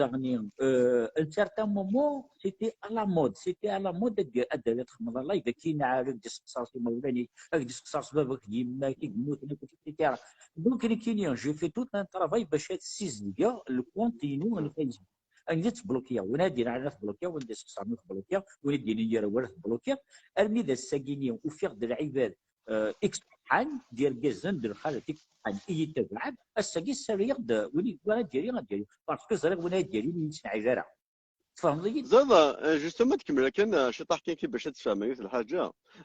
Daɣen, euh, à un certain moment, c'était à la mode, c'était à la mode ad d-, ad d-txedmeḍ live, ad k-in-, ad k-d-iseqsar s imawlan-ik, ad k-d-iseqsar s baba-k d yemma-k i yemmuten, et cetera. Donc, nekkini, j'ai fait tout un travail bac ad ssizedgeɣ le compte-inu n Facebook. Anda ttblukkiɣ, win ad d-yenɛen ad t-blukkiɣ, win ad d-iseqsaren ad t-blukkiɣ, win ad d-yinin yir awal ad t-blukkiɣ, armi d ass-agi-ni ufiɣ-d lɛibad euh, i iṣeḥḥan, d irgazen, d lxalat i iṣeḥḥan i yi-itabaɛen, ass-agi ssarayeɣ-d win i yebɣa ad d-yali, ad d-yali, parce que ẓriɣ win ara d-yalin ur yi-yettneɛɛid ara. Tfehmeḍ-iyi-d? Ẓriɣ, euh, justement, ad kemmleɣ kan, euh, ciṭaḥ kan ki bac ad tfehmeḍ yiwet lḥaǧa.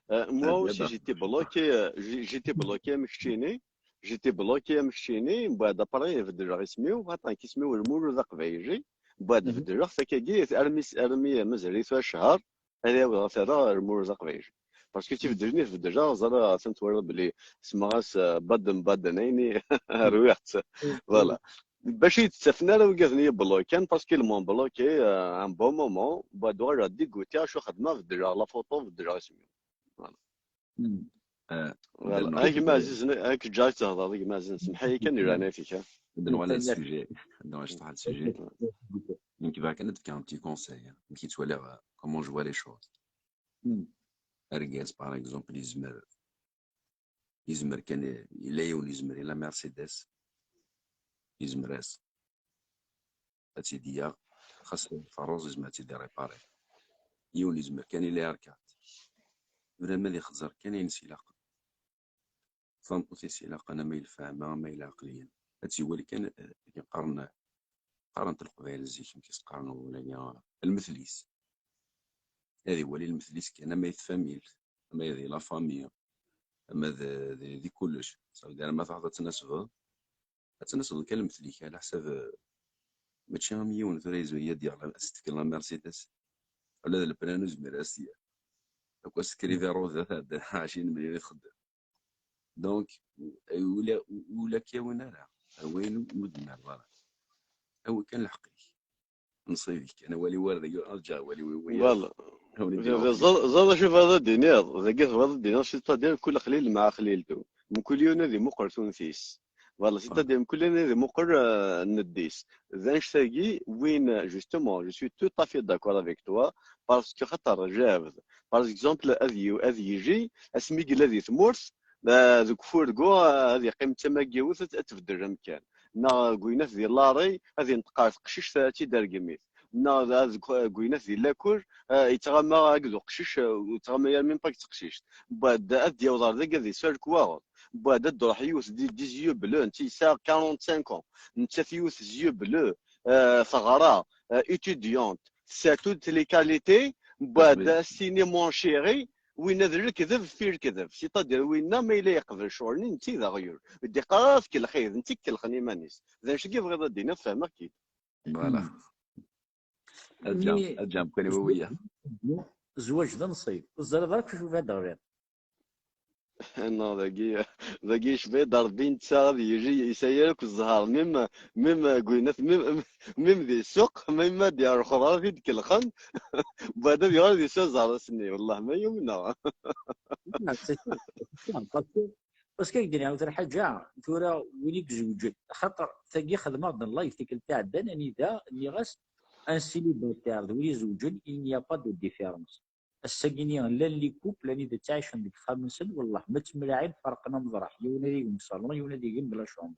Euh, moi aussi, j'étais bloqué, euh, j'ai- j'étais bloqué am keččini, j'étais bloqué am keččini, mbeɛd après beddleɣ isem-iw, xaṭer nekk isem-iw Lmulud Aqbayli, mbeɛd beddleɣ-t akkagi, armi, armi mazal-it acehher, ad awḍeɣ tara ar Lmulud Aqbayli. Parce que tibeddel-nni tbeddel, ẓriɣ atan twalaḍ belli semmaɣ-as, euh, Baden Baden, ayen i rwiɣ-tt. Voilà. Bac i d-ttafen ara wigaden yeblokan, parce qu'ils m'ont bloqué, euh, un bon moment, mbeɛd uɣaleɣ dégoûté, acu xedmeɣ, beddleɣ la photo, beddleɣ isem-iw. Voilà. Euh, voilà. A gma Ɛzizen, ad k-ǧǧeɣ ad tehḍeḍ, a gma Ɛzizen, semmeḥ-iyi kan di leɛnaya-k, ha. Ad nuɣal ar sujet, ad nuɣal ciṭuḥ ar sujet. Nekk bɣiɣ kan ad d-fkeɣ un petit conseil, hein, amek i ttwaliɣ, euh, comment je vois les choses. Argaz, par exemple, yezmer, yezmer kan, yella yiwen yezmer, ila Mercedes, yezmer-as ad tt-id-yaɣ, xas ferruz yezmer ad tt-id-iripari. Yiwen yezmer kan, ila R quatre. Ula ma ad ixẓer kan ayen s-ilaqen. Tameṭṭut i s-ilaqen, ama i lefhama, ama i lɛeqliya. Ad tt-iwali kan, eh, akken qqaren, qqaren-t Leqbayel zik, amek i s-qqaren wulagi, lmetl-is. Ad iwali lmetl-is kan, ama i tfamilt, ama di la famille, ama d, d, di kullec. Ça veut dire, ma tɛad ad tnasbeḍ, ad tnasbeḍ kan lmetl-ik, ɛla ḥsab, eh, mačči am yiwen tura yezmer ad d-yaɣ la, ad s-tefk la Mercedes. Wala d leplan ur yezmir ad s-t-yerr. Akk asekriviru da tɛedda ɛecrin melyun i txeddem. Donc, ula, ula k-yawin ara, ar wayen ur d-nniḍ ara. Awi kan lḥeqq-ik. Nṣib-ik kan, awal-iw ar dagi, ad ǧǧeɣ awal-iw i wiyaḍ. Voilà. Ẓer, ẓer acu tebɣiḍ ad d-tiniḍ. Dagi tebɣiḍ ad d-tiniḍ, c'est-à-dire kul aqlil mɛa aqlil-tu. Mkul yiwen ad imuqel tunt-is. Voilà, c'est-à-dire mkul yiwen ad imuqel, euh, nnedd-is. D annect-agi win, justement, je suis tout à fait d'accord avec toi, parce que xaṭer jabed, par exemple, ad yi-, ad yili, asmi yella di tmurt, euh, deg ufurgu, euh, ad yeqqim d tama n yiwet, ad, ad tbeddel amkan. Neɣ deg winnat di lari, ad yenṭeq ɣer teqcict, ad tt-id-tergem-it. Neɣ d, ad deg, deg winnat di lakul, euh, yettɣama akked uqcic, euh, yettɣama yal même pas d teqcict. Mbeɛd ad d-yaweḍ ɣer dagi ad yesserk wayeḍ. Mbeɛd ad d-truḥ yiwet di, des yeux bleus, netta yesɛa quarante-cinq ans. Nettat yiwet des yeux bleus, euh, teɣra, euh, étudiante, tesɛa toutes les qualités. Mbeɛd ad s-tini mon chéri, winna d lekdeb fi lekdeb. C'est-à-dire winna ma yella yeqbel ccɣel-nni, netta i d aɣyul. Ur d-iqqar ara fek lxir, netta i ikellxen iman-is. D annect-agi bɣiɣ ad d-iniɣ, fehmeɣ-k-id. Voilà. Ad ǧǧeɣ, ad ǧǧeɣ mkul yiwen wiyaḍ. Zzwaǧ d nnṣib. Ur teẓriḍ ara acu ad d-teɣliḍ. Non, dagi, dagi yecba-yi-d Rebbi, netta ad yili yesɛa akk zzher, même, même deg winnat, même, même di ssuq, même ma d-yerxeḍ ara t-id-kellxen, mbeɛd ad yuɣal ad yesɛu zzher ass-nni, wellah ma yumneɣ. Parce que, parce que ak-d-nniɣ yiwet lḥaǧa, tura win i izewǧen, axaṭer tagi xedmeɣ-d live tikkelt iɛeddan, anida nniɣ-as, un célibataire d win izewǧen, il n'y a pas de différence. Ass-agi-ni, llan les couples anida ttɛicen deg ixxamen-nsen, wellah, ma ttemlaɛin ferqen ameḍraḥ, yiwen ad igen deg ṣṣalun, yiwen ad igen di la chambre.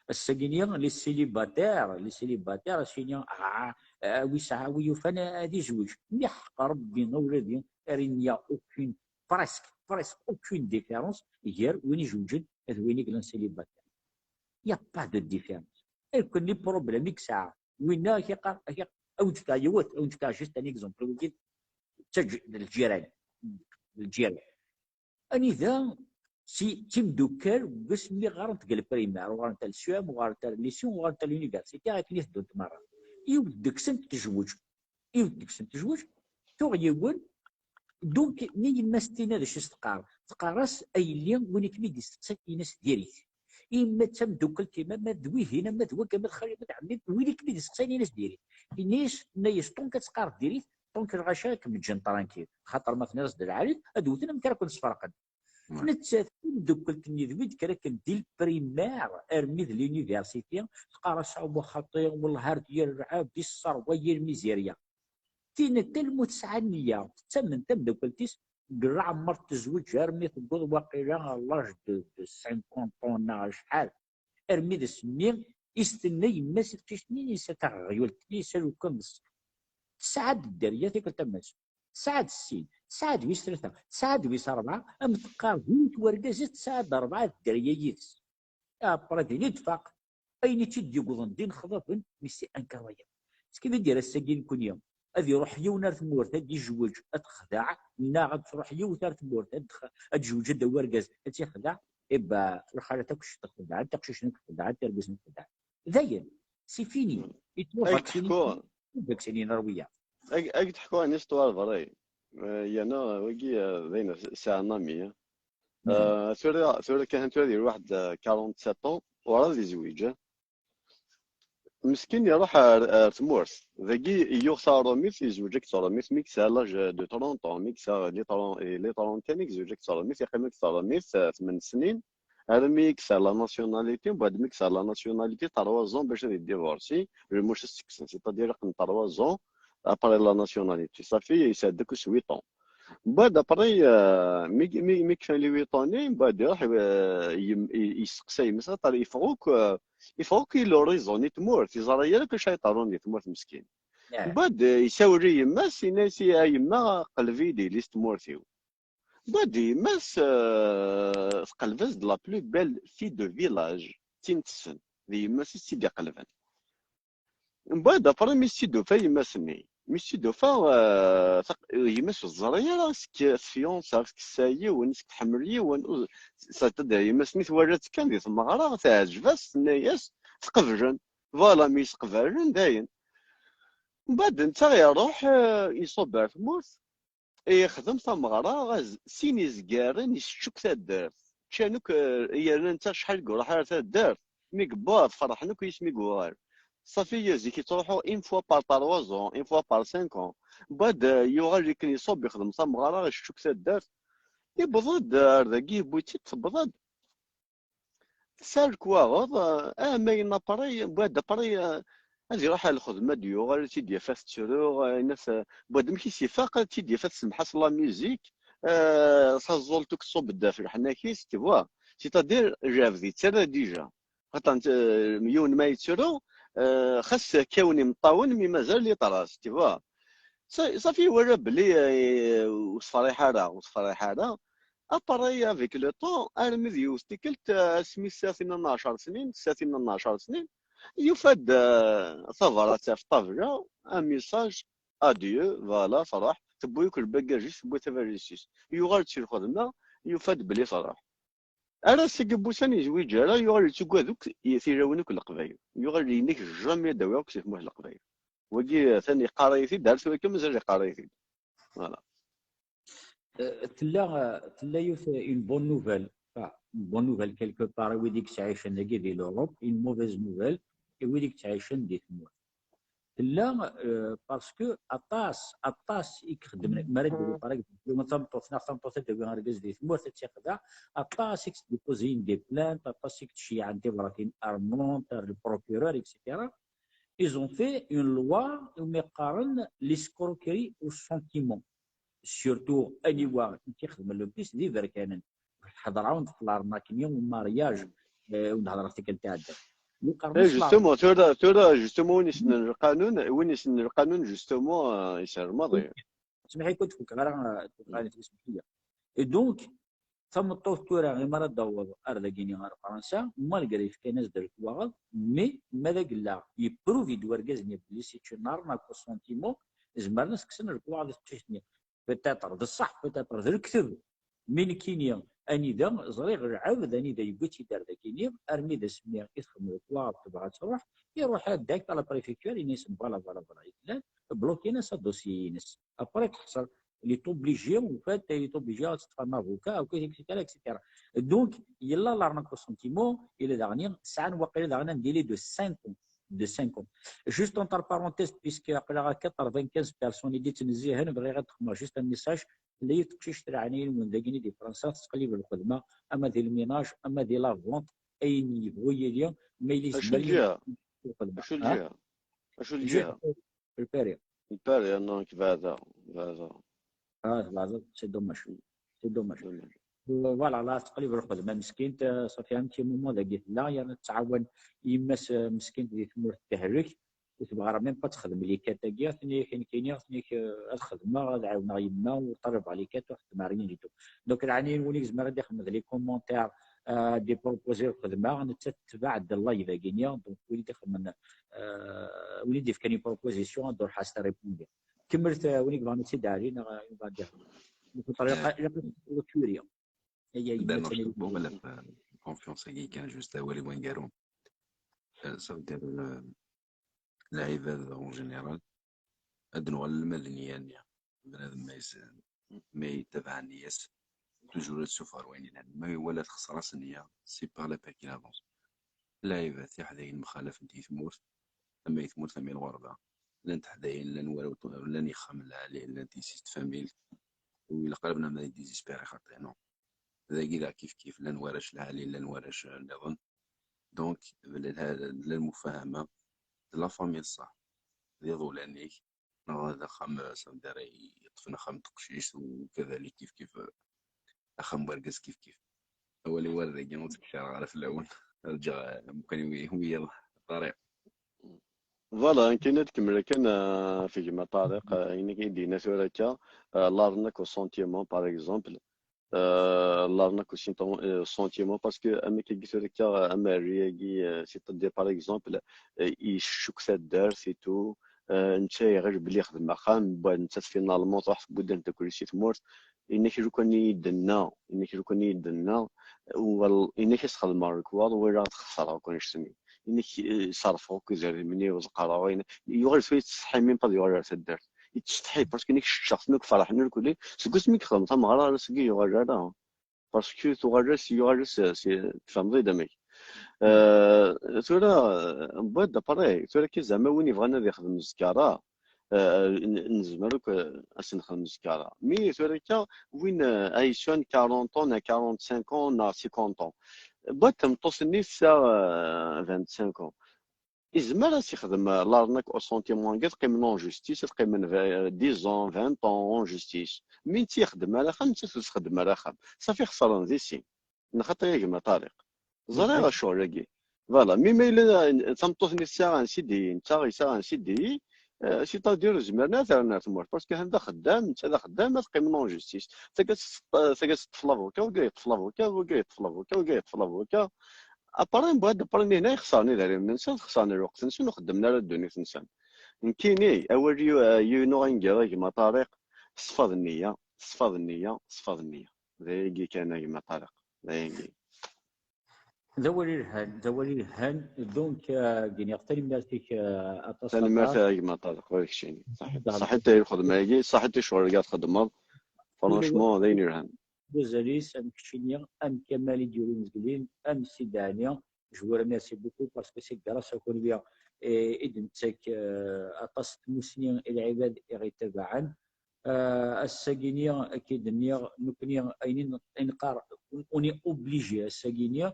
Ass-agi-ni, les célibataires, les célibataires, ad s-yini, ah, ah, wi sɛa, wi yufan ad izweǧ. Mliḥ, ḥeqq Rebbi, a wladi, il n'y a aucune, presque, presque aucune différence gar win izewǧen d win i yellan célibataire. Il n'y a pas de différence. Akken les problèmes i yesɛa winna, ak-iqqar, ak-iqqar, ad wen-d-fkeɣ yiwet, ad wen-d-fkeɣ juste un exemple, wigi d lǧiran, lǧiran. Anida si, d timdukkal, deg wasmi ɣarent deg lprimaire, uɣarent ar le CEM, uɣarent ar le lycée, uɣarent ar l'université, akken i teddunt merra. Yiwet deg-sent tezweǧ. Yiwet deg-sent tezweǧ, tuɣ yiwen. Donc, mi yemma s-tina d acu s-teqqar? Teqqar-as, a yelli, win i kem-id-isteqsan, ini-as diri-t. Yemma d tameddukalt-im, ama d wihin, ama d wagi, ama d xali, ama d ɛemmi, win i kem-id-isteqsan, ini-as diri-t. Ini-as, tenna-yas, donc ad teqqareḍ diri-t, donc lɣaci ad kem-ǧǧen tranquille. Xaṭer ma tenniḍ-as d lɛali, ad wten amek ara ken-sferqen. Nettat, tameddakelt-nni d wid kkren akken di le primaire armi d l'université, teqqar-as: "A wa xaṭi, wellah ar d-yerr lɛebd, isserwa yir mizirya." Tin talmut tesɛa nniya, tettamen tameddakelt-is, deg leɛmer tezweǧ armi tewweḍ waqila à l'âge de, de cinquante ans neɣ acḥal, armi d asmi i s-tenna yemma-s i teqcict-nni, yessa taɣeɣyult-nni, yessa lukan d ṣṣeḥ. Tesɛa-d dderya tikkelt am ass. Tesɛa-d sin, tesɛa-d wis tlata, tesɛa-d wis rebɛa, am teqqar, d yiwet wergaz i tesɛa-d rebɛa dderya yid-s. Après din i d-tfaq. Ayen i tt-id-yewwḍen d inexḍaben, mais c'est incroyable. Est-ce que d ass-agi nekni ad iruḥ yiwen ar tmurt ad d-yejweǧ ad t-texdeɛ, neɣ ad truḥ yiwet ar tmurt ad d-, ad d-tejweǧ ad d-tawi argaz ad tt-ixdeɛ? Eh ben, lxalat akk texdeɛent, tiqcicin akk xeddɛent, irgazen akk xeddɛen. Dayen, c'est fini. Yettwaẓer. Ad k-d-ḥkuɣ, ad k-d-ḥkuɣ une histoire vraie. Euh, yerna wagi, euh, d ayen sɛan ami. Euh, tura, tura kan, tura diri waḥed, euh, quarante-sept ans, werɛad yezwiǧ. Meskin iruḥ ar, ar tmurt. Dagi yuɣ taṛumit, yezweǧ akked tṛumit, mi yesɛa l'âge de trente ans, mi yesɛa les trente, les trente ans, yezweǧ akked tṛumit, yeqqim akked tṛumit, euh, tmen snin, armi i yesɛa la nationalité, mbeɛd mi yesɛa la nationalité, trois ans bac ad yeddivorsi, lmuc ad s-kksen, c'est-à-dire yeqqim trois ans, après la nationalité, safi, yesɛa-d akk huit ans. Mbeɛd après, euh, mi, mi, mi kfan les huit ans-nni, mbeɛd iruḥ, euh, yem-, i-, yesteqsa yemma-s, axaṭer yeffeɣ akk, euh, yeffeɣ akk i l'horizon n tmurt, yeẓra yal akk acu ay yeḍrun di tmurt meskin. Mbeɛd, euh, yessawel i yemma-s, yenna-yas: "A yemma, qelleb-iyi-d yelli-s n tmurt-iw." Mbeɛd yemma-s, euh, teqleb-as-d la plus belle fille de village, d tin tessen, d yemma-s i tt-id-iqelben. Mbeɛd après mi s-tt-id-tufa yemma-s-nni, mi s-tt-id-tufa, euh, taq-, yemma-s ur teẓri ara, est-ce que tefyunsa, est-ce que tessa yiwen, est-ce que tḥemmel yiwen, ur-, c'est-à-dire yemma-s-nni twala-tt kan di tmeɣra, teɛǧeb-as, tenna-yas, tqeblen. Voilà, mi s-qbalen, dayen. Mbeɛd netta iruḥ, euh, iṣubb ar tmurt, ixdem tameɣra, az-, sin izgaren, isečč akk taddart. Ččan akk, eh, yerna netta acḥal deg uruḥ ar taddart. Mi yewweḍ, ferḥen akk yis mi yuɣal. Safi, zik yettruḥu une fois par trois ans, une fois par cinq ans. Mbeɛd, eh, yuɣal akken iṣubb, ixdem tameɣra, isečč akk taddart. Yewweḍ-d ar dagi, yewwi-tt-id, tewweḍ-d. Tesɛa lekwaɣeḍ, ah, ma yenna après, mbeɛd après, ah, ad iruḥ ar lxedma, ad d-yuɣal, ad tt-id-yaf ad tettru, ah, yenna-t, ah, mbeɛd amek i s-ifaq, ad tt-id-yaf ad tsemmeḥ-as la musique, ah, taẓult akk tṣubb-d ɣef leḥnak-is, tu vois. C'est-à-dire, lɛebd yettarra déjà. Xaṭer, ah, yiwen ma yettru, ah, xas kkawen imeṭṭawen, mi mazal les traces, tu vois. Sa-, safi, iwala belli, ah, ur tefriḥ ara, ur tefriḥ ara. Après, avec le temps, armi d yiwet tikkelt, euh, asmi tesɛa tin n ɛecṛ snin, tesɛa tin n ɛecṛ snin, yufa-d, euh, tabrat ɣef ṭṭabla, un message, adieu, voilà, truḥ, tewwi akk lbagaj-is, tewwi tabalizt-is. Yuɣal-d si lxedma, yufa-d belli truḥ. Ar ass-agi n wussan yezwiǧ ara, yuɣal yettugad akk i tilawin akk n Leqbayel. Yuɣal yenna-k jamais ad d-awiɣ akk si tmurt n Leqbayel. Wagi, atan yeqqar-iyi-t-id, ar tura kan mazal yeqqar-iyi-t-id. Voilà. Euh, tella, euh, tella yiwet, euh, une bonne nouvelle. Enfin, une bonne nouvelle quelque part, i wid i yettɛicen dagi di l'Europe, une mauvaise nouvelle, i wid i yettɛicen di tmurt. Tella, euh, parce que aṭas, aṭas i ixeddmen, mi ara d-tawi, par exemple, yiwet tameṭṭut neɣ tameṭṭut ad d-tawi argaz di tmurt, ad tt-ixdeɛ, aṭas i yesdipuzin des plaintes, aṭas i yettceyɛen tibratin ar Nantes, ar le procureur, et cetera. Ils ont fait une loi umi qqaren l'escroquerie au sentiment. Surtout aniwa i t-ixedmen le plus d iberkanen. Ḥeḍreɣ-awen-d ɣef l'arnaque-nni au mariage, euh, ur nehḍer ɣef tikkelt iɛeddan. Justement, tura, tura, justement, win isnen lqanun, win isnen lqanun, justement, euh, yeshel maḍi. Smeḥ-iyi, ur d-fukeɣ ara, euh, tuɣalin, smeḥ-iyi. Et donc, tameṭṭut tura, imi ara d-taweḍ ar dagini, ar Fransa, malgré fkan-as-d lekwaɣeḍ, mais ma d agella, yeprouve-d wergaz-nni belli c'est une arnaque au sentiment, zemren ad s-kksen lekwaɣeḍ i teqcict-nni. Peut-être d ṣṣeḥ, peut-être d lekdeb. Mi nekkini, anida, ẓriɣ lɛebd anida yewwi-tt-id ar dagini, armi d asmi i texdem lekwaɣeḍ tebɣa ad truḥ, iruḥ direct à la préfecture, ini-asen voilà, voilà, voilà, i tellan, bloquin-as adossier-ines. Après, teḥṣel, il est obligé, en fait, il est obligé ad teṭṭef un avocat, et cetera, et cetera. Donc, yella l'arnaque au sentiment, yella daɣen, sɛan waqila daɣen un délai de cinq ans. de cinq ans. Juste entre parenthèses, puisque aql-aɣ à quatre-vingt-quinze personnes i d-ittnezzihen, bɣiɣ ad d-xedmeɣ juste un message. Tella yiwet teqcict leɛnaya-nwen dagini di Fransa, tettqellib lxedma, ama di lminaj, ama di la vente, ayen yebɣu yili, ma yella yezmer lǧiha? Acu lǧiha? Acu lǧiha? Lpari. Lpari, non, beɛda, beɛda. Ah, beɛda, c'est dommage. C'est dommage. Voilà, la tettqellib lxedma meskint, euh, ça fait un petit moment dagi tella, yerna tettɛawan yemma-s, euh, meskint di tmurt tehlek, ur tebɣi ara même pas ad texdem les quêtes-agi, tenna-yak nekkini, tenna-yak, euh, ad xedmeɣ, ad ɛawneɣ yemma, ur ṭalbeɣ les quêtes, ur xeddmeɣ rien du tout. Donc, leɛnaya-nwen i yezmer ad ixdem les commentaires, euh, ad d-iproposi lxedma, nettat tetbeɛ-d live-agi-nni, donc win i d-ixedmen, euh, win i d-ifkan les propositions, ad d-ruḥ ad s-répondre. Kemmlet, euh, win i yebɣan ad tt-id-ɛli, neɣ, euh, win i yebɣan ad d-ixdem. Donc, ṭṭariqa, ilaq ad lecture-ya. Aya yella d acu kan, ɣef confiance-agi kan, juste awal i waneggaru. Euh, ça veut dire, euh, lɛibad en général, ad d-nuɣal alma d nniya-nni. Bnadem ma yes-, ma yettabaɛ nniya-s, toujours ad sufɣer wayen yelhan. Ma iwala texṣer-as nniya, c'est pas la peine qu'il avance. Lɛibad, tiḥdayin mxalafent i tmurt, ama i tmurt, ama i lɣerba. Llan teḥdayin, llan warraw, llan ixxamen lɛali, llan tissist, famille. U ilaq ara bnadem ad yedizespiri xaṭi, non. Dagi daɣ kif kif, llan warrac lɛali, llan warrac nniḍen. Donc, d la, d la lmufahama, d la famille ṣṣeḥ, d iḍulan-ik, neɣ d axxam, euh, ça veut dire, yeṭṭfen axxam n teqcict, u kadalik kif kif, euh, axxam n wergaz kif kif. Awal-iw ar dagi, ur ttbeccireɣ ara fell-awen. Rǧiɣ, euh, amkan-iw wiyaḍ, ṭariq. Voilà, nekkini ad kemmleɣ kan, euh, ɣef gma Ṭariq, euh, ayen i d-yenna tura akka, euh, l'arnaque au sentiment, par exemple. Euh, l'arnaque au sentiment, euh, sentiment, parce que am akka tura akka, euh, amarri-agi, euh, c'est-à-dire, par exemple, euh, icukk taddart et tout, euh, netta iɣil belli yexdem axxam, bon, nettat finalement truḥ tewwi-d anda kulci si tmurt, yenna-k lukan i yi-d-tenna, yenna-k lukan i yi-d-tenna, wal-, yenna-k ad s-xedmeɣ lekwaɣeḍ, walaɣ ad xesreɣ akk annect-nni. Yenna-k, eh, ṣerrfeɣ akk idrimen-iw, ẓeqqreɣ, yenna-k, yuɣal tura yettsetḥi même pas ad yuɣal ar taddart. Yettsetḥi, parce que yenna-k cecceɣ-ten akk, ferḥen irkelli, seg wasmi i yexdem tameɣra ar ass-agi yuɣal ara. Parce que tuɣal-as, yuɣal-as, eh, si, tfehmeḍ-iyi-d amek. Eh, tura, eh, mbaɛd après, tura akka zeɛma win yebɣan ad ixdem zkara, eh, n-, nezmer akk, eh, ad s-nexdem zkara. Mi tura akka, win, eh, aysen quarante ans, neɣ quarante-cinq ans, neɣ cinquante ans. Mbaɛd tameṭṭut-nni tesɛa, eh, vingt-cinq ans. Izmer ad s-ixdem, eh, l'arnaque au sentiment, ad qqimen en justice, ad qqimen ve-, dix ans, vingt ans en justice. Mi netta yexdem ara axxam, nettat ur txeddem ara axxam. Safi xesren di sin. Nxaṭi a gma Ṭariq. Ẓriɣ acuɣel-agi. Voilà, mi ma yella tameṭṭut-nni tesɛa un C D I, netta yesɛa un C D I, euh, c'est-à-dire zemren ad rren ar tmurt, parce que han d axeddam, netta d axeddam, ad qqimen en justice. Taga teṭṭef, taga teṭṭef l'avocat, wagi yeṭṭef l'avocat, wagi yeṭṭef l'avocat, wagi yeṭṭef l'avocat. Après, mbaɛd, après, nihna ixesren idrimen-nsen, xesren lweqt-nsen, ur xeddmen ara ddunit-nsen. Nekkini, awal yu-, yunuɣ aneggaru a gma Ṭariq, ṣṣfa d nniya, ṣṣfa d nniya, ṣṣfa d nniya. D ayagi kan a gma Ṭariq, d ayagi. D awal yelhan, d awal yelhan. Donc, euh, giniɣ tanemmirt-ik, euh, aṭas, tanemmirt aṭas a gma Ṭariq, ur keččini. Ṣaḥit, ṣaḥit ay lxedma-agi, ṣaḥit i ccɣel-agi txedmeḍ. Franchement, d ayen yelhan. Wazal-is, am keččini, am Kamal i d-yurin zgelin, am Sidi Ɛli, je vous remercie beaucoup parce que c'est grâce à lui, eh, i d-nettak, euh, aṭas n tmussni i lɛibad i ɣ-ittabaɛen. Euh, ass-agi-ni, akka i d-nniɣ, nekkni ayen i n-, i neqqar, on est obligé ass-agi-ni,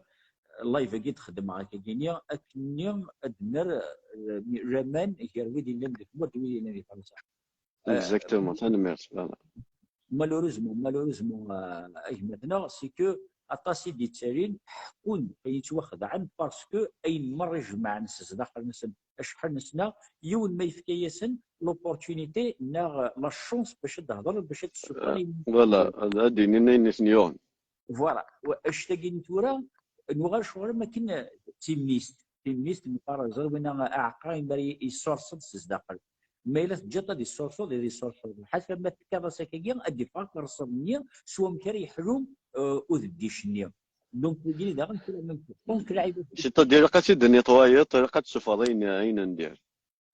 live-agi d-xeddmeɣ akka-agi-ni, akken-nni ad nerr, euh, laman gar wid yellan di tmurt d wid yellan di Fransa. Exactement, tanemmirt. Voilà. Malheureusement, malheureusement, euh, a gma-tneɣ, c'est que aṭas i d-yettalin ḥekkun ayen ttwaxedɛen parce que ayen merra jemɛen s zdaxel-nsen acḥal n sna, yiwen ma yefka-yasen l'opportunité neɣ la chance bac ad d-hedren, bac ad d-ssufɣen ayen. Voilà, ad d-inin ayen i ten-yuɣen. Voilà. Wa-, anect-agi n tura, nuɣal ccɣel am akken d timist. Timist, neqqar, ẓer win aɛeqqa, imar yessurseḍ s zdaxel. Ma yella teǧǧiḍ ad yessurseḍ, ad yessurseḍ. Ḥaca ma tefkiḍ-as akkagi, ad d-iffeɣ akk rrṣeḍ-nni s wamek ara yeḥlu, euh, udeddic-nni. Donc, wigi daɣen, c'est la même chose. Donc, lɛibad. C'est-à-dire, ilaq ad t-id-netwayeḍ, ilaq ad tessufɣeḍ ayen, ayen n dir.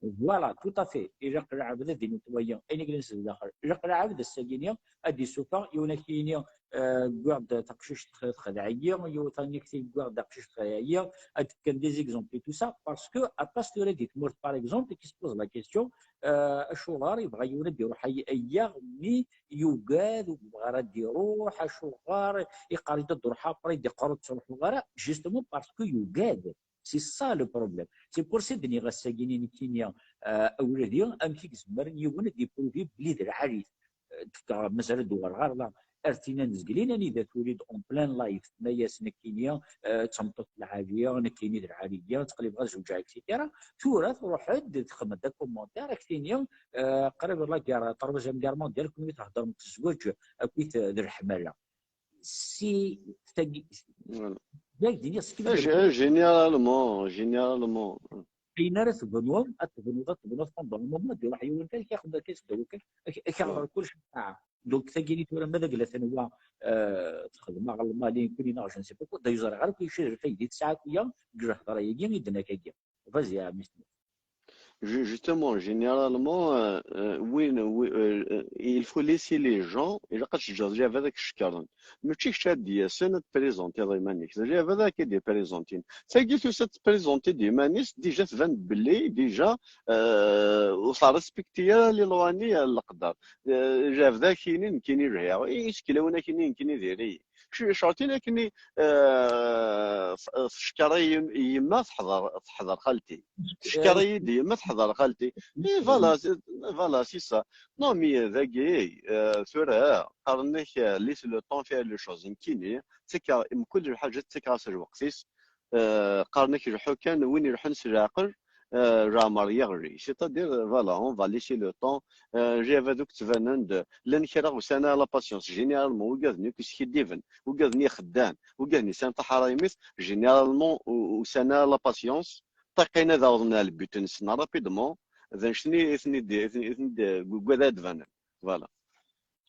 Voilà, tout à fait. Ilaq lɛebd ad inetwayi ayen i yellan s daxel. Ilaq lɛebd ass-agi-nni ad d-isuffeɣ yiwen ad k-yini, euh, wwiɣ-d taqcict tx-, texdeɛ-iyi, yiwet ad k-tini wwiɣ-d taqcict texdeɛ-iyi, ad d-fken des exemples et tout ça, parce que aṭas tura di tmurt, par exemple, qui se pose la question, euh, acuɣer yebɣa yiwen ad d-iruḥ ay-, ayyaɣ mi yugad, ur yebɣi ara ad d-iruḥ, acuɣer iqqar-d ad d-ruḥeɣ, après d-iqqar ur ttruḥuɣ ara, justement parce que yugad. C'est ça le problème. C'est pour ça i d-nniɣ ass-agi-nni nekkini, euh, a wladi, amek i yezmer yiwen ad d-ipruvi belli d lɛali-t? Euh, d-fkeɣ, mazal ad d-uɣaleɣ ɣer da. Ar tin ad nezgelin, anida tuli-d en plein live, tenna-yas nekkini, euh, d tameṭṭut lɛali, nekkini d lɛali-ya, ttqellibeɣ ad zewǧeɣ, et cetera. Tura truḥ-d, txdem-d akumentaṛ, ad k-tini, euh, qrib la guerre, troisième guerre mondiale, kunwi theddrem tezweǧ akkit d leḥmala. Si tagi, voilà. D ak-d-iniɣ, s kif, eh, gé-, eh, généralement, généralement. Ayen ara tebnuḍ, ad tebnuḍ, ad tebnuḍ pendant un moment, ad iruḥ yiwen kan, ad k-yaxdem akka s ddaw kan, ad k-, ad k-yaɣ ɣer kullec ssaɛa. Donc, tagi-nni tura, ma d agla tanwa, euh, texdem aɣelmali, nekkini neɣ je ne sais pas quoi, da ur ẓriɣ ara kullec d lfayda i tesɛa akk-ya deg lhedra-agi i d-nekk agi. Vas-y, a Miss. Ju-, justement, généralement, euh, euh, oui, ne-, oui, euh, euh, il faut laisser les gens, ilaq ad teǧǧeḍ lɛibad ad k-cekkren. Mačči kečč ad d-yasen ad tprézentiḍ iman-ik, d lɛibad ad k-id-iprézentin. Tagi tusa ad tprézentiḍ iman-is, déjà tban belli, déjà, euh, ur teṛṛespekti ara les lois-nni n leqder. Euh, lɛebd ad k-yini nekkini lhiɣ, i isekla-wen ad k-yini nekkini diri. Ccerṭin akken i, euh, teckeṛ-iyi yemma, teḥḍer, teḥḍer xalti. Teckeṛ-iyi-d yemma, teḥḍer xalti. Et voilà, c'est, voilà, c'est ça. Non, mais, euh, dagi, euh, tura, qqaren-ak, euh, laisse le temps faire les choses. Nekkini, ttekkeɣ, mkul lḥaǧa ttekkeɣ-as lweqt-is. Euh, qqaren-ak lḥu kan, win ileḥḥun s leɛqel, euh, leɛmer yeɣli. C'est-à-dire, euh, voilà, on va laisser le temps. Euh, lɛibad akk ttbanen-d, llan kra ussan-a la patience. Généralement, ugaden akk iskiddiben, ugaden ixeddan, ugaden yesɛan taḥraymi, généralement, u-, ussan-a la patience, ṭṭiqin ad awḍen ɣer lbut-nsen rapidement, d annect-nni i ten-id, i ten-, i ten-id, ugad ad d-banen. Voilà.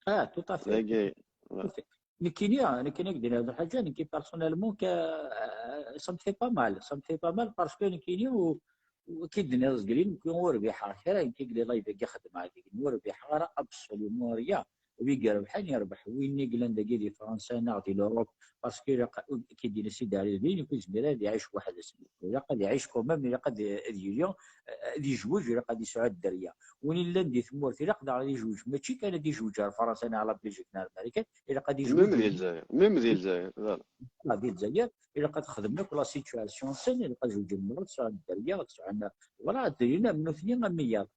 Ah, tout à fait. Dagi, voilà. Nekkini, nekkini, ad k-d-iniɣ lḥaǧa, nekki personnellement, que, euh, ça me fait pas mal, ça me fait pas mal parce que nekkini u-, u-, ki d-tenniḍ zgelli, nekki ur rbiḥeɣ kra, nekki deg les live-agi xeddmeɣ deg-, ur rbiḥeɣ ara absolument rien. Wi irebḥen, yerbeḥ win i yellan dagi di Fransa neɣ di l'Europe, parce que ilaq, ki d-yenna Sidi Ɛli Zedin, ur yezmir ad iɛic weḥd-s. Ilaq ad iɛic quand même, ilaq ad, ad yili, ad yejweǧ, ilaq ad yesɛu dderya. Win yellan di tmurt, ilaq daɣ ad yejweǧ, mačči kan ad yejweǧ ar Fransa neɣ la Belgique neɣ ar Marikan, ilaq ad yejweǧ. Même di Lezzayer, même di Lezzayer, voilà. Ah, di Lezzayer, ilaq ad xedmen akk la situation-nsen, ilaq ad zewǧen mraw, tesɛa dderya, tesɛa, voilà, d-yini am nutni am wiyaḍ.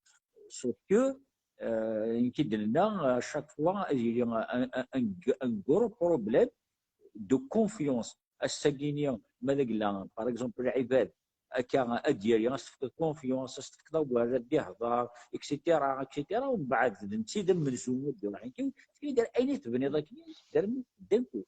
Sauf que, euh, nekk i d-nenna, à chaque fois, ad yili un, un, un, un gros problème de confiance. Ass-agi-nni, ma d agla, par exemple, lɛibad, akka ad d-yali, ad s-tefkeḍ confiance, ad s-tefkeḍ awal, ad d-ihḍer, et cetera, et cetera. Umbeɛd, d netta i d amenzu, ad d-iruḥ, ayen i tebniḍ akken, d armi d-, d'un coup.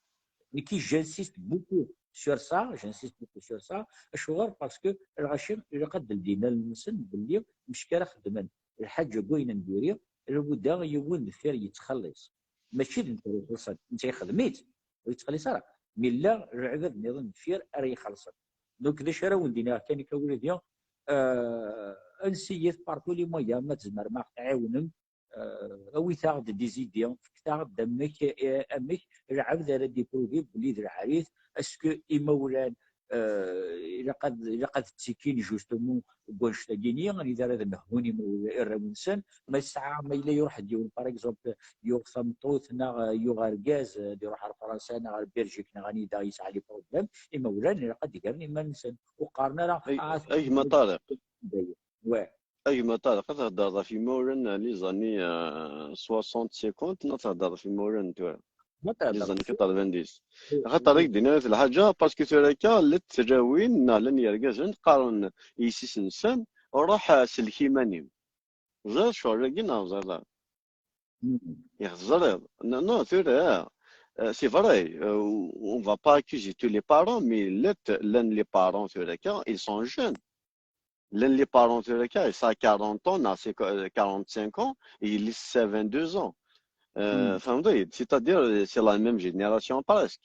Nekki, j'insiste beaucoup sur ça, j'insiste beaucoup sur ça. Acuɣer? Parce que lɣaci ilaq ad d-ldin allen-nsen belli mec ara xeddmen lḥaǧa n wayen n diri, lbuda yiwen deffir yettxelliṣ. Mačči d netta ara ixellṣen, netta ixdem-itt, ur yettxelliṣ ara. Mi yella lɛibad nniḍen deffir ara ixellṣen. Donc, d acu ara wen-d-iniɣ kan akka, wladi, euh, ensiyet par tous les moyens, ma tzemrem ad ɣ-tɛiwnem, euh, awit-aɣ-d des idées, fket-aɣ-d amek, eh, amek lɛebd ara d-ipruvi belli d lɛali-t, est-ce que imawlan, euh, ilaq ad, ilaq ad ttikin justement deg wannect-agi-nni, anida ara d-nehhun imawlan, arraw-nsen, ma yesɛa, ma yella iruḥ-d yiwen, par exemple, yuɣ tameṭṭut, neɣ, euh, yuɣ argaz, euh, ad iruḥ ar Fransa, neɣ ar Belgique, neɣ anida yesɛa les problèmes, imawlan ilaq ad d-gren iman-nsen. Ur qqaren ara, ay, ah, a gma Ṭariq. Ouais. A gma Ṭariq, ad theddreḍ ɣef yimawlan n les années, euh, soixante, cinquante, neɣ ad theddreḍ ɣef yimawlan n tura? Les années quatre-vingt-dix. Axaṭer i k-d-nniɣ lḥaǧa, parce que tura akka, llant tlawin, neɣ llan yergazen, qqaren i yessi-s-nsen, ruḥ, euh, sellek iman-im. Ẓriɣ ccɣel-agi neɣ ẓriɣ? Ih, teẓriḍ. Non, non, tura, euh, c'est vrai, euh, on va pas accuser tous les parents, mais llant, llan les parents tura akka, ils sont jeunes. Llan les parents tura akka, ça a quarante ans, neɣ c'est qu-, euh, quarante-cinq ans, et il a vingt-deux ans. Euh, tfehmeḍ-iyi-d, c'est-à-dire, c'est la même génération presque.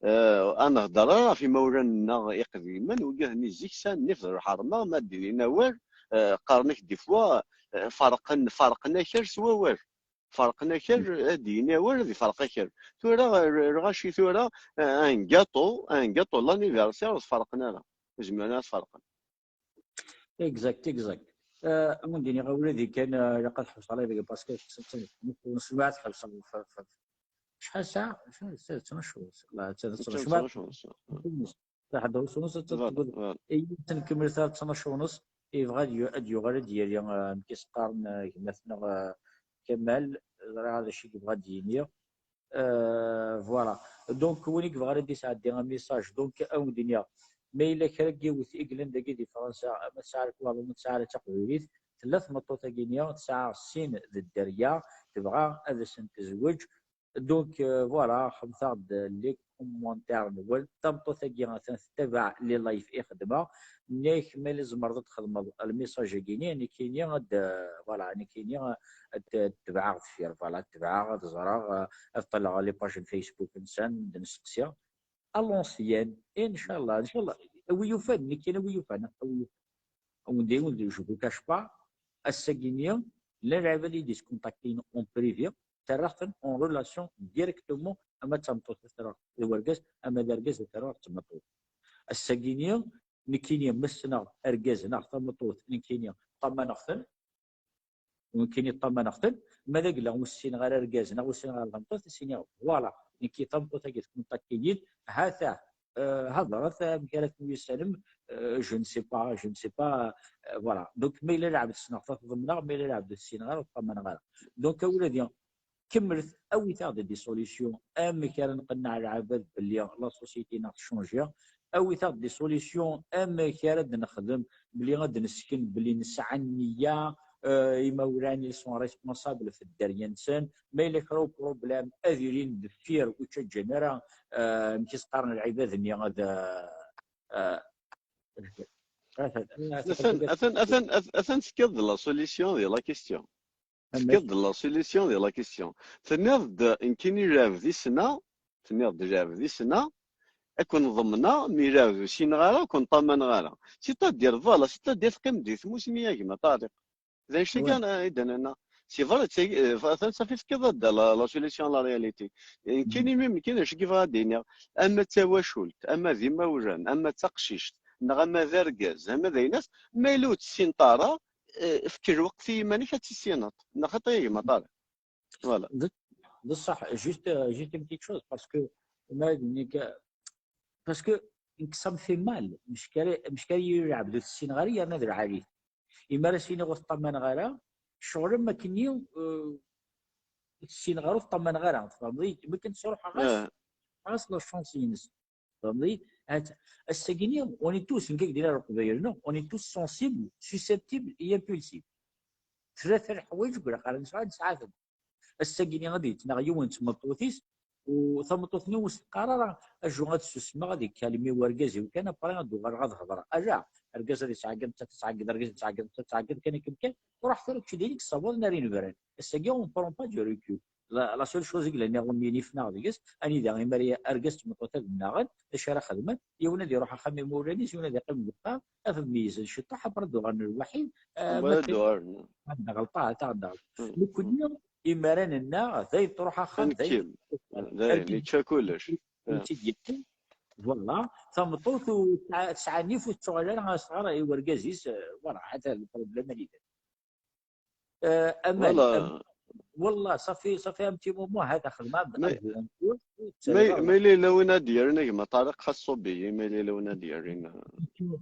Euh, ad nehder ara ɣef imawlan-nneɣ iqdimen, wigad-nni zik sɛan nnif d lḥerma, ma d-inin awal, Eh, qqaren-ak des fois, eh, ferqen, ferqen akal s wawal. Ferqen akal, ad d-yini awal, ad iferq akal. Tura, eh, lɣaci tura, eh, un gâteau, un gâteau de l'anniversaire, ur t-ferqen ara. Ur zmiren ara ad t-ferqen. Exact, exact. Eh, am wen-d-iniɣ, a wladi kan, eh, ilaq ad ḥebseɣ live-agi parce que semɛa tḥebseɣ. Acḥal ssaɛa? Acḥal ssaɛa? Ttnac wnus. La, ttnac wnus. Ttnac wnus. Ttnac wnus. Ad teggul. Yiwet n kemmelt ar ttnac wnus, yebɣa ad yu-, ad yuɣal ad d-yali, eh, amek i s-qqaren, eh, gma-tneɣ, eh, Kamal, ẓriɣ d acu i yebɣa ad d-yini. Euh, voilà. Donc, win i yebɣa ad d-yesɛeddi un message, donc, ad wen-d-iniɣ, ma yella kra n yiwet i yellan dagi di Fransa, ama tesɛa lekwaɣeḍ, ama tesɛa ara d taqbaylit, tella tmeṭṭut-agi-nni, tesɛa sin d dderya, tebɣa ad asen-tezweǧ. Donc, euh, voilà, xedmet-aɣ-d les commentaires-nwen. Tameṭṭut-agi atan tettabaɛ les lives i xedmeɣ. Nniɣ-ak, ma yella tzemreḍ ad txedmeḍ le message-agi-nni, nekkini ad, voilà, nekkini ad t-, ad tebɛeɣ deffir, voilà, ad tebɛeɣ, ad ẓreɣ, ad ṭṭaleɣ les pages n Facebook-nsen, ad nesteqsi. À l'ancienne, inchallah, inchallah. A wi yufan, nekkini a wi yufan, a wi yufan. Wen-d, wen-d, je vous cache pas, ass-agi-nni, llan lɛibad i d-yeskuntaktin en privé, ttarraɣ-ten en relation directement, ama d tameṭṭut ad t-rreɣ d urgaz, ama d argaz ad t-rreɣ d tmeṭṭut. Ass-agi-nni, nekkini ma ssneɣ argaz neɣ tameṭṭut, nekkini ṭṭamaneɣ-ten, nekkini ṭṭamaneɣ-ten, ma d agla ur ssineɣ ara argaz neɣ ur ssineɣ ara tameṭṭut, ad s-iniɣ, voilà, nekki tameṭṭut-agi tkuntakti-yi-d, ha-t-a, euh, hedṛet amek ara temyussanem, euh, je ne sais pas, je ne sais pas, euh, voilà. Donc, ma yella lɛebd ssneɣ-t, ad t-ḍemneɣ, ma yella lɛebd ur t-ssineɣ ara, ur t-ṭṭamaneɣ ara. Donc, a wladi, kemmlet, awit-aɣ-d des solutions, amek ara nqenneɛ lɛebad belli la société-nneɣ tchangi, awit-aɣ-d des solutions, amek ara d-nexdem belli ad d-nesken belli nesɛa nniya, euh, imawlan ils sont responsables f dderya-nsen, ma yella kra uproblème ad ilin deffir ur ttaǧǧan ara, euh, amek i s-qqaren lɛibad-nni ad, euh, euh, Atan, atan, atan, atan, atan tekkiḍ-d la solution di la question. Tekkiḍ-d la solution di la question. Tenniḍ-d, nekkini lɛebd i ssneɣ, tenniḍ-d lɛebd i ssneɣ, ad ken-ḍemneɣ, mi lɛebd ur ssineɣ ara, ur ken-ṭṭamaneɣ ara. C'est-à-dire, voilà, c'est-à-dire teqqimeḍ di tmusmi a gma Ṭariq. D anect-agi i d-nenna. C'est vrai, c'est, euh, atan safi tefkiḍ-d la, la solution à la réalité. Nekkini, même nekkini, d acu i bɣiɣ ad d-iniɣ, ama d tawacult, ama d imawlan, ama d taqcict, neɣ ama d argaz, ama d aynas, ma yella ur tt-tessineḍ ara, eh, efk lweqt i yiman-ik ad tt-tissineḍ. Neɣ xaṭi a gma Ṭariq. Voilà. D ṣṣeḥ, juste, euh, juste une petite chose, parce que, ma, parce que nekk ça me fait mal, mecka, mecka yili lɛebd ur t-ssineɣ ara yerna d lɛali. Imi ara s-iniɣ ur t-ṭṭamaneɣ ara, ccɣel am wakken-nni, euh, ur t-ssineɣ ara, ur t-ṭṭamaneɣ ara, tfehmeḍ-iyi? Mi kan sruḥeɣ ɣas, ɣas la chance-ines. Tfehmeḍ-iyi? Hat, ass-agi-nni, on est tous, nekk ak d-iniɣ Leqbayel, non, on est tous sensibles, susceptibles et impulsifs. Tlata leḥwayeǧ deg ilaq ara nesɛu, nesɛa-ten. Ass-agi-nni ad yettnaɣ yiwen d tmeṭṭut-is, u tameṭṭut-nni ur s-teqqar ara, aju ad susmeɣ, ad ikkalmi wergaz-iw kan, après ad uɣaleɣ ad hedreɣ. Ala, argaz ad ittɛeggiḍ, nettat ad tɛeggeḍ, argaz ad ittɛeggiḍ, nettat ad tɛeggeḍ, kan akken kan, truḥ tura kečč d ayen i yessawaḍen ar inebran. Ass-agi, on prend pas du recul. La, la seule chose i yellan iɣumyen i ffneɣ deg-s, anida imi ara argaz d tmeṭṭut ad nnaɣen, d acu ara xedmen? Yiwen ad iruḥ axxam imawlan-is, yiwen ad iqqim deg uxxam, ad meyyzen ciṭuḥ, après ad uɣalen lwaḥid, ah, ma d-, ad d-uɣalen. Ad d-ɣelṭeɣ, ad d-ɣelṭeɣ. Nekkni, imi ara nennaɣ, d ayen truḥ axxam, d ayen, d ayen yečča kullec. Voilà, tameṭṭut ur tesɛa, tesɛa nnif ur tettuɣal ara ad s-tɣer i wergaz-is, euh, voilà, hata le problème anida. Euh, amal, voilà. Am-, wallah, ça fait, ça fait un petit moment, hada xedmeɣ-d. Mais, mais, mais yella win ad d-yerren a gma Ṭariq, xas ṣubbi-yi, mais yella win ad d-yerren.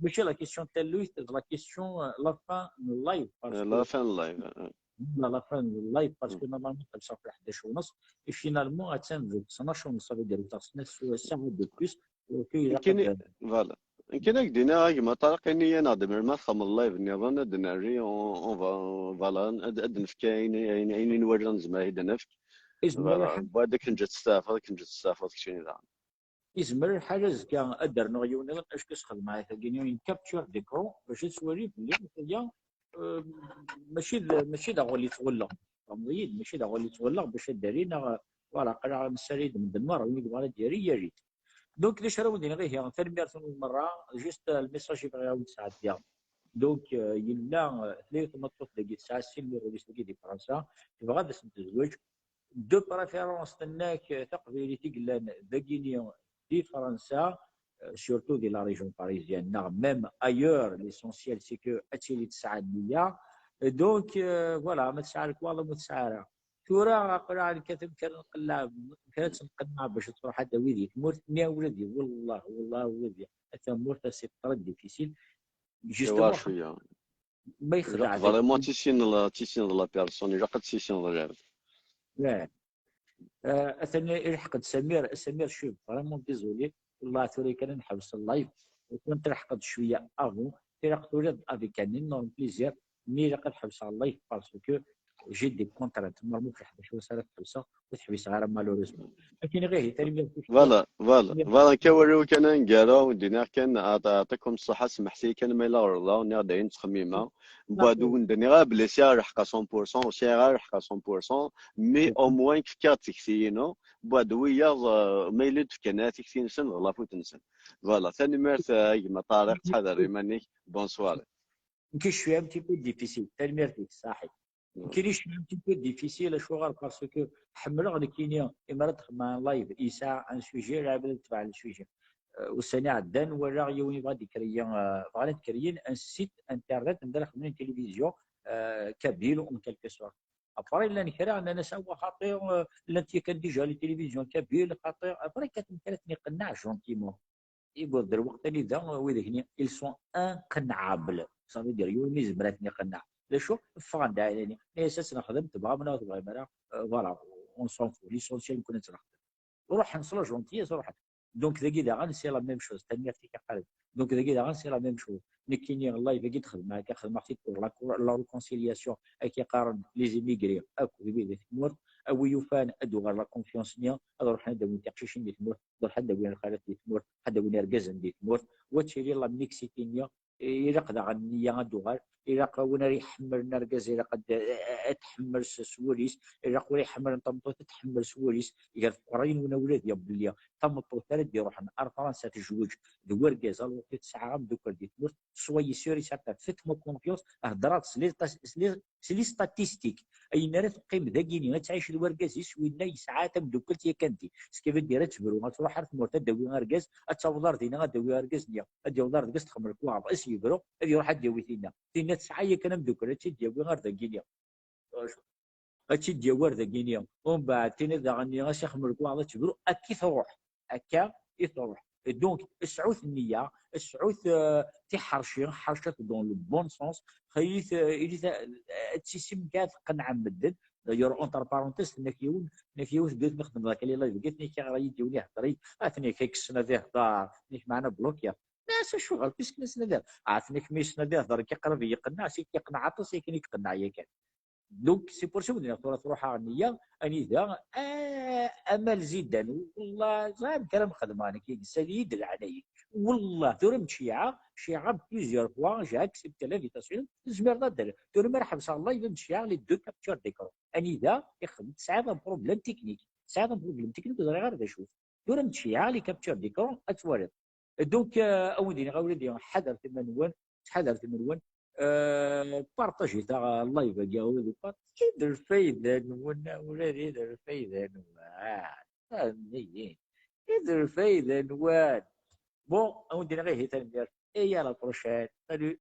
Mačči la question n tallunt, la question, euh, la fin n live, parce que la fin n live, euh. La, la fin n live, parce que normalement, ḥebseɣ ɣef lḥdac u nneṣ, et finalement, attan d ttnac u nneṣ, ça veut dire, utaɣ snat ssaɛa de plus, Nekkini, voilà. Nekkini ad k-d-iniɣ a gma Ṭariq, ini-yaneɣ-d melmi ad txedmeḍ live nniḍen, ad d-nerri, on, on va, voilà, ad, ad d-nefk ayen, ayen, ayen i nwala nezmer ad d-nefk. Voilà. Wad akken ǧǧet testeɛfuḍ, akken ǧǧet testeɛfuḍ keččini daɣen. Izmer lḥal azekka ad d-rnuɣ yiwen niḍen, acku sxedmeɣ tagi une capture d'écran bac ad twali belli aya, euh, mačči d, mačči d aɣwel yettɣelleɣ. Tfehmeḍ-iyi-d, mačči d aɣwel yettɣelleɣ bac ad d-erri neɣ, voilà, aql-aɣ nessali-d medden merra, win yebɣan ad d-yerri, yerri-d. Donc, d acu ara wen-d-iniɣ, ihi, tanemmirt-nwen merra, juste, euh, le message i bɣiɣ ad wen-d-sɛeddiɣ. Donc, euh, yella, euh, tella yiwet n tmeṭṭut dagi tesɛa sin n yiɣil-is dagi di Fransa, tebɣa ad asen-tezweǧ. De préférence, tenna-k, euh, taqbaylit i yellan dagini di Fransa, euh, surtout di la région parisienne, neɣ même ailleurs, l'essentiel c'est que ad tili tesɛa nniya. Donc, euh, voilà, ma tesɛa lekwaɣeḍ, ma tesɛa ara. Tura aql-aɣ nekkat amek ara nqelleɛ, amek ara tt-nqenneɛ bac ad truḥ ad d-tawi di tmurt-nni, ula di, wallah, wallah, ula di tamurt-a c'est très difficile. Justement, cwiya. Ma yexdeɛ vraiment, tissineḍ, tissineḍ la personne, ilaq ad tissineḍ lɛebd. Yeah. Euh, atan ilḥeq-d Samir, Samir Chub, vraiment désolé. Wallah, tura kan ad nḥebs live. Ur kent-lḥeqeɣ cwiya avant. Ilaq tura avec un énorme plaisir. Mais ilaq ad ḥebseɣ live parce que j'ai des contraintes. Normalement, fi ḥdac wass ara tḥebseɣ, ur tḥebseɣ ara, malheureusement. Akken ihi, tanemmirt. Voilà, voilà, voilà, akka wariw kan aneggaru, d-iniɣ kan, aɛṭ-, aɛṭikum ṣṣeḥḥa, smeḥt-iyi kan ma yella ɣelḍeɣ, nniɣ-d ayen ttxemmimeɣ. Mbeɛd ur d-nniɣ ara belli sɛiɣ lḥeqq à cent pour cent, ur sɛiɣ ara lḥeqq à cent pour cent, mais au moins fkiɣ-d tikti-inu, mbeɛd wiyaḍ, euh, ma yella ur d-fkan ara tikti-nsen, d lafut-nsen. Voilà, tanemmirt, euh, a gma Ṭariq, ttḥadar iman-ik, bonsoir. Nekk je suis un petit peu difficile, tanemmirt-ik, ṣaḥit. Nekk je suis un petit peu difficile, acuɣer? Parce que ḥemmleɣ nekkini, imi ara d-xedmeɣ un live, yesɛa un sujet, lɛebd ad tebɛen le sujet. Euh, ussan iɛeddan, walaɣ yiwen yebɣa ad d-ikreyyi, euh, bɣan ad kreyyin un site internet, anda ara xedmen une télévision, euh, kabyle, en quelque sorte. Après, llan kra, nnan-as, awa, xaṭi, euh, llant yakan déjà les télévisions kabyles, xaṭi. Après, kkaten kra ad ten-iqenneɛ gentiment. Iwweḍ-d lweqt anida widak-nni, ils sont inqennables. Ça veut dire, yiwen mi yezmer ad ten-iqenneɛ. D acu? Ffɣen-d ɛinani. Nnan-as, ad tt-nexdem, tebɣam neɣ ur tebɣim ara, euh, voilà, on s'en fout. L'essentiel, nekkni ad tt-nexdem. Ruḥen s la gentillesse, ruḥen. Donc, dagi daɣen, c'est la même chose. Tanemmirt-ik a Xaled. Donc, dagi daɣen, c'est la même chose. Nekkini, live-agi d-xedmeɣ akka, xedmeɣ-t-id pour la, la réconciliation, akka qqaren les immigrés akk d wid di tmurt. A wi yufan ad d-tuɣal la confiance-nni, ad ruḥen ad d-awin tiqcicin di tmurt, ad ruḥen ad d-awin lxalat di tmurt, ad d-awin irgazen di tmurt, wa tili la mixité-nni. Ilaq daɣen nniya ad d-tuɣal, ilaq win ara iḥemmlen argaz, ilaq ad, ad tḥemmel s, s wul-is, ilaq win iḥemmlen tameṭṭut ad tḥemmel s wul-is, gar tqerrin win ula d belli tameṭṭut ara d-iruḥen ar Fransa tezweǧ d wergaz, alors que tesɛa ameddakel di tmurt, soyez sûr et certain, faites-moi confiance, heddreɣ-d s les, s les, s les statistiques. Ayen ara teqqim dagini, ad tɛic d wergaz-is, winna yesɛa tameddukalt yakan di. Ce qui veut dire, ad tebru, ad truḥ ar tmurt, ad d-tawi argaz, ad taweḍ ar dinna, ad d-tawi argaz-nni, ad yaweḍ ar deg-s txemmel lekwaɣeḍ, ad s-yebru, ad iruḥ ad d-yawi tinna. Tinna tesɛa yakan ameddakel, ad tt-id-yawi ar dagini. Ad tt-id-yawi ar dagini. Umbeɛd, tinna daɣen-nni, ad s-ixemmel lekwaɣeḍ, ad tebru, akka i truḥ. Akka i truḥ. Et donc, sɛut nniya, sɛut, euh, tiḥerci, ḥercet dans le bon sens, xiyit, euh, ilit, euh, ad tissim kan tqenɛem medden. D'ailleurs, entre parenthèses, tenna-k yiwen, tenna-k yiwet n yiwet mi xedmeɣ akka les live-agi, tenna-k ɣer-iyi-d yiwen ihedder-iyi, ah, tenna-k, ay yessen ad ihedder, tenna-k, meɛna blokiɣ. Mais acuɣer, puisque nessen ad ihedder? Ah, tenna-k, mi yessen ad ihedder, akka qrib i yi-iqenneɛ, si k-iqenneɛ aṭas, akken i k-iqenneɛ yakan. Donc, c'est pour ça, ur d-nniɣ tura truḥ-aɣ nniya, anida, ah, amal zidan, wallah, ẓriɣ amek ara m-xedmeɣ nekk, yessali-yi-d leɛnaya-k. Wallah, tura m-d-ceyɛeɣ, ceyɛeɣ plusieurs fois, j'ai accepté l'invitation, tezmireḍ ad d-terreḍ. Tura mi ara ḥebseɣ live, m-d-ceyɛeɣ les deux captures d'écran. Anida, ixdem, tesɛiḍ un problème technique. Tesɛiḍ un problème technique, ur ẓriɣ ara d acu. Tura m-d-ceyɛeɣ les captures d'écran, ad twaliḍ. Donc, euh, a wen-d-iniɣ a wladi, ḥadret iman-nwen, ttḥadaret iman-nwen. Euh, partajit live-agi, a wladi, part-, i d lfayda-nwen, a wladi, i d lfayda-nwen. Ah, i d lfayda-nwen. Bon, a wen-d-iniɣ ihi tanemmirt. Et à la prochaine. Salut.